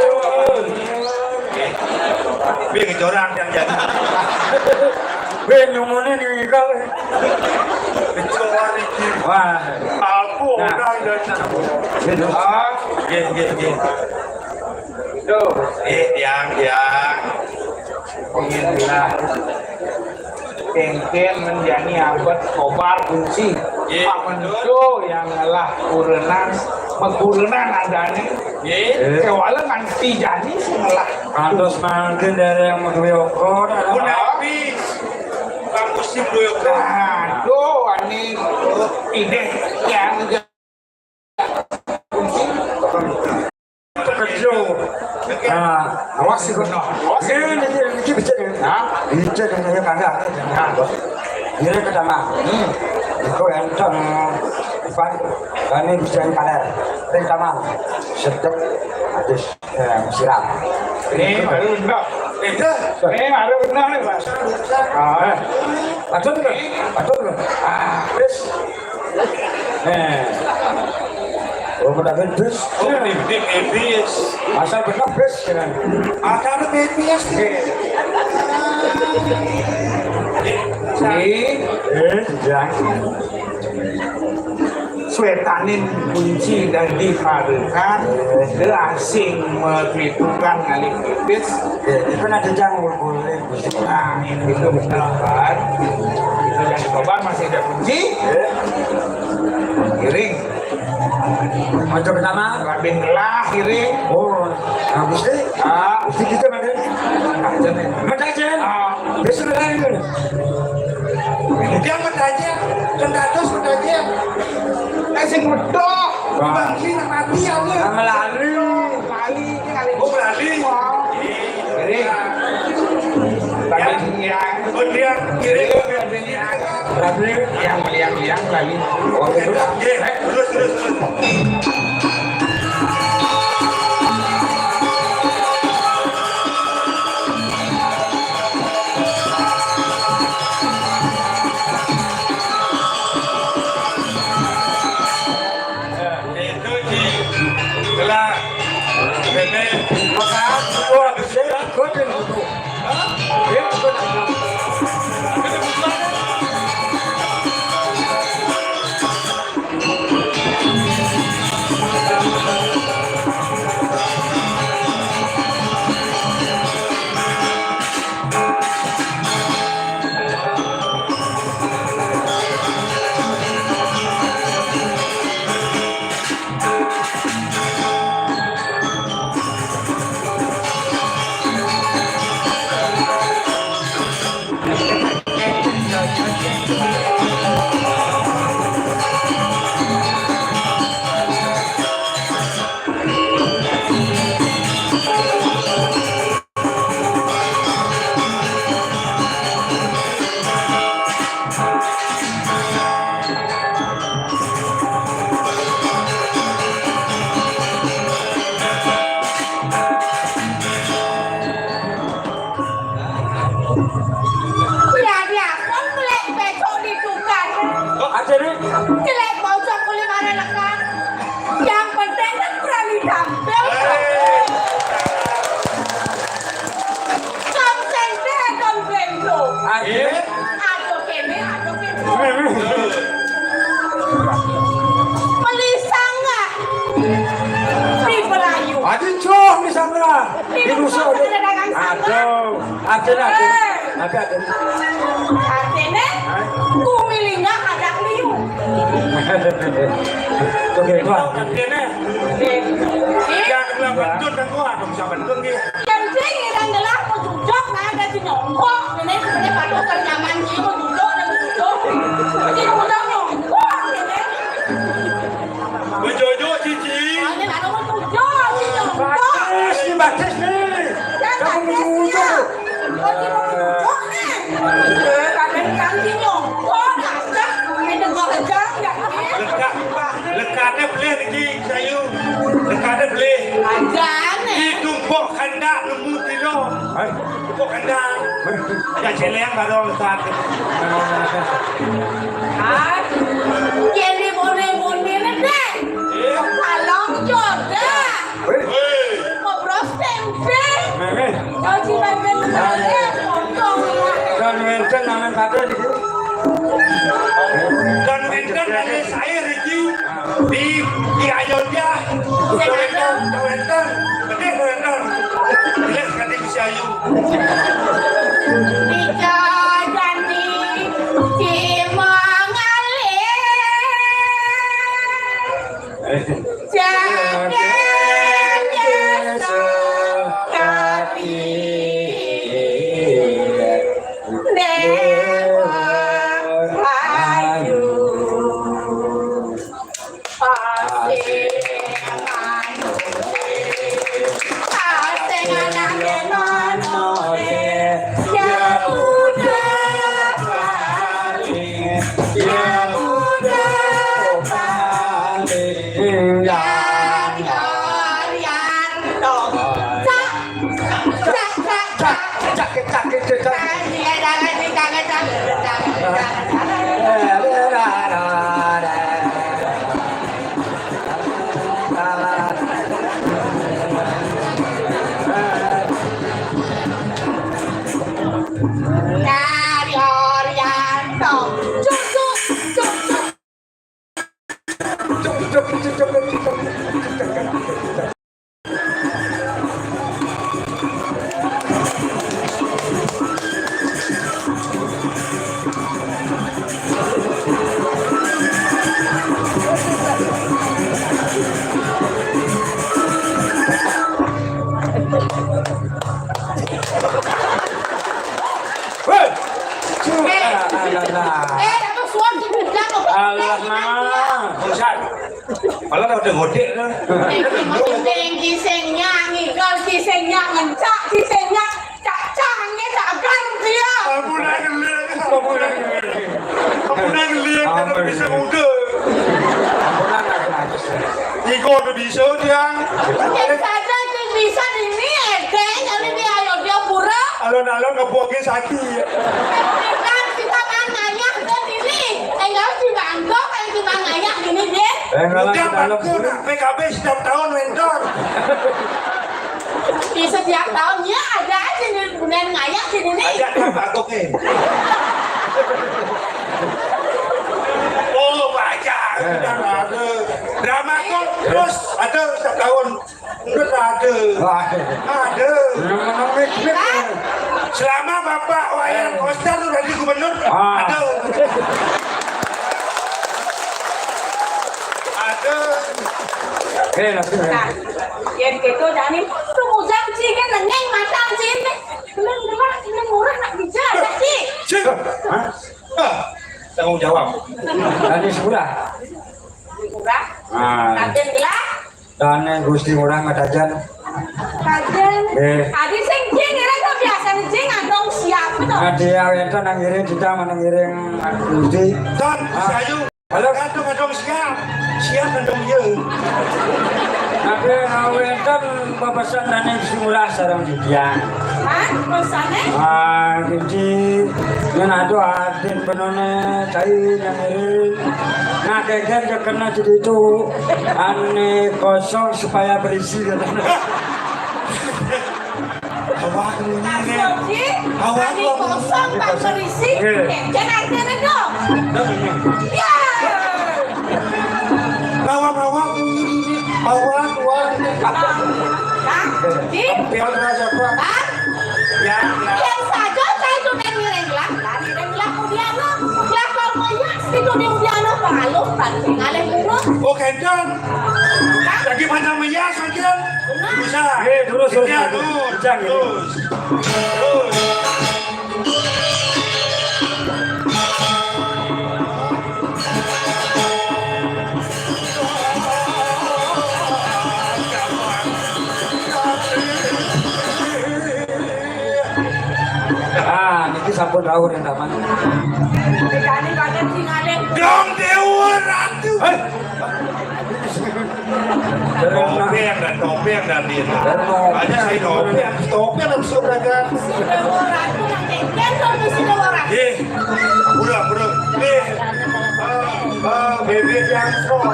Wih, dicorang yang jadi. Wih, nyumune nih, Kak. Dicorang iki. Wah. Aku udah jadi. Gitu. Ah, nggih, nggih, nggih. Tuh, eh, tiang, tiang. Pengen lah. Kengken menjani abet kobar kunci. Iya. Pamentu yang ngelah kurenan, mekurenan adanya. Iya. Kewala nganti jani sih ngelah. Pantes mangkin dari yang mau duwe okor. Udah habis. Bang Musim duwe okor. Aduh, ani ide yang Kecil. Nah, awas sih, kok. Ini, ini, ini bisa, ya. Hah? Bisa, dan saya kagak. Nah, ini pertama. Hmm. Itu entong, apa? Ini bisa yang kaler. Pertama, sedek, habis, eh, siram. Ini baru enggak. Itu. Ini baru enggak, nih, Pak. Ah. Betul, betul. Betul, betul. Ah, terus. Eh. Oh, udah habis. Oh, ini, ini, ini. Asal benar, bes, ya. Ada, ada B P S, nih. Ini, eh, jangan. Swetanin kunci dan diparekan, de asing metuitukang ngalih pipis. Ya, itu kan ada jang boleh. Nah, itu benar, kan? Itu yang coba masih ada kunci. Ya. Kiring. Macam pertama. Rabin gelah, kiring. Oh, nah, mesti. Ah. Mesti kita makan. Macam ni. Macam ni. Ah. Biasa lah ni. Dia bertanya, kan dados bertanya. Eh, sing bedoh. Wah. Bang, sing mati ya, lu. Nama lali. Lali, ini kali. Oh, lali. Wah. Jadi, ya. Oh, dia kiri. Berarti yang melihat Yang lagi. Oke, terus. Oke, terus, terus, terus. Itu, Ci. Gelar. Bebe. Makan. Wah, besar. Kau yang butuh. Kuwi ade apa mlek becok di tukang? Kok ada nih? Jelek bocok kulit mana lekang. Yang penting kan berani tampil. Konsente kon bendo. Aduh kene, aduh kene. Melisang nggak? Di Belayu. Aduh, cok, di sana. Di rusuh. Ada dagang sana. Aduh, ada, ada. Eh. Ada, ada. Artinya, kumilinga ada liu. Oke, Tuan. Artinya, jangan bilang betul, kan gua bisa betul, gitu. Kencing ireng gelah mau jujok, nah, ada si nyongkok. Ini sebenarnya patuh ternyaman, si mau jujok dan jujok. Si mau nyongkok, ini. Mau jujok, Cici. Ada, ada mau jujok, si nyongkok. Batis, ini batis, nih. Jangan batis, ya. Kamu mau jujok. Oh, si mau jujok, nih. Eh, kadang kan si nyongkok, nah, dah. Ini gua kejar, ya, nih. Lekatnya boleh, Cici. Sayur, lekatnya beli. Ajane. Itu mbok kandak nemu tilo. Hai. Mbok kandak. Hai. Ada celeng baru lekat. Ah, jadi bone-bone ne, Dek. Iya. Kalau jodoh. Hei. Hei. Ngobros tempe. Hei. Kau jiwa ben. Hei. Potong. Dan wenten nangan pada di sini. Dan wenten nangan saya, Riki. Di, di Ayodya. Wénten, wénten. Gedé wénten. Jelas kanthi Gusti Ayu. Dicadani Cimangalih. Jagat Sukati. Dewa Ayu. Asing manuk, asing anake manuk, ya udah paling, ya udah paling, ya, ya, ya, toh. Cak, cak, cak, cak, cak, cak, cak, cak. Dari Orianto. Cuk, cuk, cuk, cuk. Hei! Cuk, eh, alah, alah. Eh, apa suan dibuka kok? Alah, nah, buset. Malah udah godek, nah. Sing, sing nyanyi, kalau sing nyanyi, cak, sing nyanyi, cak, cak, nyanyi, cak, kan dia. Ampun, ampun, ampun, ampun. Ampun, ampun. Kan bisa muda. Ampunan, Raden Agus. Iko udah bisa, Tiang. Yang saja yang bisa ini, Edeng, kami di Ayodya Pura. Alon-alon ngebuangin saki. Kan kita kan ngayah ke sini. Tinggal di Bangkok, kan cuma ngayah gini, dia. Eh, ngalah Udah kita alon bagus, sini. Nah, P K B setiap tahun, Mentor. Di setiap tahunnya ada aja nih, bulan ngayah sini nih. Aja kan batuk nih. Oh, banyak. Eh. Udah ada. Drama kok terus ada setiap tahun. Udah ada. Wah. Ada. Yang menang nih, nih. Hah? Selama Bapak Wayan Eh. Koster tuh jadi gubernur, Ah. ada. Ada. Eh, nanti. Nah, yang gitu, Dani, tuh ujang cingin, nengeng matang cingin. Ini murah, ini murah, nak bicara, Ci. Cing. Hah? Ah, tanggung jawab. Tadi sebelah. Murah. Ah. Tapi gelas. Tane Gusti Ngurah ngatajan. Tajen. Eh. Adi sing cing, ira kok biasa cing, andong siap to. Nah, dia wénten nang ngiring, kita menang ngiring Gusti. Don, Ah. Sayu. Halo. Kandung, kandung siap. Siap kandung iya. Tapi wénten pepesan tane Gusti Ngurah sareng titiang. Hah? Pesannya? Ah, Gusti, yen ada adin benone cai nang ngiring. Nah, keker ya kena jadi itu. Ane kosong supaya berisi, katanya. Awak ini. Astagfirullah. Awak Ane kosong, tak berisi. Iya. Keker artinya dong. Ya. Awak, awak ini. Awak, awak. Nah, di. Piala Raja, Pak. Hah? Ya, ya. Yang saja saya itu dan ngiring gelang, dan ngiring gelang kemudian lo. Gelang kalau mau ya, itu dia kemudian lo, pengaluh, tadi ngalih burung. Oh, gendong. Lagi macam meyas, macam. Benar. Bisa. Eh, terus, terus, Iya, terus. Terus. Jangan. Terus. Terus. Ah, niki sampun rawuh ring taman. Dikane banget singane. Dong Dewa Ratu. Hei. Topeng dan topeng dan dia. Aja saya topeng, topeng langsung mereka. Si Dewa Ratu nang kengken to si Dewa Ratu. Eh, pura, pura. Eh, eh, bebek yang sok.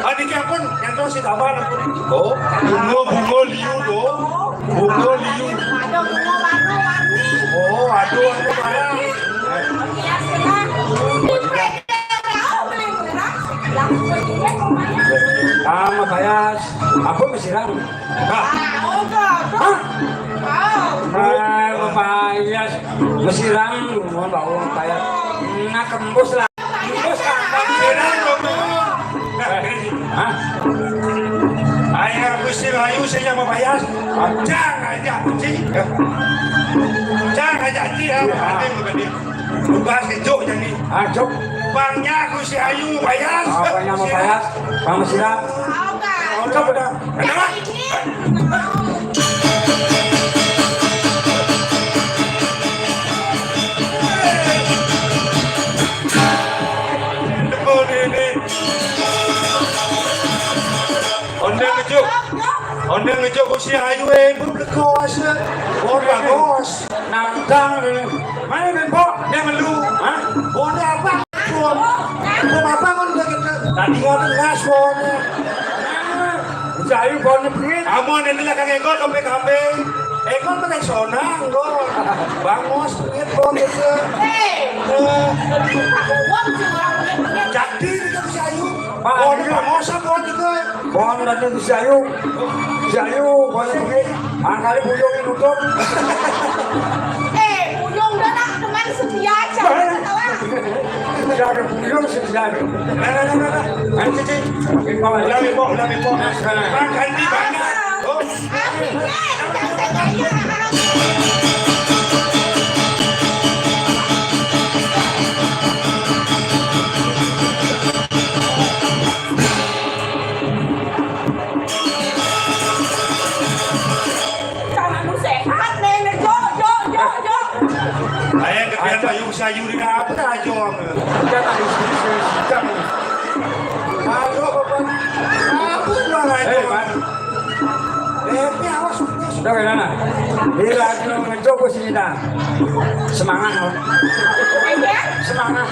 Ah, niki ampun, yang tahu si Taban ampun. Oh, bunga, bunga liu to. Bunga liu. Ada bunga warna-warni. Oh, aduh, aduh, parah. Hias ya. Ah, Mas Ayas, apa mesiram? Hah? Ah, Mas Ayas, mesiram, mohon bau, Mas Ayas. Nah, kembus lah. Kembus lah. Mesiram, kembus. Nah, ini. Hah? Ayah Gusti Rayu, saya mau bayar. Jangan aja, Cik. Jangan aja, Cik. Ada yang bukan dia. Tugas kejok jadi. Ah, jok. Bangnya aku si Ayu Bayas. Ah, bangnya mau Bayas. Bang Mesirap. Udah, udah. Kenapa? Ini. Ondeng ngejuk. Ondeng ngejuk ku si Ayu, eh, buru lekos. Ora bos. Nantang. Mana ben, Pok? Dia melu. Hah? Bonnya apa? Bon. Bon apa, Mon? Tadi ngoten ngas bonnya. Ucai bonnya bengit. Amun ini lah kang Eko, kambing-kambing. Eko menang sonang, kok. Bangos bengit bon itu. Eh. Uang cuma bengit-bengit. Jadi itu si Ayu. Pak, Bon, iya. Bangos apa bon itu? Bon, tadi itu si Ayu. Si Ayu, bon bengit. Angkali buyung nutup. Eh, buyung dah nak teman setia aja. Tahu ah? Tidak ada buyung setia. Nah, nah, nah, nah, nah. Ayo, Cici. Bimbang aja. Udah, Bimbang, udah, Bimbang. Nah, sekarang. Bang, ganti, Bang. Oh. Api, eh, jangan saya. Cara nu sehat, Nenek. Jok, jok, jok, jok. Ayo, kebiasaan payung Sayur di dapur aja. Jangan di sini, sini, sini. Aduh, apa? Apa udah aja? Eh, Pak. Eh, ini awas, awas. Udah, udah, nah. Iya, aku mencoba sini dah. Semangat, loh. Semangat.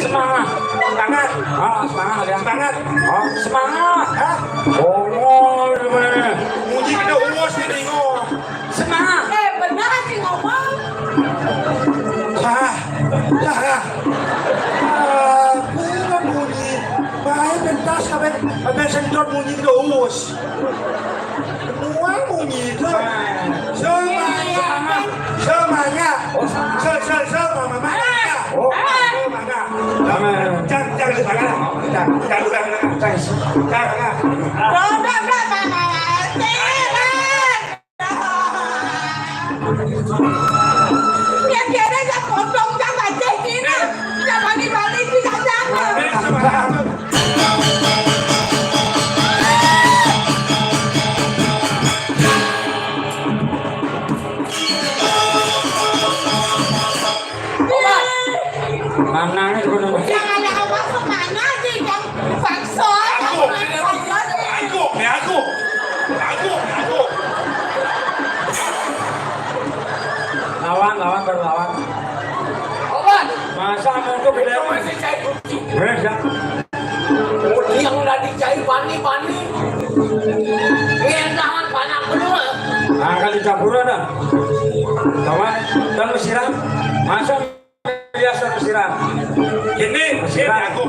Semangat. Semangat. Oh, semangat, ya. Semangat. Oh, semangat. Hah? Oh, oh, udah, udah, udah. Muji kita umus di ringo. Semangat. Eh, benar sih ngomong. Ah, ah, ah. Ah, bener bunyi. Main pentas sampai, sampai sendot bunyi terus. Semua bunyi itu. Semangat. Semangat. Se, se, se, mama, mama. Oh. Semangat. Jangan, jangan, jangan. Jangan, jangan, jangan. Jangan. Udah, udah, udah, udah, udah, udah. Yang tiada yang potong, yang bajai Cina, yang bali-bali tidak sama. Mana ni sebenarnya? Yang ada awak semana je, yang paksa. Aku, aku, aku, aku. Lawan, lawan, baru lawan. Obat. Masa mau tu bila masih cai putih. Beres ya. Putih yang udah dicai pani-pani. Ngendahan panak bener. Angkat dicampur ada. Kawan, dan siram. Masa biasa siram. Ini, ini aku.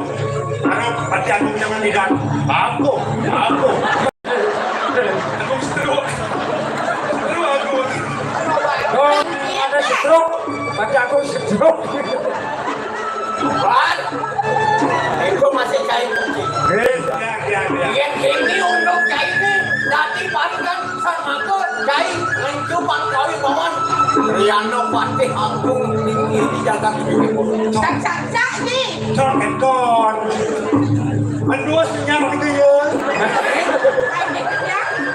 Karena pati aku jangan tidak. Aku, aku. Aku stroke. Stroke aku. Oh, ada stroke. Pati aku stroke. Wan, itu masih cai putih. Eh, ya, ya, ya. Yang ini untuk cai ini, nanti baru kan sama ke cai, ngencu bang kawin bawan. Riano Patih Agung tinggi di jagat ini. Cak, cak, cak, ni. Cak, enton. Aduh, senyap gitu ya.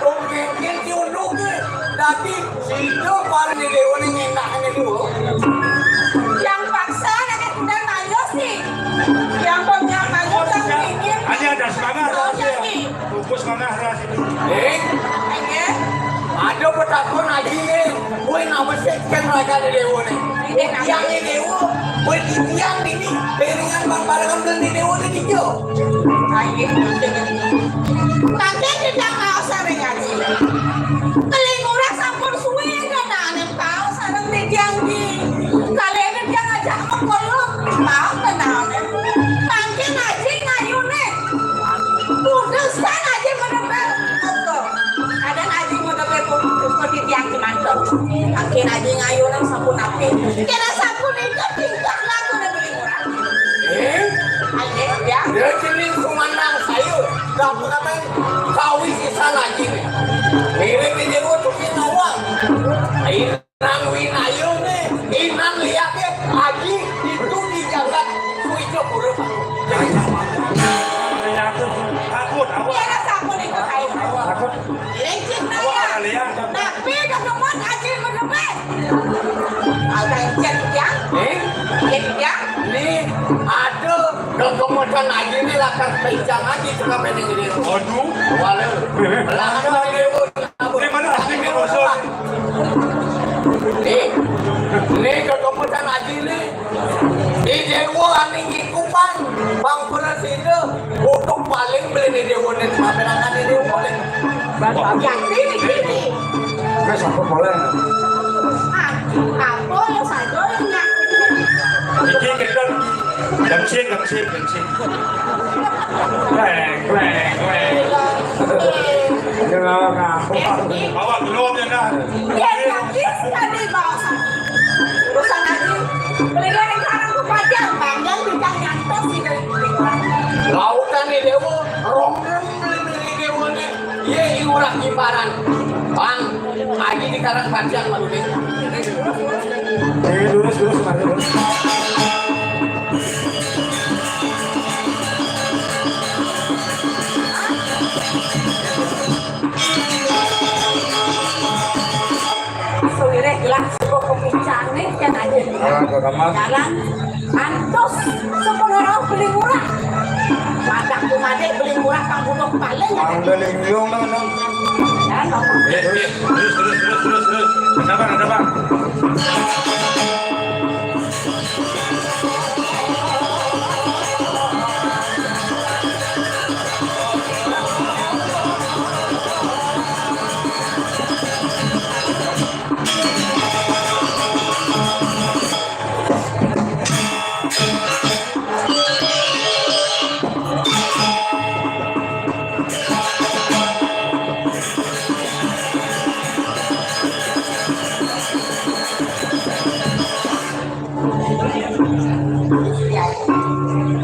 Oke, yang diunduk ni. Tapi Sida paling di dewa ni ngendak ni dua. Yang paksa nak kuda mayus ni. Yang punya mayus yang ingin. Hanya ada semangat. Oh, ya, ni. Fokus semangat lah sini. Eh? Okey. Ada petakon lagi ni. Kau nak bersihkan raja di dewa ni. Ini nak. Yang ni dewa. Kau yang ini. Piringan bang barang di dewa ni tiga. Okey. Nanti kita mau sering ngaji. Keling urang sampun suwe kenane pau sareng titiang nggih. Kalene tiang ajak mekolok, pau kenane. Mangkin aji ngayune. Putusan aji menembe. Ada aji menembe putus titiang kemanten. Mangkin aji ngayune sampun apik. Kira sampun itu tingkah laku Keling urang. Eh? Aye, ya. Dia jenis sumandang sayur. Dah apa kata? Kawis isan aji ni. Mirip ini gua tuh pinawang. Inang winayung ni. Inang lihat ya. Aji itu di jagat Suijo Pura. Takut, takut, awak. Dia rasa apa ni kau kain? Takut. Lecet naya. Tapi dah kemuat aji menembe. Ada lecet ya? Eh? Lecet ya? Ni ada gegemetan aji ni lakar pencang aji suka pening dia. Aduh. Wala. Belahan aji dia pun. Di mana asli ni, Bos? Ni. Ni gegemetan aji ni. Di dewa aning ikupan. Bang Presiden. Untuk paling beli di dewa ni. Masyarakat di dewa ni. Bantu aja. Ini, ini. Wes, aku boleh. Ah, apa yang saya yang nyak? Iki kita. Gangsing, gangsing, gangsing. Kleng, kleng, kleng. Ya, ngapa? Bawa belum ya, dah. Ya, ya, ya, tadi bawa sana. Urusan lagi. Beli dari sekarang tuh panjang, panjang, bisa nyantos sih dari. Lautan ni dewa, rombong beli dari dewa ni. Ye, iurak iparan. Bang, aji di karang panjang, Pak Dudin. Eh, lurus, lurus, Pak, lurus. Sewireh gelah Kok kepincangé kan ada. Orang ke kamar. Jalan antus sepuluh orang beli murah. Madak kumadé beli murah pang bunuh paling ada. Ambil liung nang, nang. Jalan, Bang. Eh, eh, terus, terus, terus, terus, terus. Ada apa, ada apa?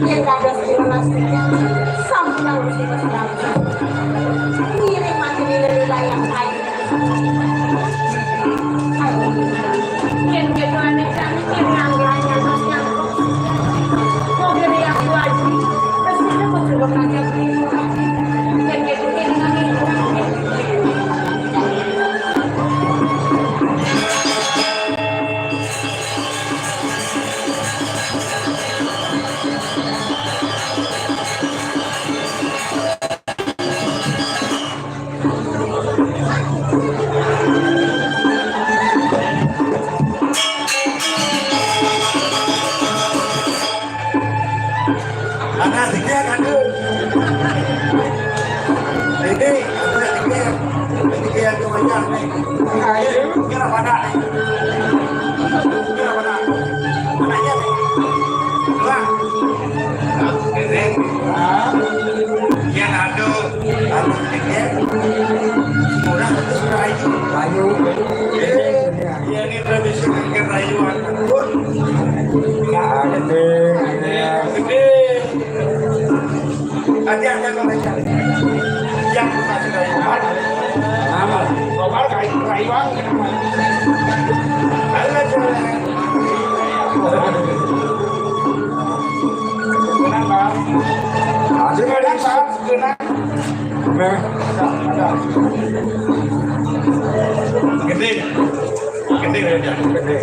Yén dados ira masih sampun ngurusi Gusti Allah. Ngiring mangkin ing wilayah ayu. Ayu. Yén kéto ané cantik, yén nganggo anyar mas nyangkut. Moga riang kuaji, mesti kudu ngajak. Yén kéto kéto. Mana dikit, aduh. Ini, udah dikit. Dikit tuh banyak nih. Ayo, kira pada nih. Kira pada. Anaknya nih. Wah. Ini. Iya, aduh. Aduh, dikit. Murah, terus merayu. Ayo. Iya, ini tradisi bikin rayuan. Gede, gede. Hati-hati kalau lecet. Yang bukan sudah hebat. Nama? Bapak kain rayuan. Halo, Cewek. Kenapa? Kenapa? Kenapa? Gede. Gede, gede. Gede.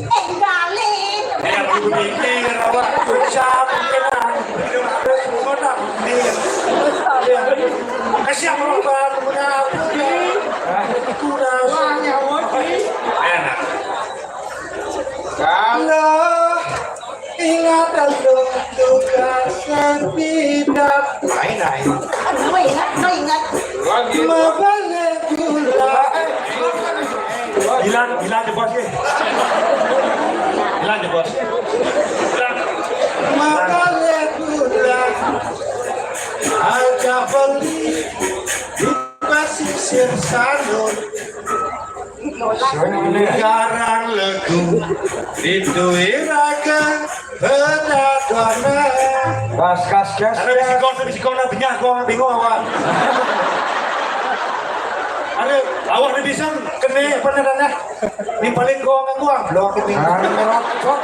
Tinggalin. Eh, aku mikir, awak ucap, kenal. Terus ngono, nih. Iya. Kasihan orang baru, kenapa? Kurang. Wah, nyawa, Ki. Enak. Kalau ingatan dong tugas yang tidak. Lain, lain. Aduh, ingat, no, ingat. Lagi. Mabale gula. Bilang, bilang cepet sih. Bilang cepet. Bilang. Mabale gula. Ada beli di pasisir Sanur. Sekarang legu itu iraga. Benar, benar. Gas, gas, gas, ada bisi gas. Kon, bisi kon, bingung apa? Ada awak di bisa kena apa namanya? Ini paling gua ngaku amplop ini. Ah, ngerokok.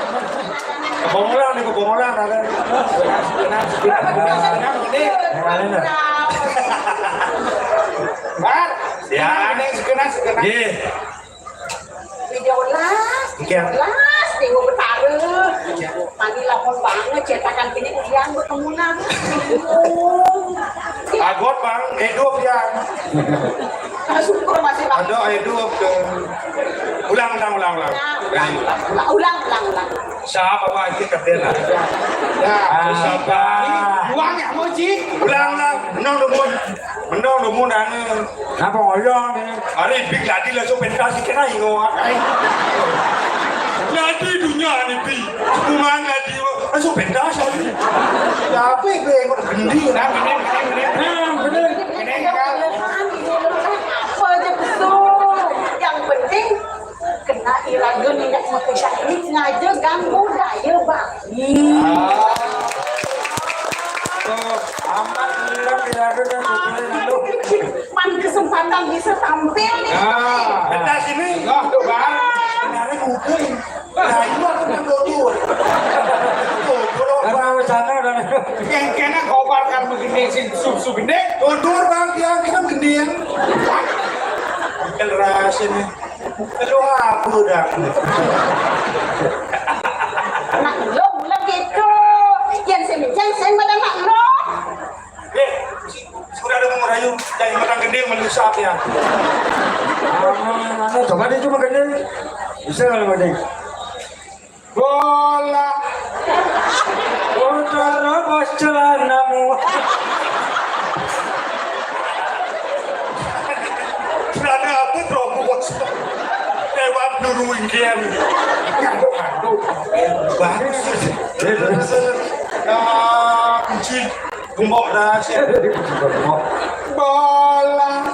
Kebongolan nih, kebongolan ada. Benar, benar, benar, benar, ini. Yang mana, nah? Bar, ya. Ini segenap, segenap. Iya. Video las, iya. Las, Minggu Betara. Iya. Tadi lapor banget, cetakan ini ujian bertemunan. Agot, Bang, hidup ya. Ah, syukur masih, Bang. Ada hidup tuh. Ulang, ulang, ulang, ulang. Ulang, ulang, ulang, ulang, ulang. Siapa, Bang? Kita kerja lah. Ya. Ah, sabar. Uang ya, Moji. Ulang, ulang. Menang dulu. Menang dulu, Nana. Napa ngoyong ini? Ari big tadi langsung pentas iki kena ingo. Nanti dunia ini bi. Sebulan tadi langsung pentas tadi. Ya apa gue yang gending? Nah, bener, bener, bener. Nah, bener. Bener, kan? Apa aja betul. Yang penting kena iraga nindak makejang ini sengaja ganggu daya, Bang. Tuh, aman, hilang, tidak ada dan bukan lalu. Man kesempatan bisa tampil nih. Nah, kita sini. Nah, tuh, Bang. Sebenarnya bukan. Nah, itu aku kan dodur. Dodur, Bang. Karena wacana dan yang kena gopal kan begini, sing susu gede. Dodur, Bang, yang kena gede. Rasane. Lu apa dah? Nak lo mula gitu. Yang sing jang sing pada nak lo. Eh, si, sudah ada mau merayu, jadi menang gede melusak ya. Ah, mana coba dia cuma gede. Bisa kalau gede. Bola. Bola terobos celanamu. Celana apa terobos? Lewat dulu ingkian. Aduh, aduh. Bagus. Ya, kunci. Gembok dah, sih. Gembok. Bola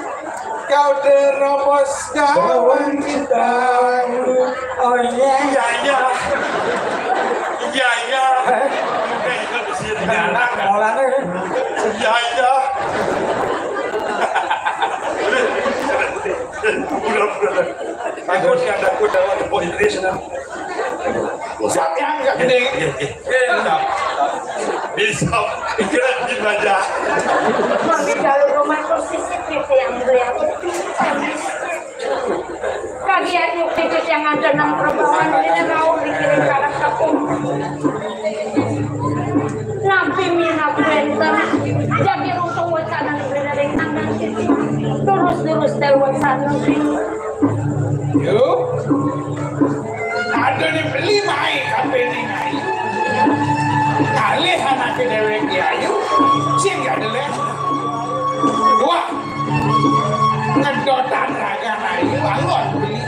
kau terobos gawang kita. Oh iya. Iya, iya. Iya, iya. Hah? Udah, itu di sini. Anak bolanya ini. Iya, iya. Udah, udah. Aku sih ada aku dalam gembok Inggris, nah. Siapa yang nggak gede? Iya, iya. Bisa. Pikiran dibaca. Mami jalur rumah kok sisip gitu yang beli aku. Kagian yuk dikit yang ada nang perempuan ini mau mikirin karakter. Nampi mina kuenten. Jadi runtung wacana negeri dari kandang sisi. Terus-terus tel wacana. Yuk. Ada ni beli mai kape ni ngai. Kalih anake dewek ya, yuk. Sing gak delek. Wah. Ngedotan raga ayu, anggon beli.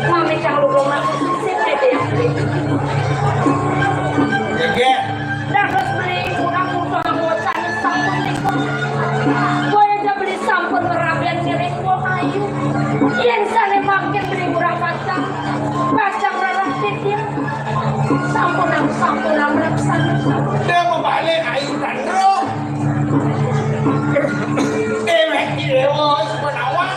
Mami cang lupa masuk sip deh. Gege. Dados beli kurang mutu anggota sampun niku. Boya aja beli sampun ngerabian ngiring wong ayu. Yen sane mangkin beli murah kacang. Kacang rarah titip. Sampunang, sampunang, laksana, sampunang. Dia mau balik ayu dan roh. Ewek dewa semenawa.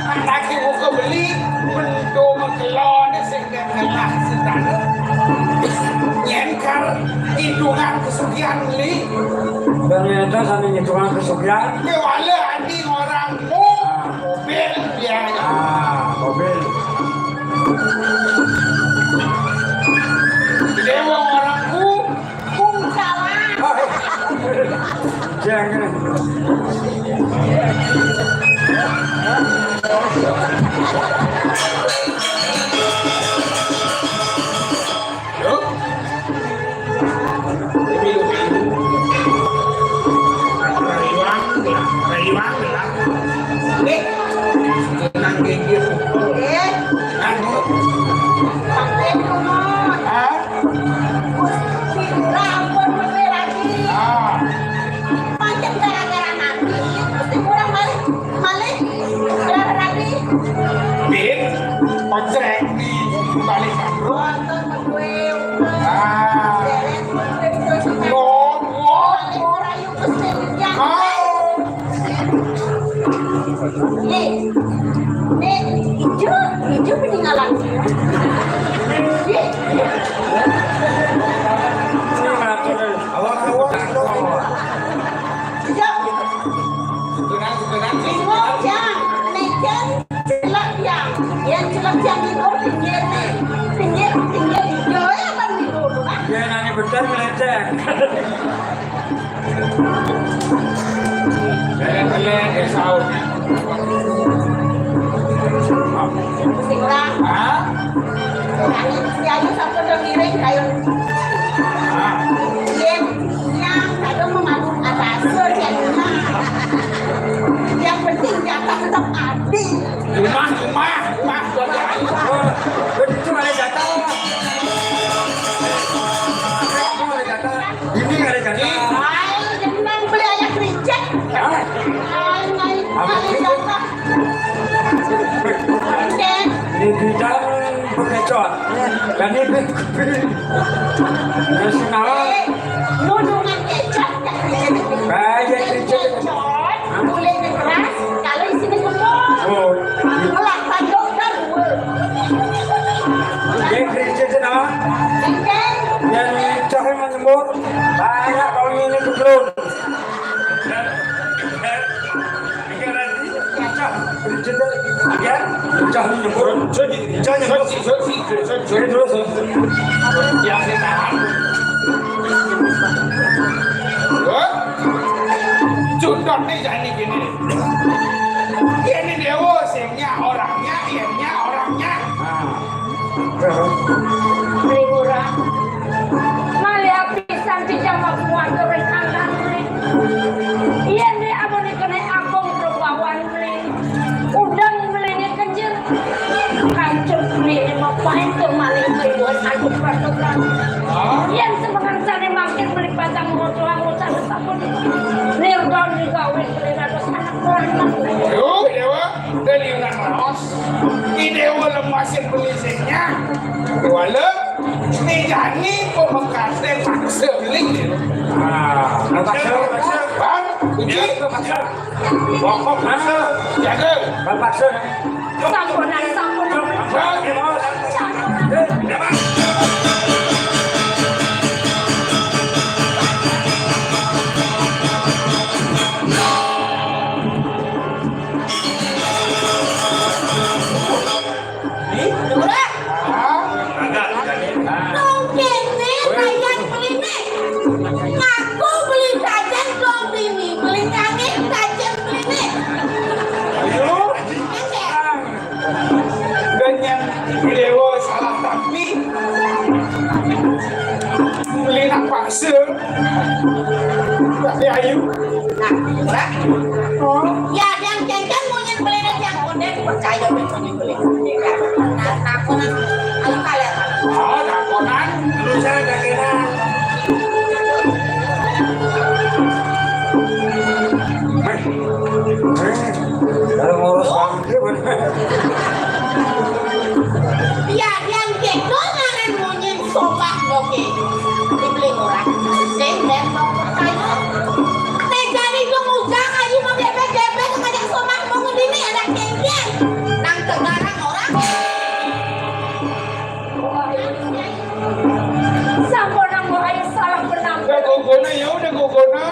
Anake muka beli. Mendo mekelone sing ngelah sedana. Yen kar hitungan kesugihan beli. Ternyata sambil hitungan kesugihan. Kewala adi orang mu. Ah. Mobil dia. Ah, mobil. Dewa orang ku. Jangan. Rayuang lah, rayuang lah. Nih, nang gigit. Anu. Hah? Gusti Lurah ampun mesti lagi. Ah. Pancen gara-gara nabi, Gusti Lurah malih, malih gara-gara nabi. Bin, ojek di balik. Wonten medue. Ah. Derek medue terus. Wong, wong. Malih ora yuk Gusti Lurah. Ah. Nih, nih, ijo, ijo peninggalan. Nih. Awak-awak. Ijo. Sebenang, sebenang. Bingung, Jang. Nih, Jang. Celak, Jang. Yang celak, Jang, itu pinggir, nih. Pinggir, pinggir, ijo, ya, kan, gitu, kan? Ya, nanya betul, melecet. Lele-lele, eh, sahur. Sing ora. Hah? Kami mesti aja sampai udah miring, kayak. Hah? Iya, iya, kadang memalu atas, ya. Yang penting jatah tetap ada. Rumah, rumah, rumah. Betul ada jatah. Betul ada jatah. Ini ada jatah. Ayo, jangan beli ayah kericik. Hah? Ayo, ayo. Apa kericik? Ini bidang bekecot. Dan ini big. Terus kenapa? Eh, nudungan kecot, ya, kericik. Kayak kericik. Kecot, kulit keras, kalau isinya semua. Oh. Melah tanduk dan dua. Yang kericik itu nama? Bengkeng. Yang cah yang nyembur. Banyak kalau ini kebetulan. Iya, nanti. Ya, jangan nyebut. Jangan nyebut. Jangan terus. Ya, saya tahan. Hah? Cudot nih, jangan gini. Ini Dewa, singnya orangnya, ianya orangnya. Ri Ngurah. Malih apisan cicang makuat ring anggan. Yén dé abon kéné abong prabawan. Udang beliné kencur. Kancur beliné mapain tur malih kayuhan adu patukan. Yén semengan sané mangkin beli pantang ngocoh-ngocoh sampun. Nirdan digawé beli dados anak lanang. Ayo, Déwa, dari Yunan raos. Ki Déwa lemasin beli singnya. Wala, nijani pamekasné paksa beli. Ah, paksa, paksa. Bang, uji. Paksa. Pokok mana? Jaga. Bapak Sen. Sampunan, sampunan. Sampunan. Ih, Lurah. Dong kéné kayan beliné. Ngaku beli jajan dong beliné. Beli nangis jajan beliné. Ayo. Ganyan beliau salah tapi beli nak paksa. Tapi ayu. Nah, Lurah. Oh. Ya, yang jajan munyin beliné yang kondén percaya. Nah, takonan. Ayo kalian. Oh, takonan. Lu saya dah kira. Kalau ngurus bangke bener. Ya, yang kéto ngaran munyin sopak, oké. Dibeli orang. Sing dan percaya. Téh jani dong ujang ayu mah bébék-bébék ngajak sopak mau ngedini ada kéngkéng. Nang tegarang orang. Sampun ambo ayu salah penampilan. Udah gogona ya, udah gogona.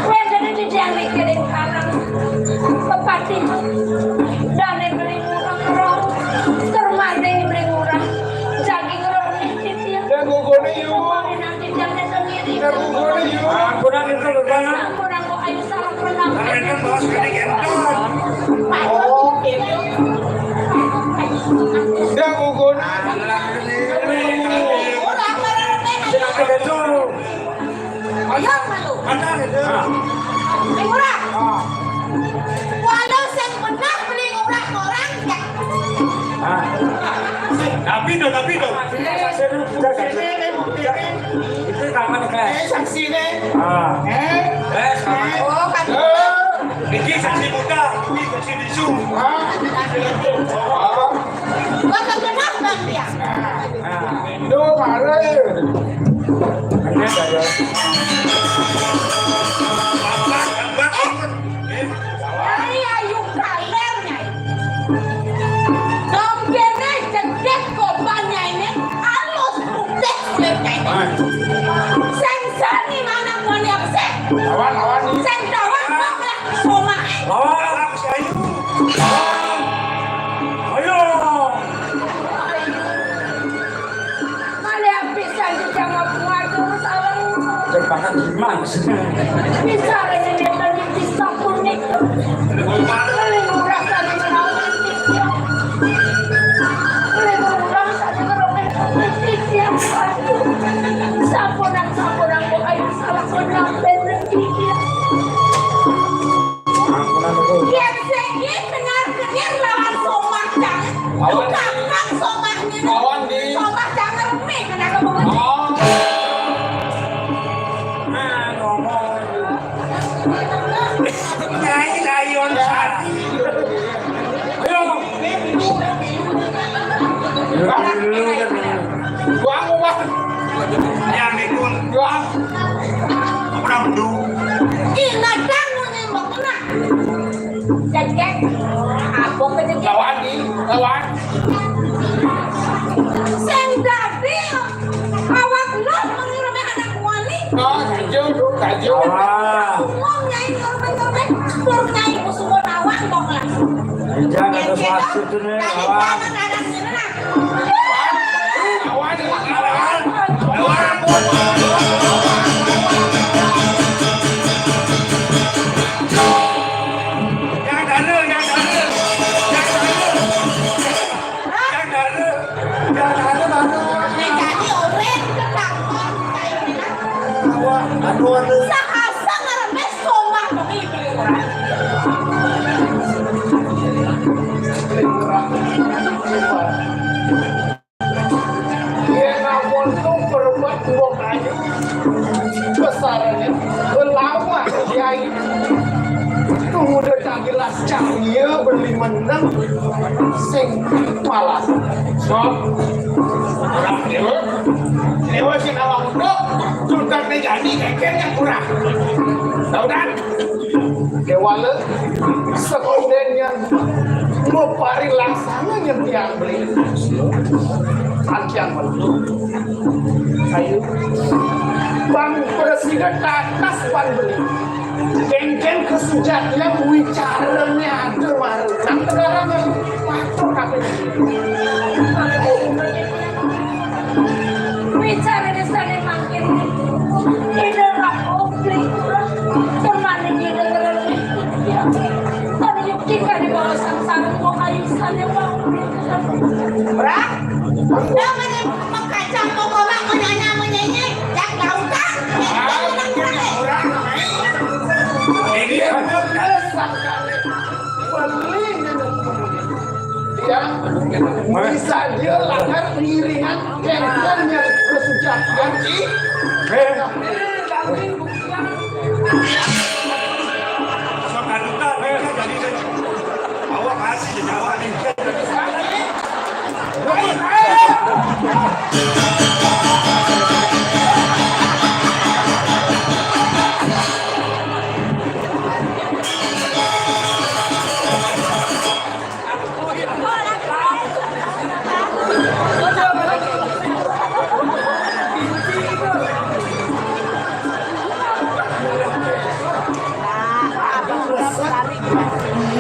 Wénten titiang mikirin karang pepati. Dané beli murah roh. Termanding beli murah. Jagi ngeroh nih titiang. Udah gogona ya. Kemarin titiang sendiri. Udah gogona ya. Ampunan itu, Bang. Sampun ambo ayu salah penampilan. Kemarin kan bahas gede gendong. Oh, gitu. Udah gogona. Murah, murah, murah. Ayo, malu. Murah. Walau sing benar beli murah orang, ya. Tapi dong, tapi dong. Itu kapan, Kak? Eh, saksi nih. Ah. Eh? Eh, sama. Oh, kan. Eh. Ini saksi muda, ini saksi bisu. Ah. Gua kegenap, Bang, dia. Nah, itu marah ya. Ini saya. Nyai ayu kaler, Nyai. Dong kéné jegég goban Nyainé, alus putih kulit Nyainé. Sing sani mana muani apa sih? Lawan, lawan nih. Sing lawan kok lah, somaké. Lawan, ayo. Ayo. Malih apisan di jama kuwatur sareng. Cek makan gimana sih? Bisa ada yang datang di sapunik. Malih murah tadi merawat titiang. Malih murah tadi merawat titiang. Sapunan, sapunan, kok ayo salah benar benar titiang. Ampunan, Bu. Yén sing dengar-dengar lawan somah cang. Awan. Tukang somah ngene. Awan, di. Somah cang ngerti, kenapa banget? Oh. Nah, ngomong. Nyai layon sari. Ayo. Buang, buang. Yang ikut. Buang. Apa namanya? Ih, nadang mau nembak kena. Jajak. Apa kejadian? Lawan, lawan. Sing dadi awak lo menurunnya anak wani. Oh, kaju, kaju. Ah. Ngomong nyai ngomong-ngomong. Tur nyai musuh lawan kok langsung. Jangan ada masuk tuh nih, lawan. Yang ada, yang ada, yang ada, yang ada, yang ada, mana? Yang jadi orang ketangkep kayak gini. Wah, aduh, aduh. Sahasa ngerembes somah demi beli orang. Yén ampun tuh berebut dua kayu besarnya belawan kiai. Tuh udah tak jelas cahaya beli meneng sing malas. Sok. Orang dewa, dewa sing awak udah, sultan jadi kekenya kurang. Tahu kan? Kéwala, sekondén nyén maparilaksana nyén tiang beli. Antian metu. Ayo. Bang prasida tatas pan beli. Kénkén kasujatian wicarané ada mara. Nang tegaran yang patuh kabéh. Wicarané sané mangkin. Ida Ratu Beli Kurang. Kemarin ida ngerti. Tadi yukti kali bawa sangsara mau kayu sané mau. Brak. Dah mana makacang mau bawa mau nyanyi mau nyanyi. Jak daun tak. Ini ada sakale. Beli. Ya, bisa dia langgar pengiringan kentonnya kesucian. Eh.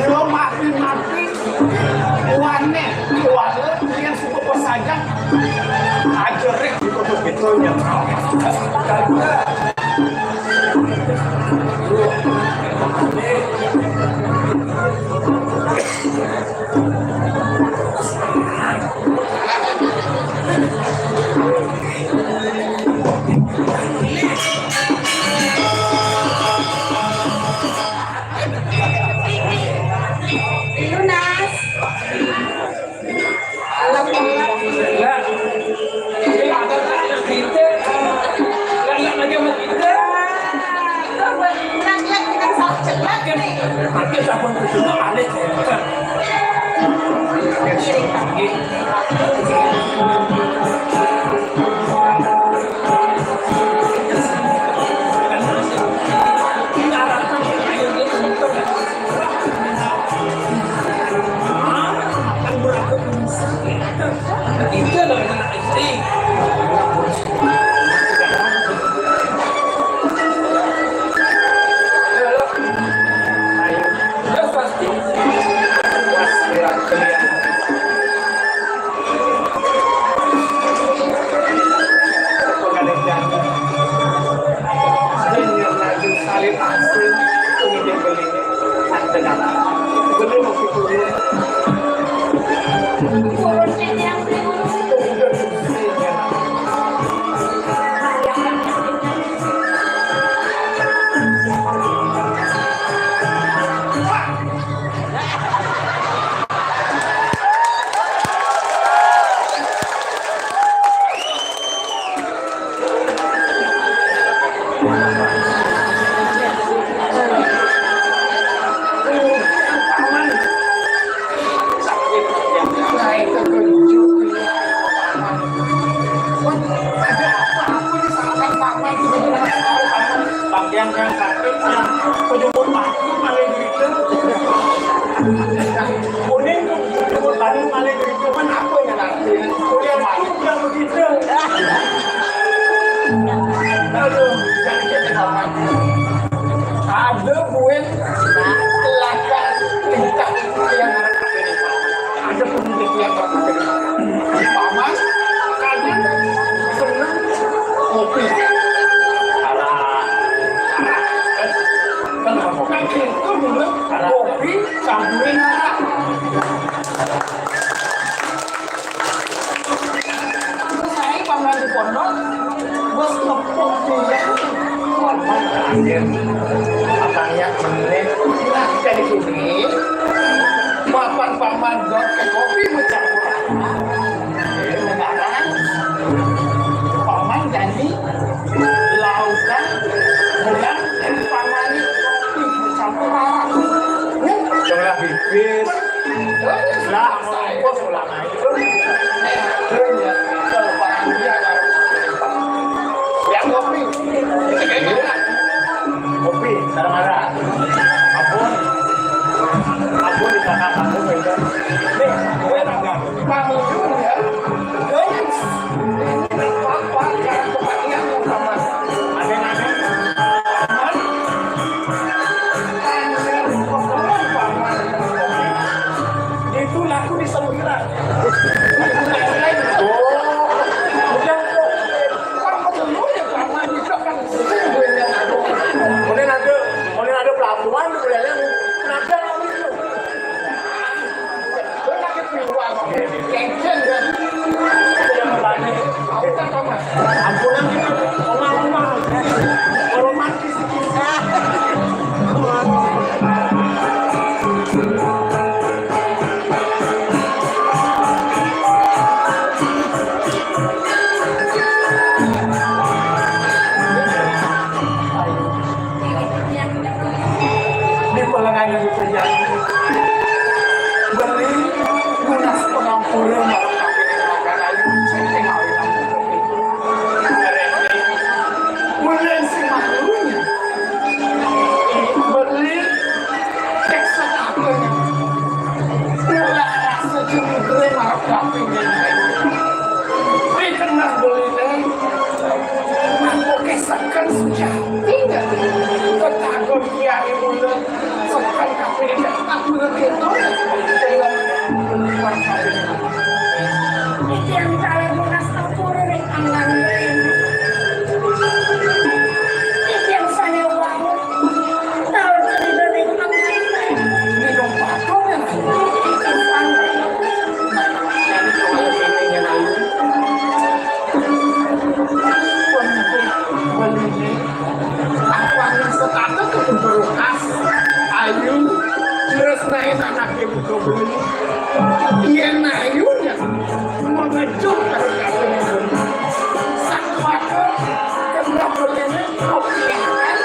Yo mati-mati wane, wane, yen suku pesajang aja rek ditutup itu nya. Lunas. Alam, alam. Lah, ini ada kita. Lah, lah, lagi sama kita. Lah, lah, kita salah cepat nih. Tapi siapa yang sudah balik? Pakaian yang sakit, yang penyembuh batu malah gitu. Kuning tuh penyembuh batu malah gitu. Kan apa yang nanti? Kuliah batu udah begitu. Aduh, jangan gitu amat. Ada buin lakar tingkah yang Paman, kadang seneng ngopi. Arak. Arak. Kan ngopi. Kan gitu dulu. Arak. Ngopi, campurin arak. Saya paman di pondok, bos ngepok dia. Anjir. Abangnya menit. Nah, jadi gini. Papan paman dot ke kopi mencampur. Sekarang paman jadi lautan, bilang paman kopi mencampur arak. Jangan pipis. Lah, mau kos ulang aja. Yang kopi. Kopi, sareng arak. Ampun. Ampun, di sana, ampun, beda. Nih, gue nggak. Bang Jun, ya. Guys, ini apa, Kak? Kepanian, Paman. Ada yang aneh? Paman. Paman. Itu laku di Samudera. Oh. Udah, kok. Paman, lu ya, Paman. Itu kan. Kemudian ada, kemudian ada pelabuhan, kemudian ada. Ampunan gitu, omah-omah. Romantis. Di pelengan yang terjadi. Beli lunas pengampura marang kakek. Beli si malunya. Beli cek setapanya. Mula rasa cemidre marang kakek. Di tengah beli, aku kisahkan sejatinya. Ketagum kiai muda. Sekan kabeh tak bener itu. Dengan beli warna. Iki yang kalian lunas tempur ring angan. Iki yang saya wangun. Tahu cerita ring angan. Ini dong patung ya. Iki yang Apane setata kebun berukas, ayu, terus naik anaknya buka beli. Iya, ayu ya, mengejuk terus. Satu waktu, kena begini, kopiakan,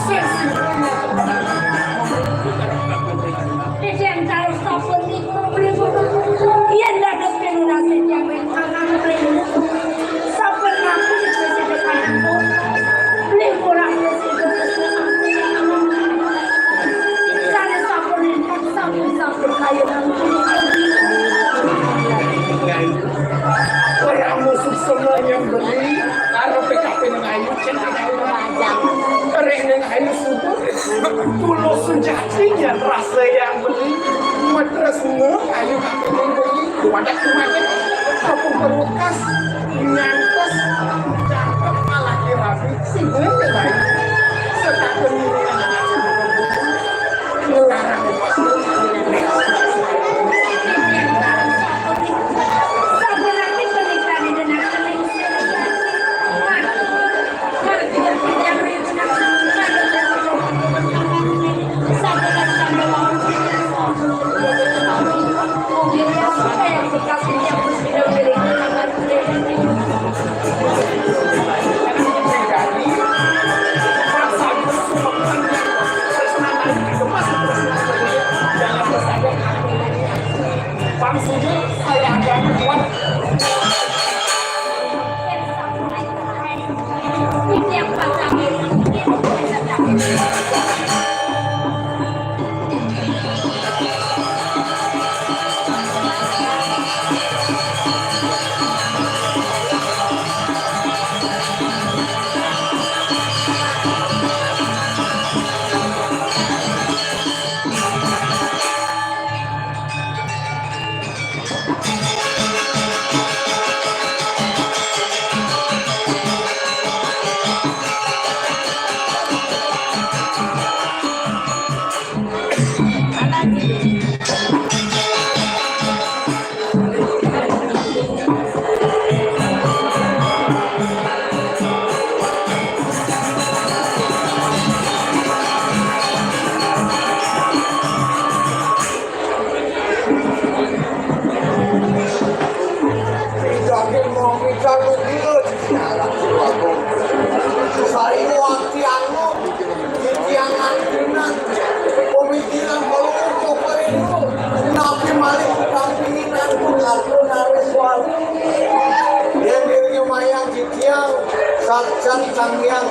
sesi. Titiang taus sampun niku pripun? Yen dados pinunase tiyang ring kakang pripun? Sampun rampung prasida kanangku. Lingkurang prasida tresna aku. Sane sampun ringkes, sampun, sampun kayun. Ora musuh semua yang beli, karo P K P ning ayu, cek ning ayu. Rek ning ayu subuh. Tulus sejatinya rasa yang beli. Matresna ayu kang beli. Wadah kumaha. Kapung terlekas. Nyantos. Cakep malah kirabi. Sing lain. Setak pengiringan. Ngelarang. Sampun rapi pernikahan dengan Bang Sugih, saya agak kuat. Daging mau kita tuh gila. Saya waktu anu, yang antunan, pemikiran kalau untuk itu, tapi maling kambingan pun aku naris walu. Yang dirinya mayang titiang, sajan tangiang,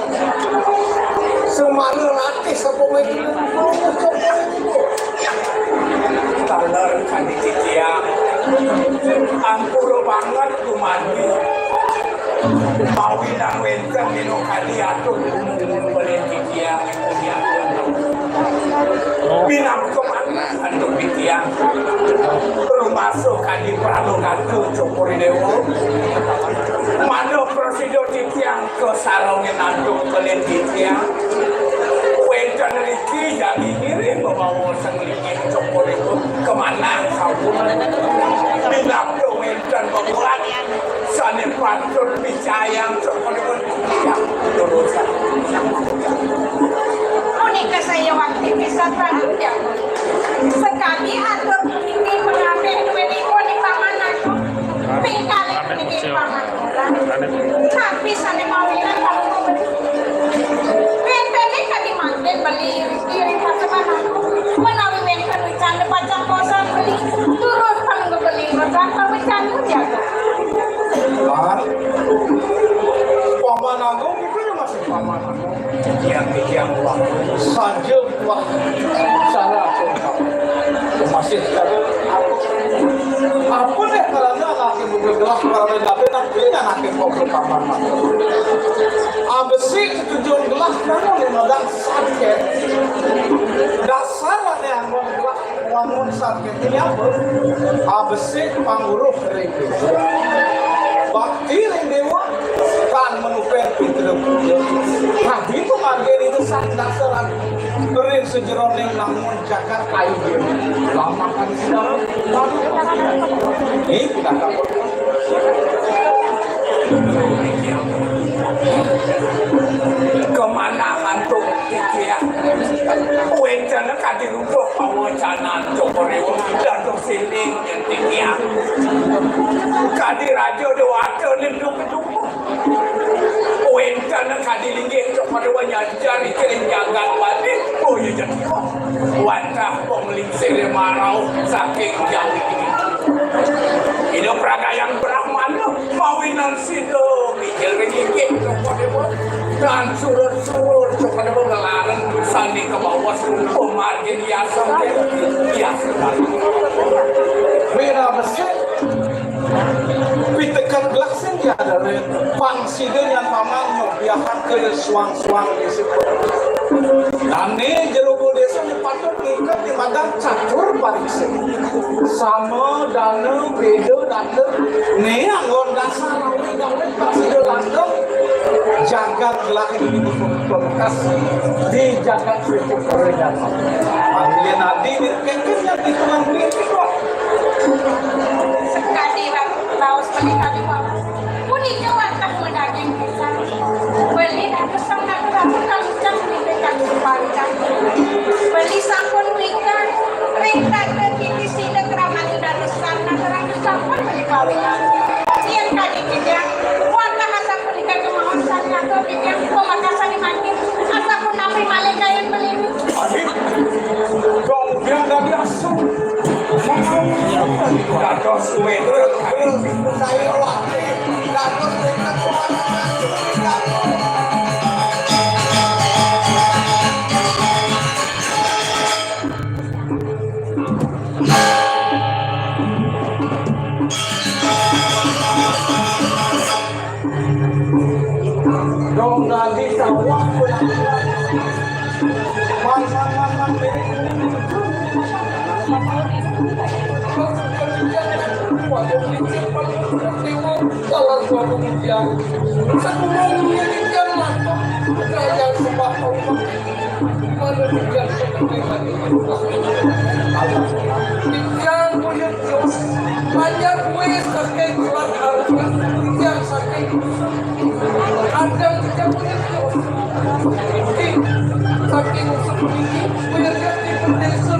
semana ratih sepuluh itu. Taler kadi titiang. Ampura banget kumandi. Mawinan wénten dina kadi atur pelih titiang. Pinangka manah antuk titiang. Rumasa kadi pranagata Cokor I Déwa. Manah prasida titiang kasarengin antuk pelih titiang. Wénten riki jagi ngiring mabawa sang linggih Cokor I Déwa kamanah sampun. Pinangka wénten bebuat sané patut picayang Cokor I Déwa. Punika saya wakti pisan Ratu Jago. Sekali atur puniki pengabih duwénipun ing Paman Agung. Ping kalih puniki Paman Lurah. Tapi sané mawinan Palungguh Beli. Wénten kadi mangkin Beli iring kaseban Agung. Menawi wénten wicana pacang kosong Beli, turun Palungguh Beli ngrereh pawecana Jago. Paman Agung, itu masih Paman Agung. Titiang, titiang, wah. Saja, wah. Salah, aku. Masih saja. Apa deh karena laki buka gelas, karena jabe, nak beli nggak nanti kau ke kamar mandi. Abesi tujuan gelas, kamu lima dan sakit. Dasar ada yang mau gelas. Wangun saking apa? Abesik panguruh ring déwa. Bakti ring déwa, tan manupén pituduh. Kadi pamargin itu sang dasar ring sajeroning namun jagat kayu déwa. Lamakan sida. Ini tidak dapat. Kemana hantu titiang? Wénten kadi rubuh pawacanan Cokor I Déwa dados siling titiang. Kadi raja déwata ninduk-ninduk. Wénten kadi linggih Cokor I Déwa nyajar ring jagat Bali. Oh iya, jadi. Wantah panglingsir marauh saking jauh. Ida pragayang Brahmana mawinan sida mijil ring inggih Cokor I Déwa. Tan surut-surut Cokor I Déwa ngelarang sané kabaos pamargin yasa. Yasa. Wira besik. Pitekan gelas sing diadarin, pang sida nyan paman mabiahan ke suang-suang desa. Dané jero desa né patut ngiket di madan catur pariksa. Sama dana, beda dana, né anggon dasar awé gawé pang sida langgeng. Jagat gelah ini pamekas di jagat suci Purwodana. Panggilin adi di kéngkén yang hitungan kritik kok. Sekadi raos pelih kali wawu. Punika wantah madaging pisan. Beli dados sang nata ratu kalucan nitih kang supawikan. Beli sampun wikan ring tata titi sida kramani dados sang nata ratu sampun beli pawikan. Yén kadi titiang, wantah asapunika kemawon sang nata titiang pamekasan mangkin. Asapunapi malih kayun beli. Dong, yang dari asal. Dados suwe. Dong dadi sawah. Man, man, man, man. Paling licin, paling dewa, salah suatu ujian. Sekurang ini dia masuk, gaya sembah Allah. Mana ujian seperti tadi? Ujian kulit Yus, banyak kuis kakek keluar harga, ujian sakit. Ada ujian kulit Yus. Saking seperti ini, kulit Yus di desa.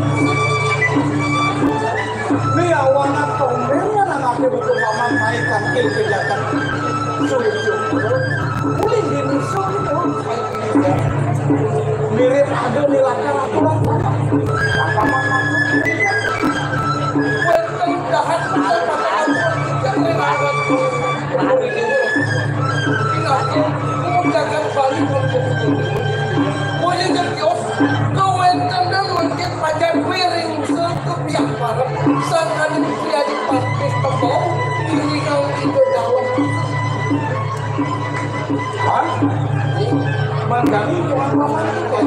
Ni awana tombéngan anaké butuh paman naik kaki ke jagat. Sulit juga. Boleh di musuh itu. Mirip ada di lakar aturan paman. Paman maksud. Wénten dahat paman aturan kita. Jagat Bali. Boleh jadi os. Kawénten dan mungkin pajar wiring. Kepiah parep, sang adik pria di partai tembau, iringang ida dalem. Hah? Mangkani tuan paman tuan.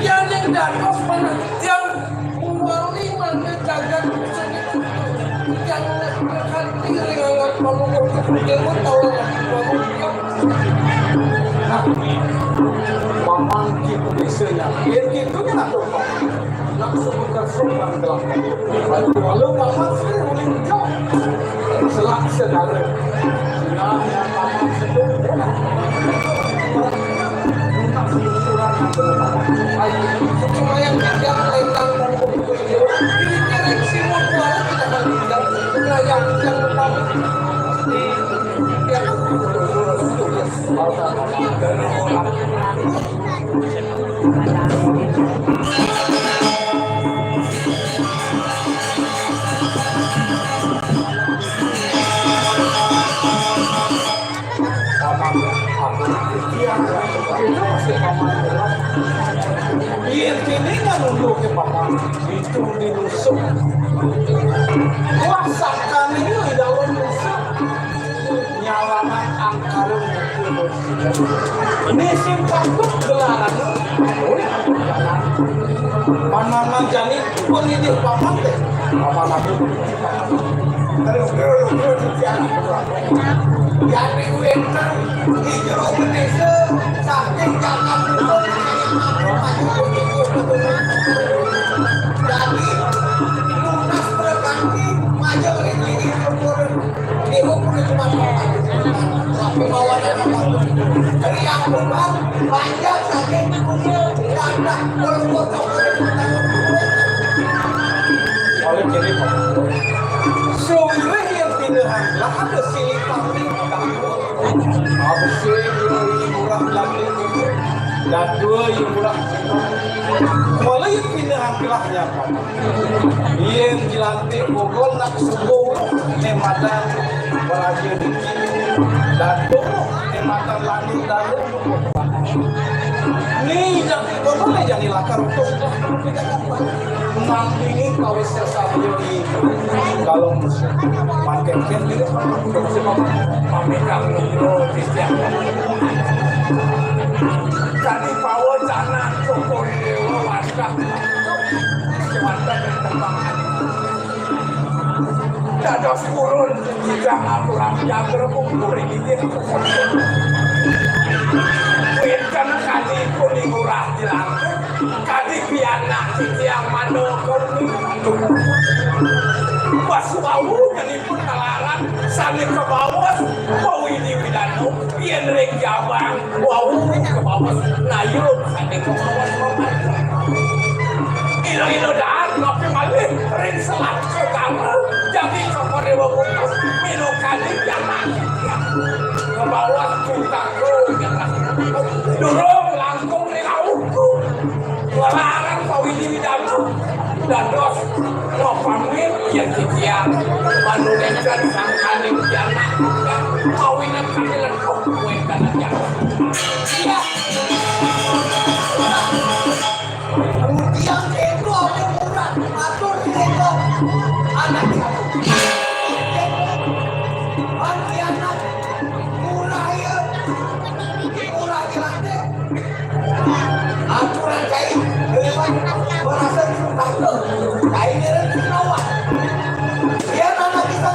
Yaning dados panantian muwali mangke jagat seni. Yang berhati ringangan palungguh dewa tawanan palungguh. Nah, paman kitu desa nya. Yen kitu nya atur paman. Langsung bekersup nang gelang. Lalu paman sering uling jok. Selak segala. Sehingga paman sedung. Bukan seluncuran nang gelang. Supaya yang lentang dan berkumpul. Ini kerek simut kuala kita akan tinggal. Supaya yang paman. Paman, aku pikir itu masih paman. Biar kini kan nunduk ke paman. Itu dinusuk. Kuasakan ini di dalam nusuk. Nyalaman angkara mukul. Ini sing patut gelaran. Mana jani penidih paman deh. Paman aku. Terus, terus, terus, terus, terus. Jadi wénten di jero bendésa saking jagat. Jadi lunas berganti maju ring lingit tempur. Ibu punya cuma tapi bawa teriak bukan banyak saking punya. Oleh jadi sewirih yang pindahan lah ada silih paling kaku. Abesik yang murah lagi. Dadua yang murah. Mulai pindahan kelahnya. Yen dilantik Bogor nak subuh, né madan beraja dikit. Dadua né madan langit dalam. Ni jati Bogor né jani lakar untuk nampingi kawis sesama di kalau musuh. Makin kian diri, makin kian diri. Kami kamu di setiap. Kami bawa jana syukur dewa warga. Dados purun, tidak aturan jaga kumpul ini. Wénten kadi pun ngurah dilantik, kadi pianak titiang mandokon. Pas wau ngenipun kalaran sané kabaos, wau ini widano, yén ring jabang. Wau, kabaos nayun saking kabaos. Ilo-ilo daan, napi malih ring selat segala, jagi cokor dewa putus, minukani pianak. Kabaos cintaku, durung langkung ring auku. Nglarang pawidi widana. Dados, mapamit yén titiang manulékan sangkaning pianak, mawinan kami lekuk kuwi kana pianak. Iya. Kemudian itu ada murah, atur itu anak satu. Pianak, murah ya. Murah dilantik. Aturan cai lewat merasa takut. Cai ngirim sinawa. Dia nama kita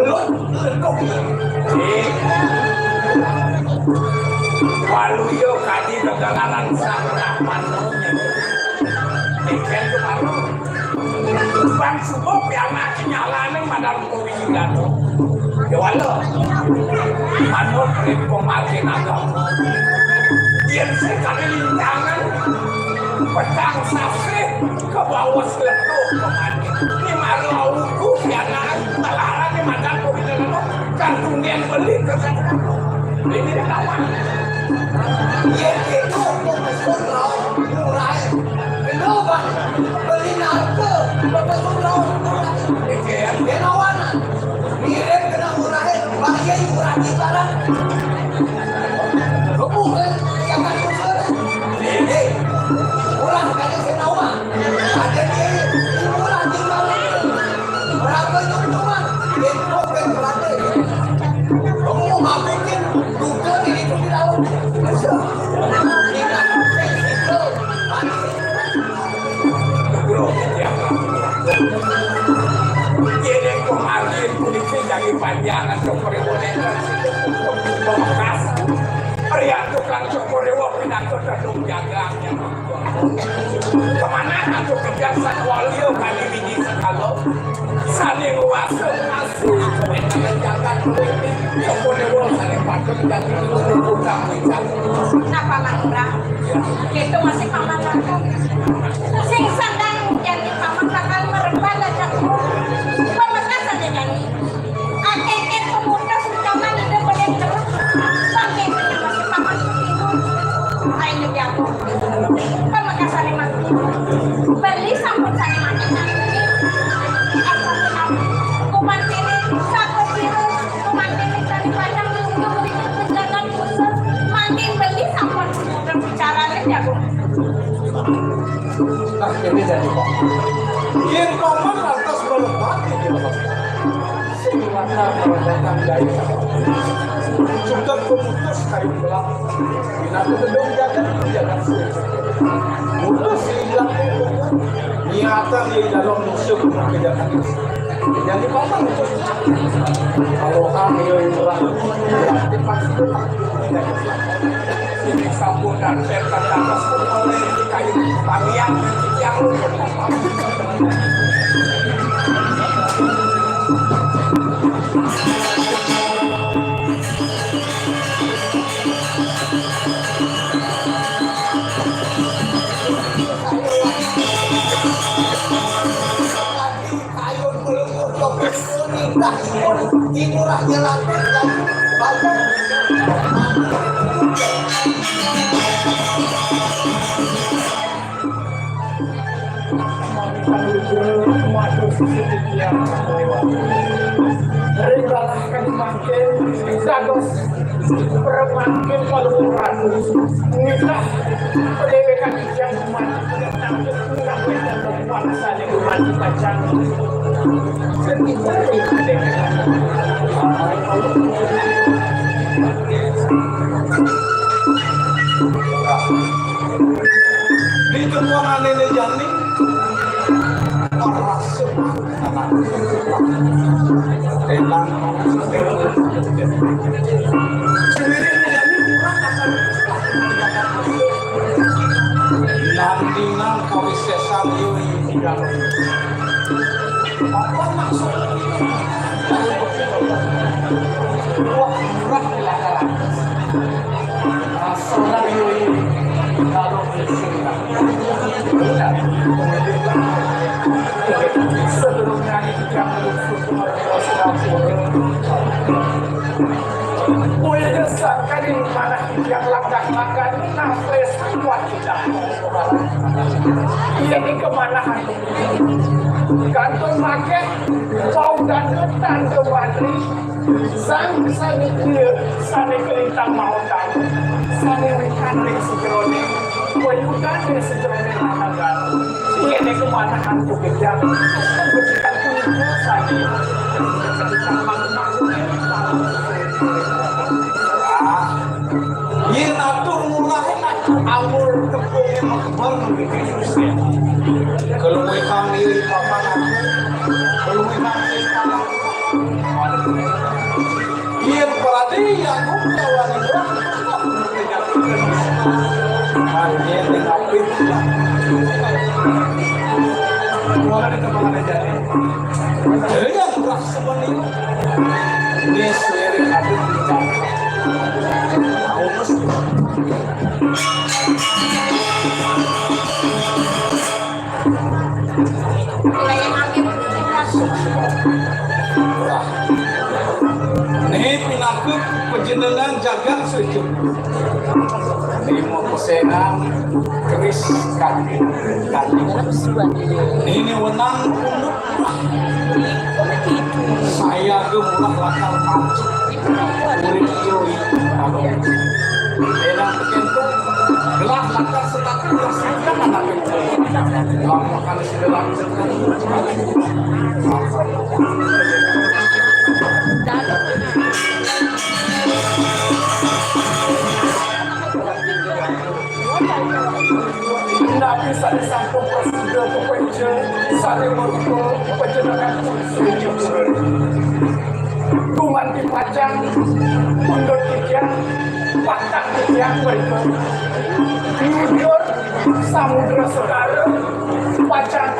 Lut, leduk. Ih. Waluya kadi gegelaran sang rapat. Ikan tu baru. Bang subuh pianak nyalane madang kowi dato. Dewala. Manut ring pemakin agama. Yen sekali lintangan, petang sasih, ke bawah seletup pemakin. Ini malu auku pianak, malarane madang kowi dato. Kan tundian beli ke sana. Ini dah kawan. Yen itu pemesur laut, mulai. Kenapa? Beli narko, pemesur laut, mulai. Yen awanan. Mirip kena murahe, bagi murah di barang. Kamu kan yang kan usul. Ini, murah kali senawa. Ada di, murah di barang. Berapa nyuntungan? Itu kan berarti. Kamu mabukin, bukan itu di dalam. Bisa. Ini kan, itu. Yene kok angin puniki jagi panjangan sopore wonten Pamekkas. Riantuk lan sopore wo pinaka tedung jagang. Kemana antuk kejang satwalya kali wingi sekala. Sane nguwasa ngasu jagat kuwi. Sopore wo sane patut dadi guru utama. Napa mantra? Itu masih paman lakon. Sing sandang jani paman bakal meremban aja. Pamekkas aja jani. Akeh-akeh pemutus utama ide pada terus. Sampai punya masih paman setiru. Ayo jago. Pamekkas sane mati. Beli sampun sane mati. Asal kuman kiri, sampun kiri. Mangkin beli sampun berbicara ya, Bu. Nah, ini jadi, Pak. Yen paman lantas melepati di lepas. Sing lantas melepati dari sudah pemutus kayu belah. Minat gedung jaga, jaga. Mutus hilang. Niatan di dalam musuh kejahatan. Jadi paman itu kalau hamil murah, berarti pasti tetap. Ini sampun dan serta atas oleh kayu panjang yang Ring lalahkan mangkin dados permangkin paluhuran. Nitah padhewekan titiang umat. Di tempuhan nene jani, elang. Nandingan kawisesan yo. Apa maksud? Wah, murah. Seorang yo. Kalau sebelumnya, Boya sakadi manah titiang langkah makan nafles kuat kita. Iya di kemanahan. Kantun make bau dandutan kemari. Sang sane kuya sane kelintang maotan. Sane wikan ring sejerone wayudan ring sejerone nanagan. Iya di kemanahan tu kejang. Kemudian kuya sane. Yen atur mulahe nak amul tepung yang makbar nang bikin susah. Kalau mau ikan diri papan aku, kalau mau ikan diri papan aku. Yén Pradé Agung lawan Murah, mangké ning apit. Murah itu mana jadi? Jadi yang Murah sebenarnya. Ini sendiri ada di dalam. Né pinaka panjenengan jagat Sejepur. Né mapesénan keris kaki kaki. Né wenang pundut Sayaga Murah lakar pancuk urip yo. Énang kénto gelah lakar setak gelah setak anak. Lampahan sida lakar. Napi sané sampun prasida pepeja, sané mangko panjenengan suci pura. Gumanti pacang, pundut titiang, patang titiang mrika. Nyudur Samudra Segara, pacang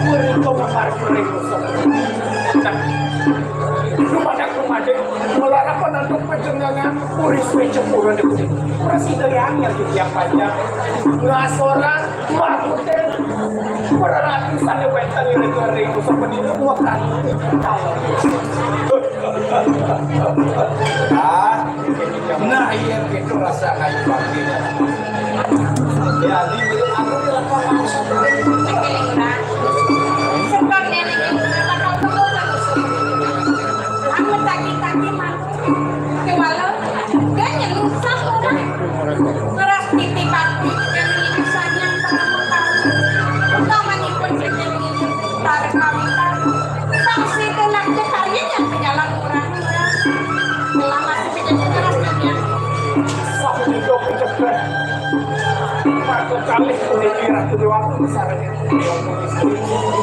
mrika mamargi ring Nusantara. Nah, dumadak rumading, malarapan antuk panjenengan, puri suci pura niku. Prasida yang titiang panjang. Ngasoran Makuté peraratus sané wénten ing negara ing sapunika wekdal. Ah, nah, iya, gitu rasa kayu bakti. Ya, di aku direkam langsung. Sebab nenek itu bakal tunggu terus. Aku tagi-tagi mau. Kéwala, ganyeng sampun ngeras titipan titipan ing sanyang pangamukan. Utamanipun jeneng ing utara kawitan. Saksi kelak kekarya yang penyalahguna. Telah masih penyakit keras dunia. Sapunika pejabat. Marga kalih puniki Ratu Déwata sareng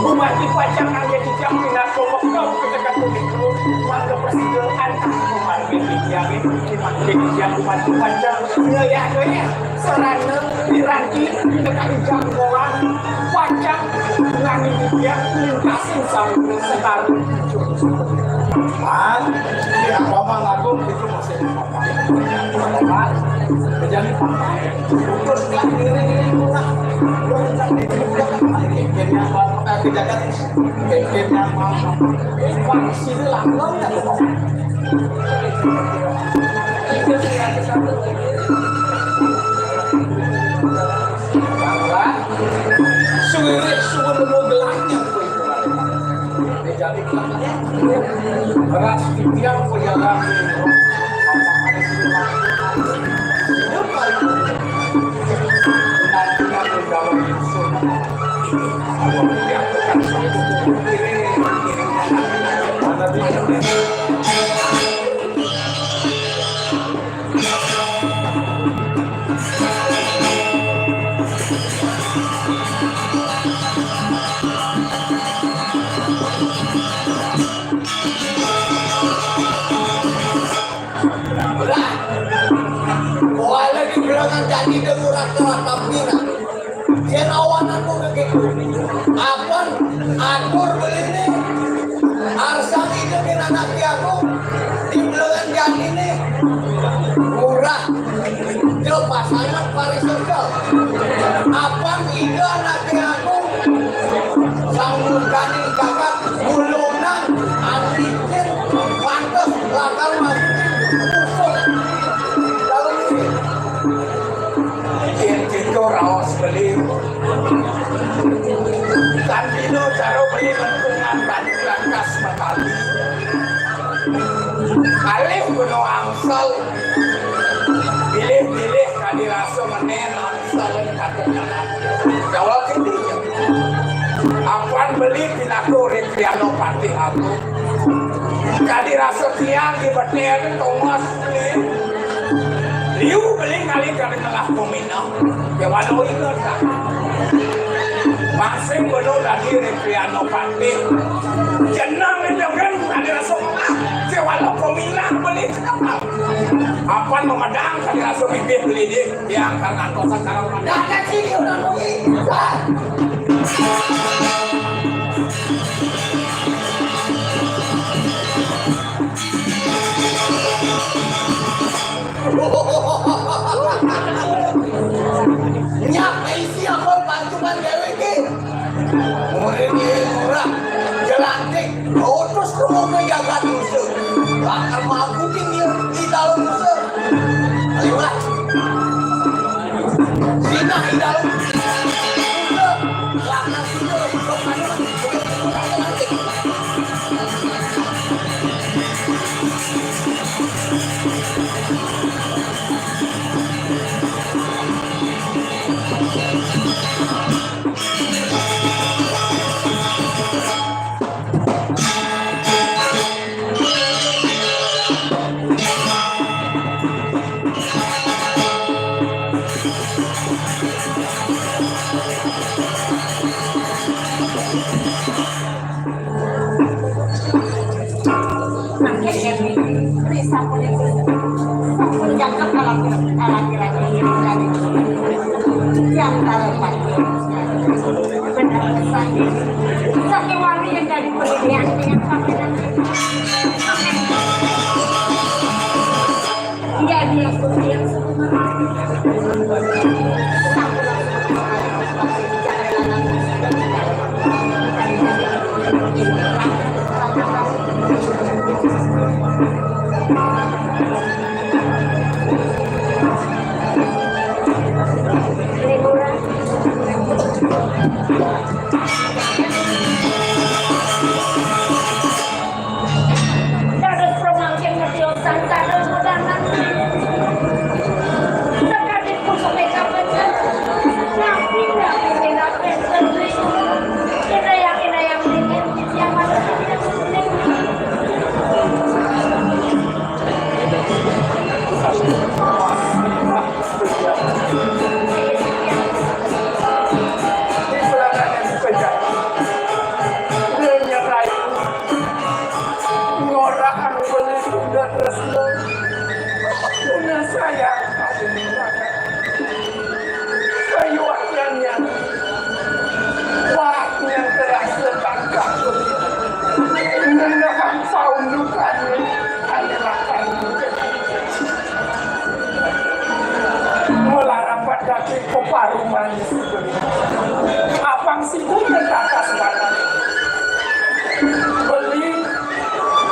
Gumanti pacang nganggé titiang pinaka wekdal ketekat punika, mangga prasida antar pamargi titiang ing mangké titiang gumanti pacang ngayah-ngayah sarana piranti nekani janggoan pacang ngani titiang lintasin samudra Segara. Pan, ya, Paman Agung itu masih Suwiréh suwun nemu gelahnya. Ras titiang pejalan. Lah, kuala di belakang jadi dengar rata-rata bilang. Yén awanan mung kéto. Apan atur beliné. Arsan Ida Kéné Anak Agung di belahan jatiné. Murah. Dia pasangan pariserta. Apan Ida Anak Agung. Sang murdaning jagat, mulunan, antikin, pantes, lakar maju, usut. Dalam ini. Yén kita raos beli. Tan dina cara beli lengkungan tadi rangkas matali. Kalih beno angsal. Pilih-pilih kadi rasa menen angsal kata jalan. Jawab ini. Apan beli pinaka Rekriano Patih Agung. Kadi rasa tiang di beten Thomas beli. Liu beli ngalih kadi ngelah pemina. Déwano inget, Kak. Masing beno dadi Rekriano Patih. Jeneng itu kan ada rasa ngelah. Apan memedang ka dirasa bibih belidik, tiang ka ngantosan karang medang. Dadak sini urang rugi. Ah! Nyak isi apa bantuan dewe ki. Murid ni murah, jelantik, utus ke muka jagat musuh. Bakal magutin dia di dalam musuh. Ayolah. Sinah di dalam musuh. Lakar musuh, bukan jelantik. Mangkin Dewi, beli sampun itu, sampun jangkep kalau laki-laki ini dari yang kalau laki benar pesan. Satu wangi yang dari pendidikan dengan pakaian. Iya, dia pun yang Dados pramangkin ngetiosan kados wedangan. Sakadi pusuke kapencet. Napi, napi, napi, inayang, inayang, inayang, yang mana. Di belakangnya si Pejah. Dia nyerahin. Ngora anu beli kuda tresna. Tuna sayang pada ninggalkan. Kayu ajannya. Waraknya terasa tangkap beli. Ngenehang saundukannya. Adalah kayu. Melarapat dati peparuman. Apang situ netakas banget. Beli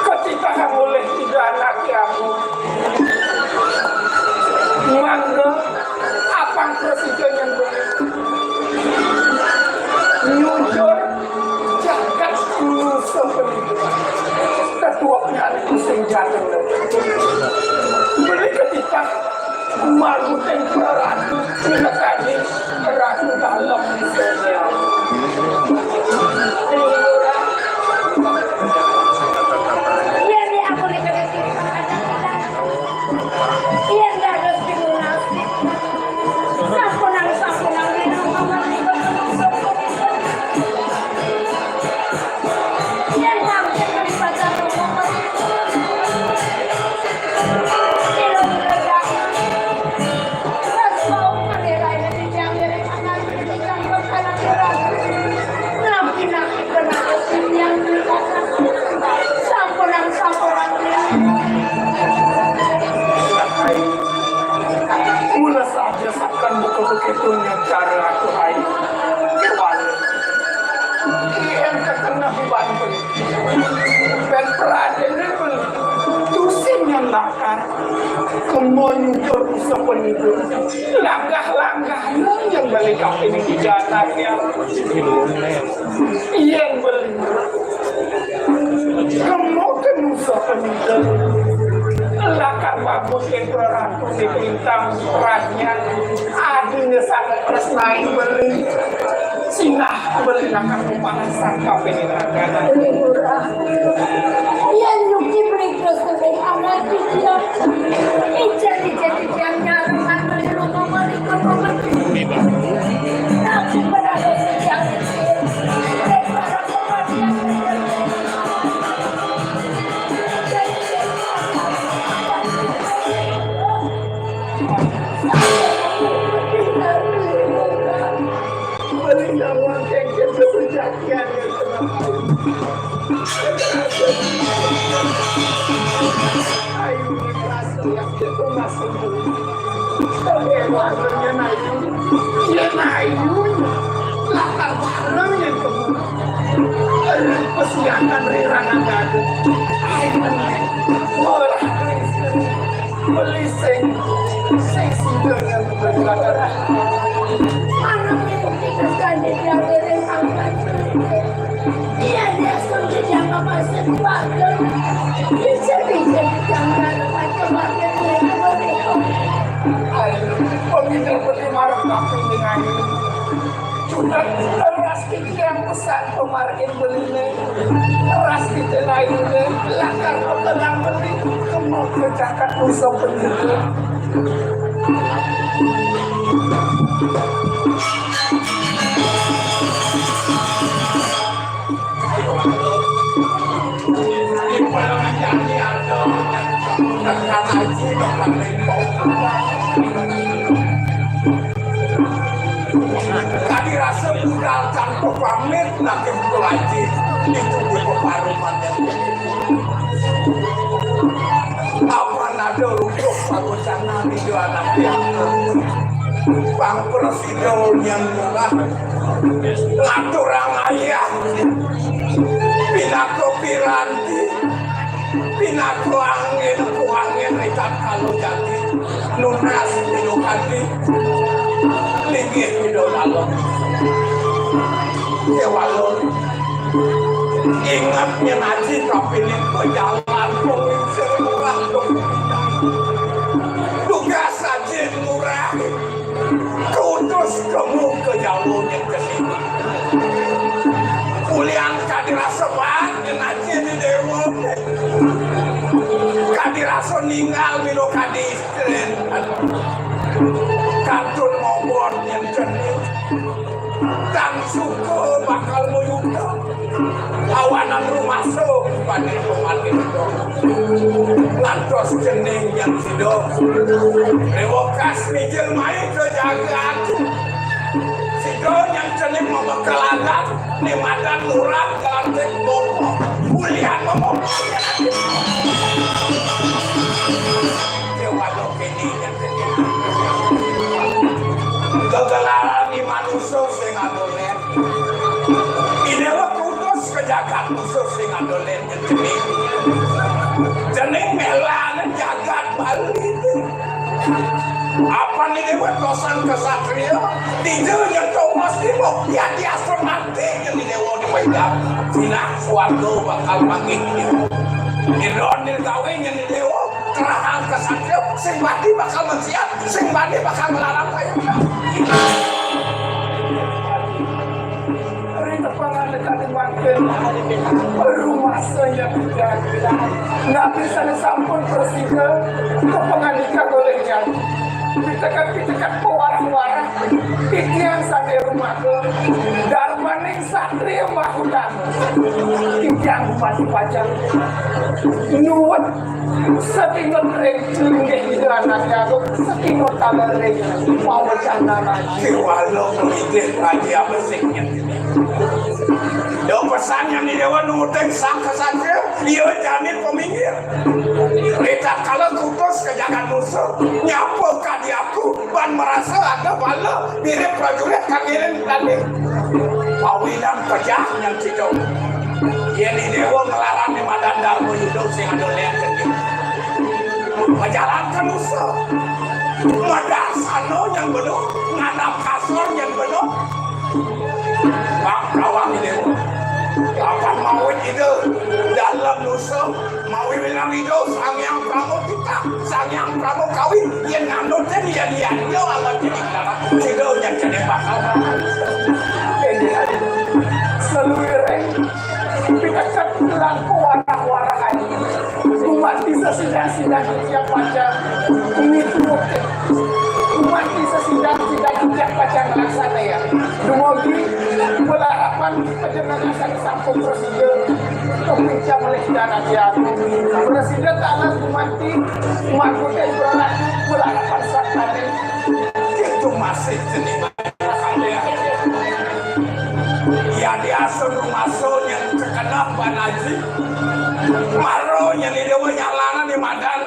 ketika mulih tiga anak kamu. Mangga apang presiden yang beli. Nyujur jagat dulu sebelum ketua nyari pusing jatuh. Beli ketika Maguting Praratu pinakadi Ratu Dalem. Iya, iya, aku dikasih. Iya, iya, harus dilunas. Sampunang, sampunang, minum, minum, minum, minum, minum. Mula saja sakan buka begitu nyacara aku hai. Kembali. Yang terkena di Banten. Ben Praden itu tusin yang bakar. Kemo nyucur bisa penipu. Langkah-langkahnya yang balik ini di jalan ya. Yang beli. Kemo ke nusa penipu. Lakar mabuk yang peratu di bintang raja. Adine sangat tresnain beli. Sinah beli lakar kepala sangka pengen. Murah. Yen nyuki beli terus kuning anak dia. Ijen, ijen, ijen, nyarukan beli rumah, beli rumah, beli. Tapi berada sejak kecil. Dan para kematian. Itu masih dulu. Tapi warnanya naik. Dia naik. Latar barangnya itu. Pesiakan rirangan dadu. Ayo, orang Kristen. Beli sing, sing sida yang berkata, mana mungkin terjadi dia beri makan? Iya, dia sudah jangan masuk bakal. Bisa, bisa jangan masuk bakal. Ayo, pemimpin beli marah tapi dengan ini. Sudah keras pikiran pesan pemargin beliné. Keras kita lainnya, lakar petenang beli. Kemau kecakat musuh penduduk. Kadi rasa budal tanpa pamit, lagi belaji itu di peparuman yang begitu. Apa nada rujuk pagucangan itu anak piaka? Pang prasida nyang murah, ngaturang ayah, pinaka piranti, pinaka angin, ku angin rikat kalu jati, nunas pilu kati, linggih pilu lalu. Kewalon, ingat nyén aji kapilih pejalan pengingsir murah dong. Tugas aji murah, kutus kemu ke jauh nyén ke sini. Ulian kadi rasa baat nyén aji di dewa. Kadi rasa ninggal milo kadi istri. Kantun mobot nyén cening. Tang suka bakal muyuda. Awanan rumasa pada rumah itu. Lantos cening yang sida. Rewokas mijil mai ke jagat. Sida yang cening memekeladan. Ni madan murah kelantik bopo. Bulian bopo. Dewa lo kini yang cening. Kegelaran di manusia sing adolen. Ini lo kutus ke jagat musuh sing adolen yang cening. Cening melanan jagat Bali. Apa nih dewa tosan kesatria? Tidak nyentuh mas ibu. Ya dia semati yang di dewa di wajah. Silah suarga bakal panggil. Iron di gawe yang di dewa. Kerahang kesatria. Sing mati bakal mensiat. Sing mati bakal melarang kayu. Ring tepangan dekat wakil. Rumah saya tidak. Nabi sana sampun prasida. Kepengandikan olehnya. Pitekat-pitekat pewarah-warah. Titiang sane rumah ke. Darmaning satria mahutama. Titiang bupati pajak. Nuwun. Satinut ring linggih Ida Anakya Agung, satinut taler ring pawecanan aji. Kiwala mlidih aji abesik nyén. Yo pesan nyén dewa nuruting sang kesatria, iya jani peminggir. Ritatkala kutus ke jagat musuh, nyapa kadi aku, ban merasa ada bala mirip prajurit kang ngiring tadi. Pawinan pejah nyén cito. Yén i dewa nglarang di madan Darma Yuda sing ada lén geni. Majalan ka nusa. Madarsana nyén bena, ngadap kasor nyén bena. Bang rawang i dewa. Kapan mawit ida dalem nusa, mawi winang ida Sang Hyang Pramotita, Sang Hyang Pramo Kawi, yén nganutin yén yadnya ala titik darat, sida nyén kene bakal. Saluiring Pitekat langkung warah-warah ayu. Gumanti sesidah-sidah titiang pacang ngikutin. Gumanti sesidah-sidah titiang pacang nglaksanayang. Dumugi pelarapan panjenengan sampun prasida kapincang olih Ida Anakya Agung. Prasida taler gumanti mangkutin pelarapan saktaning. Itu masih seniman. Yadiastun rumasa nyén kakeneh ban aji. Mara nyén i dewa nyalanan di madan.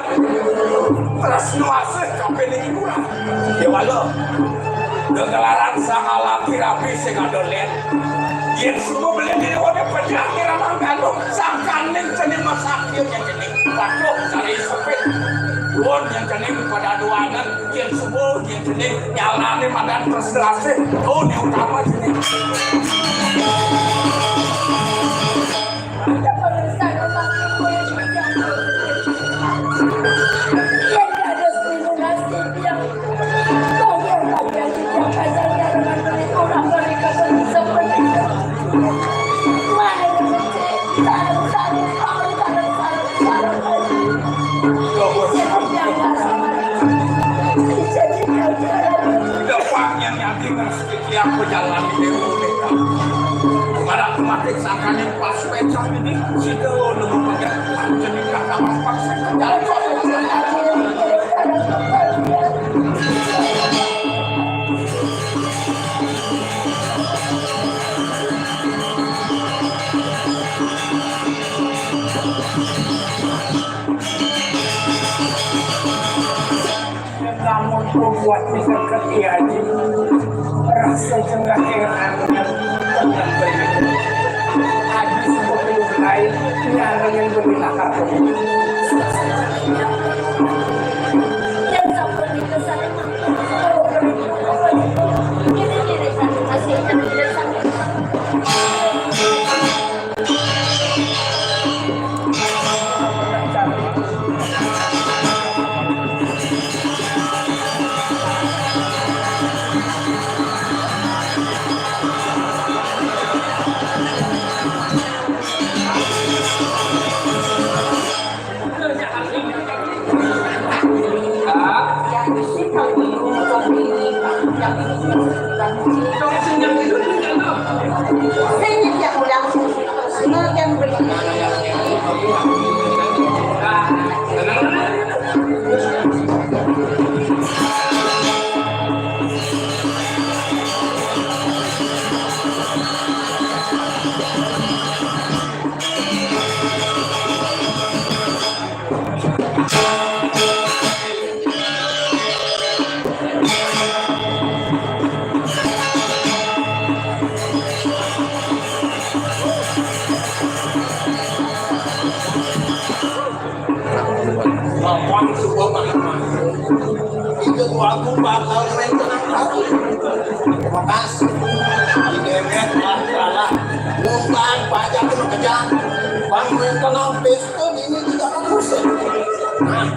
Tresna asih kabeh niki kurang. Déwala. Gegelaran sang alaki rabi sing ada lén. Yén suba beli diri wae pejah kira nang gandum, sangkaning cening masakit ya cening. Waduh, cari sepit. Won yang cening pada duangan, yén suba, yén cening nyalane madan tresna asih. Oh, ini utama cening. Gampang yang nyati ngerti. Tiap pejalan di Dewa Mega. Marang kemarin sangkane pas pecah ini, sida nemu pakai panjenengan kamar paksa. Lamun perbuat bisa keti aji, rasa jengah heran dan tenang beri. Aji semua pilu lain, nyaring beri lakar. Yang sampai di sana, kalau perlu, ini diri satu masih akan tidak sampai. Bapang suba panemah. Itu tuaku bakal rencanang lagi. Makasih. Di demet lah, salah. Ngundang pajak kena kejang. Bang rencanang pesta ini tidak akan usah. Nah,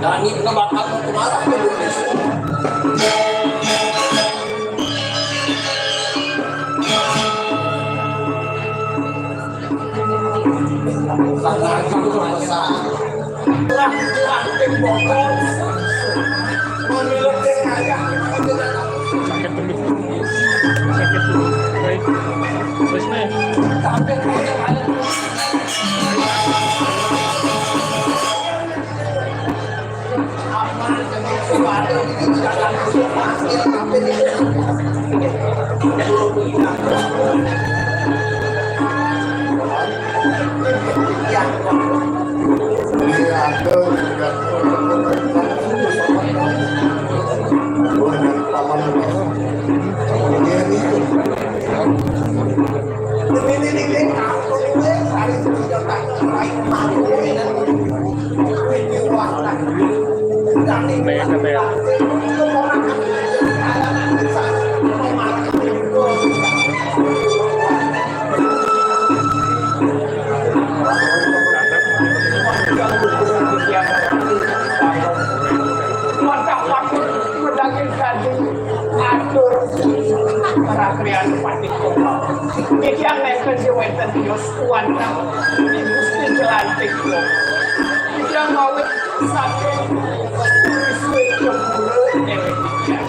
Dani kena bakal mau kemarah ke Indonesia. Sakit dulu. Sakit dulu. Baik. Terus nih. Wadah waktu medaging daging atur para krian pati. Titiang nenten sing wenten tios kuantang Gusti Jelantik. Titiang mawit saking Wisnu Jepura Dewi Titiang.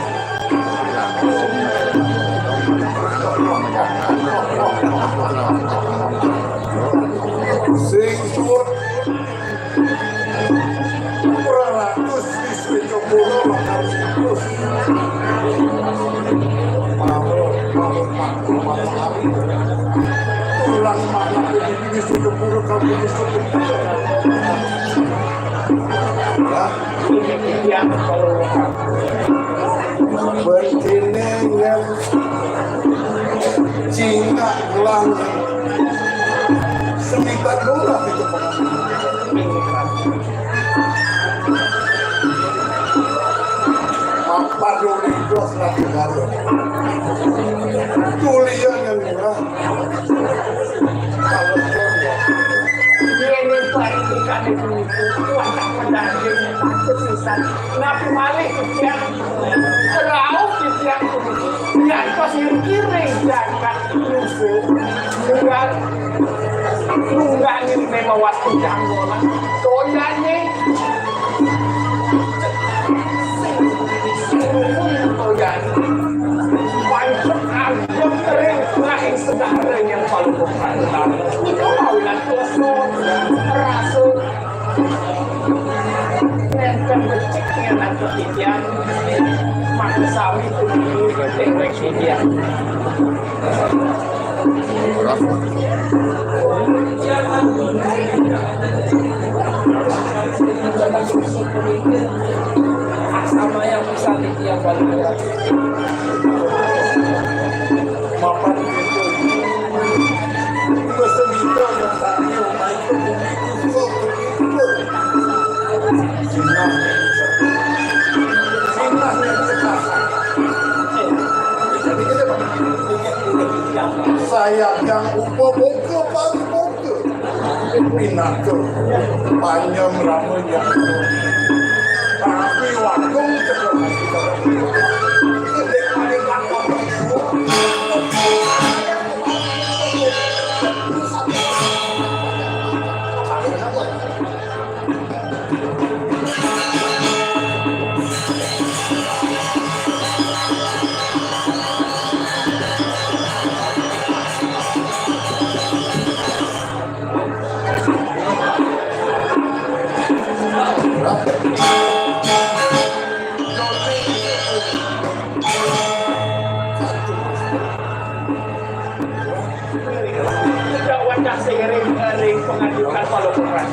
Sing suwun. Ora ratus wis wéca pura bakal putus. Mawon, mawon, mawon, mawon. Tulang manah iki wis wéca pura kabeh wis cukup. Ya. Yang kalau bertineng ya, cingak gelang, semikat lurah itu pengantin. Apa dulu itu lagi garut. Tulian yang murah. Kalau dia ini paling ikan itu, itu anak pedaging itu pisan. Napi malih titiang, rauh titiang puniki, nyantos ngiring jagat nyusul, munggah, munggah nirmé mawas titiang bola. Toyane, toyane, pancet agem ring tengahing segara yang paling berkandang. Itu kawinan klesa, rasa, Nénten becik ngénak titiang, mangsawi puniki déwék titiang. Asamayang pisan titiang, Baluran. Mapan pintu. Mesen kita yang tadi, rumah itu bumi kusuk, bumi kusuk. Sinah. Sinah yang kita. Jadi kita, Pak. Saya yang upa buka, Pak, buka. Pinaka panjem rama nyata. Tapi waktu cekal hati. Tidak wadah seiring-iring pengajukan palokuran.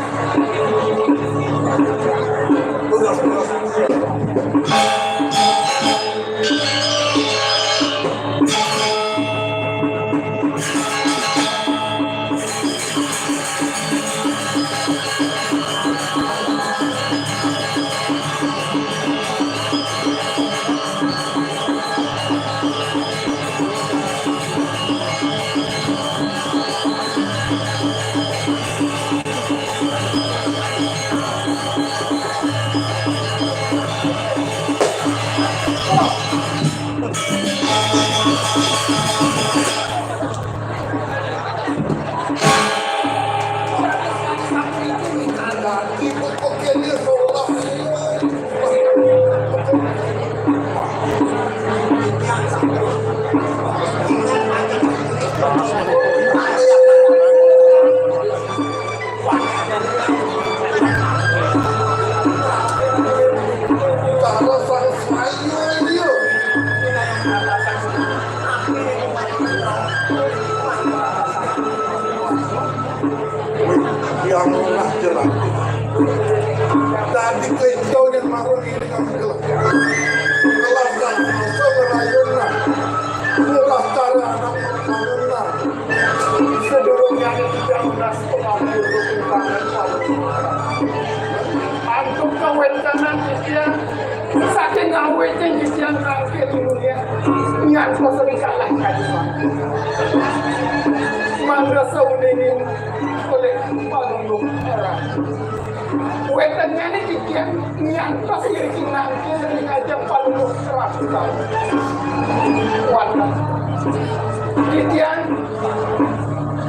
Yang pernah jelas. Tadi kejauh yang marah ini kami jelas. Jelas lah, langsung merayun lah. Jelas cara anak membangun lah. Sedurungnya ada tiga belas pengampu untuk tangan. Antuk kawéntenan titiang, saking ngawitin titiang nangkil dunya, nyantos ring kalah kadi mangké. Mangda sauningin olih Palungguh Ratu. Wétennyané titiang nyantos iriki nangkil ring ajeng Palungguh Ratu. Wantah. Titiang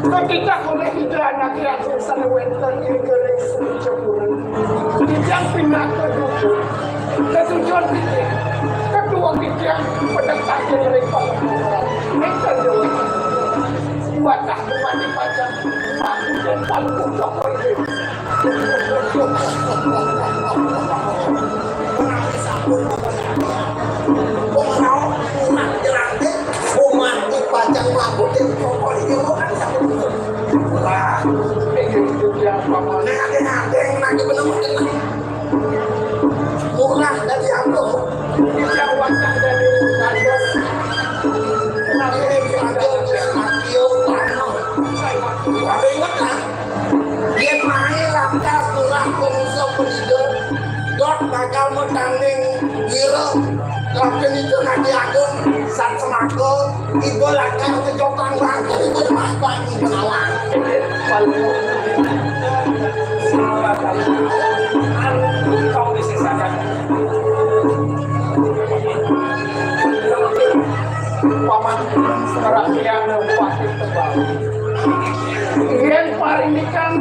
Kakitah olih Ida Anaké Agung sané wénten ing Galing Sumicapura. Titiang pinaka duka. Tetujon titiang. Ketua titiang pedek takdir ring Palungguh. Nénten déwék. Watah gumanti pacang makujen Palungguh Cokor Déwa. Wong rauh punah jelangke, umat pacang mlaku ing toko iki kok kan sakit. Wah, iki kudu diapa, Mas? Nek ati-ati, nek bener-bener. Titiang wantah dadi dados. Tapi inget, ah. Yén maé lakar turah pangusa paniga, dot bakal matanding wira, lakin itu Adi Agung, Sat Semaka, iba lakar ngejotang bangku, iba mah bangku penawang. Anu, kau bisa sadar. Paman Serahyana Patih Tebal. Yén parindikan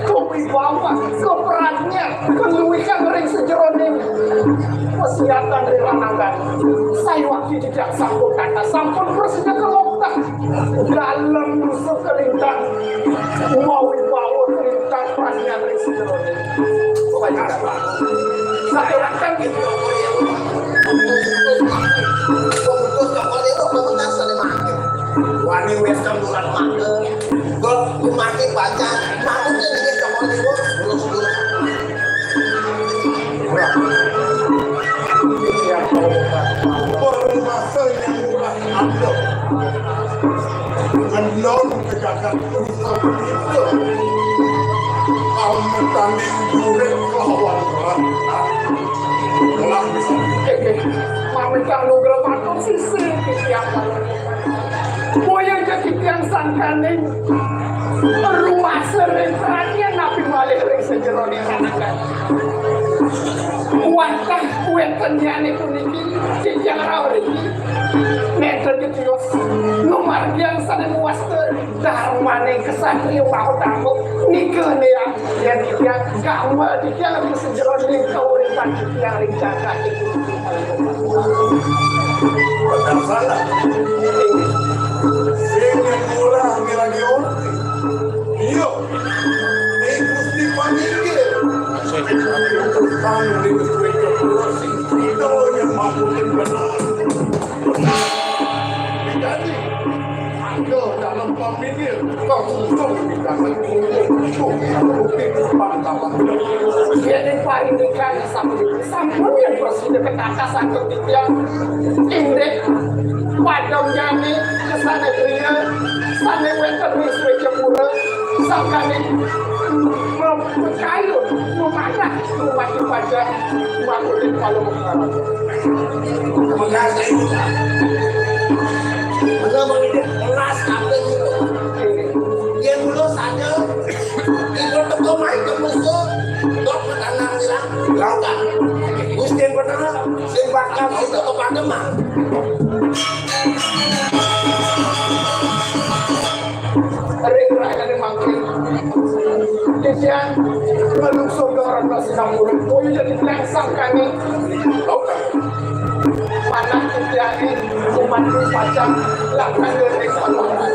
kawibawa, kapradnyan, kaluihan ring sajeroning pasiatan ring ranagan. Sayuwakti titiang sampun tata, sampun prasida kaloktah. Dalem nusa kalintang, mawibawa kalintang pradnyan ring sajeroné. Saturaken. Wani wétan bulan mangga. Kok mati baca, mati ini cokol ibu, terus, terus. Murah. Iya, kalau murah. Baru masa yang murah ada. Ngendon ke jagat Pusok itu. Kamu tanding jurek lawan rata. Telah bisa. Eh, eh, mamit anugerah matur sisih, titiang. Boya ja titiang sangkaning rumasa ring pradnyan napi malih ring sajeroning ranagan. Wantah wétennyané puniki titiang rauh riki nénten titios ngamargiang sané mawasta darmaning ksatria Mahutama nika néang yén titiang gamel titiang ring sajeroning kauripan titiang ring jagat iki. Benar salah. Sing nyekolah milagi orti. Iya. Ing Gusti Panginggil. Utusan ring Gusti Kepala sing sida yang makutin benar. Jadi, ada dalam paminir, kau susung di dalam kubur, susung di dalam kubur, pangkalan. Yéning parindikan sampun, sampun yang prasida ketata sangkep titiang. Indik padamnyané kesané griya, sané wénten ring Swécapura, sangkaning mekayun, memanah, rumati pajak, makulit palung. Mengasih. Mula mengidik melas kabeh itu. Yén mula saja, ibu teko main ke musuh, dok menanam hilang, lautan. Gusti bener, sing bakal kita ke Pademangan. Ring rahinané mangkin, titiang ngelungsur ke rata sinamurung, boya jadi titiang sangkani. Panah titiangé umat pacang lakar ring paluan.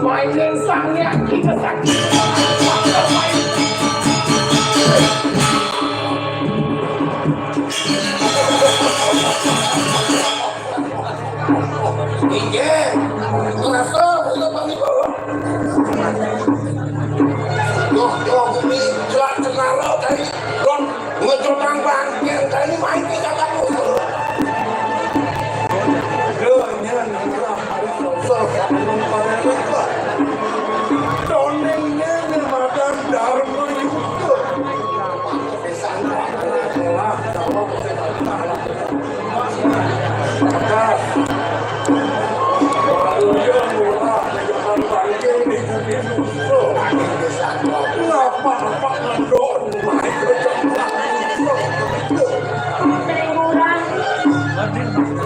Mainin Sang Hyang Kidasakti. Inggih, ngrasa kula pamipun. Duh, duh, bumi, jelas cenara, tadi. Ron, ngejotang bangkeng, tadi main kita kan. Duh, ini kan adalah hari Selasa, hari Selasa. Donengnya ini madan Dharma Yudha.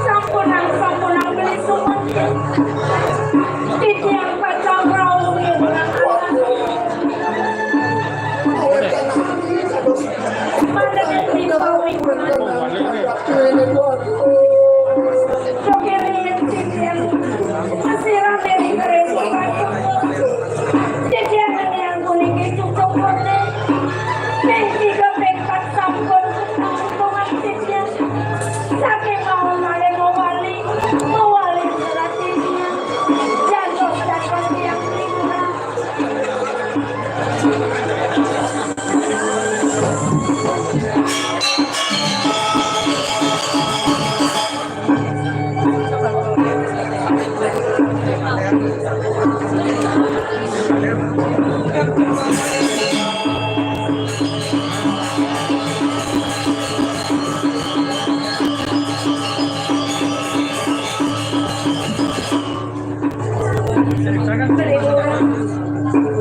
Sampunang, sampunang beli sumpah. Titiang pacang rauh.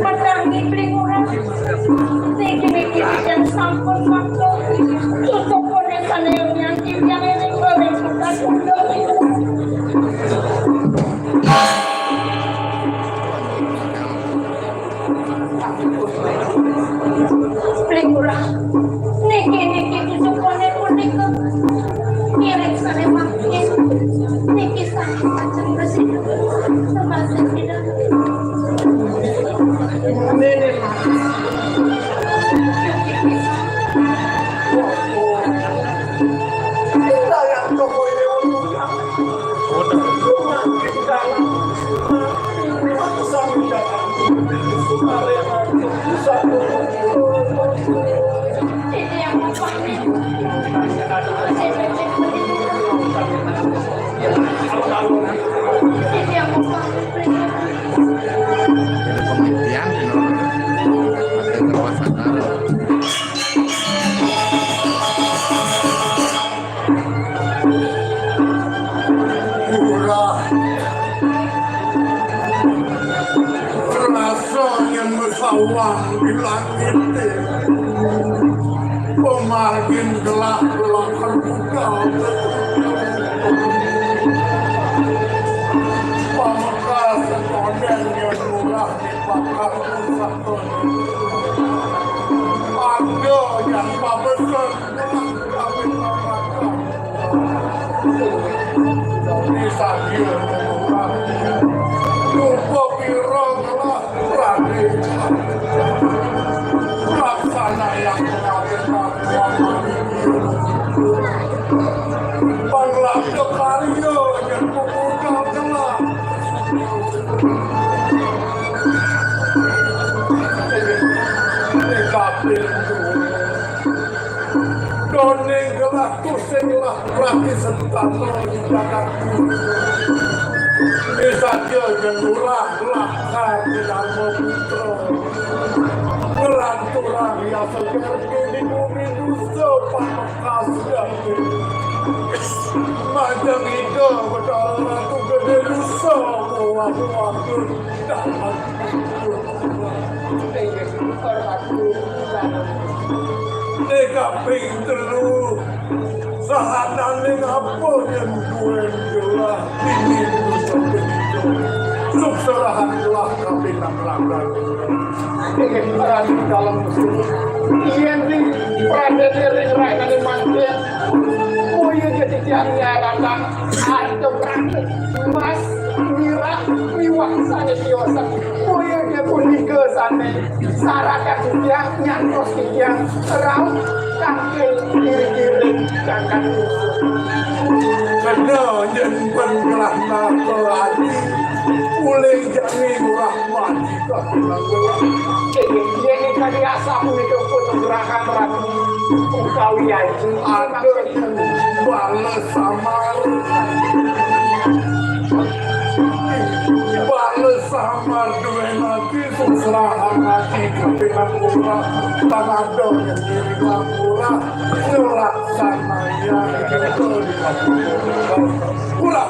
Metangi Bli Ngurah. Niki-niki titiang sampun makta. Tutup pun sane nyangki tiang ing bareng kutha Sunda. Bli Ngurah, niki, niki tusukane punika. Ngiring sare mangkin. Niki sampun pacang prasida. Sembah sida. Nene. Kita yang toko ini. Pemitian, you know, ada kekuasaan. Murah. Rasa yang bersawang di langit. Pemargin gelah-gelah terbuka. Pamekar sekonden yang murah dibakar pusaka. Ada yang pabesen. Di sadia murah. Rupa pira telah raden. Laksana yang mengawinkan panglaksa karya yang memukau telah. Di kaping dua. Doning gelah tusing lah rati sentana di jagat. Misalnya ngelurah gelah karti dharma putra. Ngelanturah riasa kerti di bumi dusa pamekas jati. Majang ida Betara Ratu Gede Dusa muah-muah. Ning kaping telu, sahananing apa yen duwe gelah dini dusun begitu. Sukserahan gelah kaping nang langgar. Inggih, Raden Kalem Gusti. Yen ring pradene ring rainane mangke, boya dadi tiang nyaratan. Arta prana, emas, mirah, miwah sane tiosan. Boya punika sane saratan titiang nyantos titiang rauh kangge iring-iring kangkat. Kena nyen penggelah nata adi, ulih jani murah maji. Yen kadi asapunika pun gerakan Ratu utawi Aji. Ada bala samar. Bala samar duwe ati susrahan ati kapinan ora tang ada yang diri ora ngelaksanaya. Ora.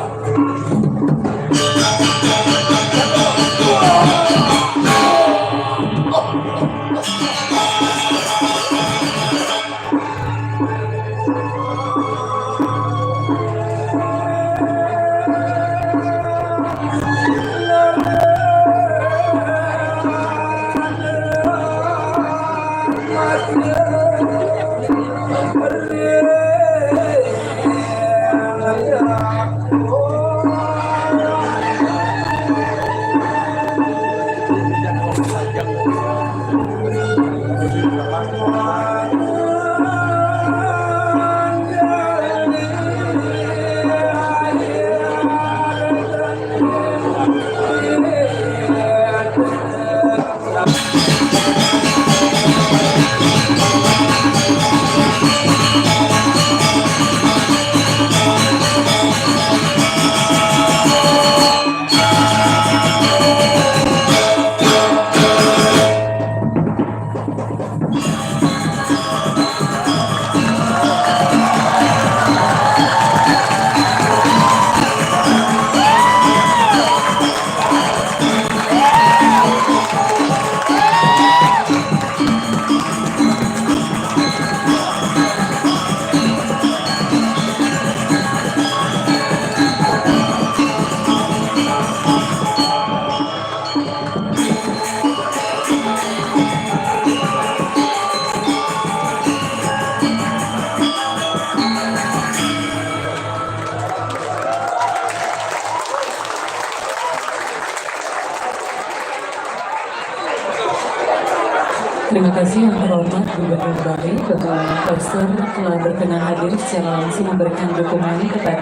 Terima kasih yang terhormat Gubernur Bali, Bapak Koster, telah berkenan hadir secara langsung memberikan dukungan kepada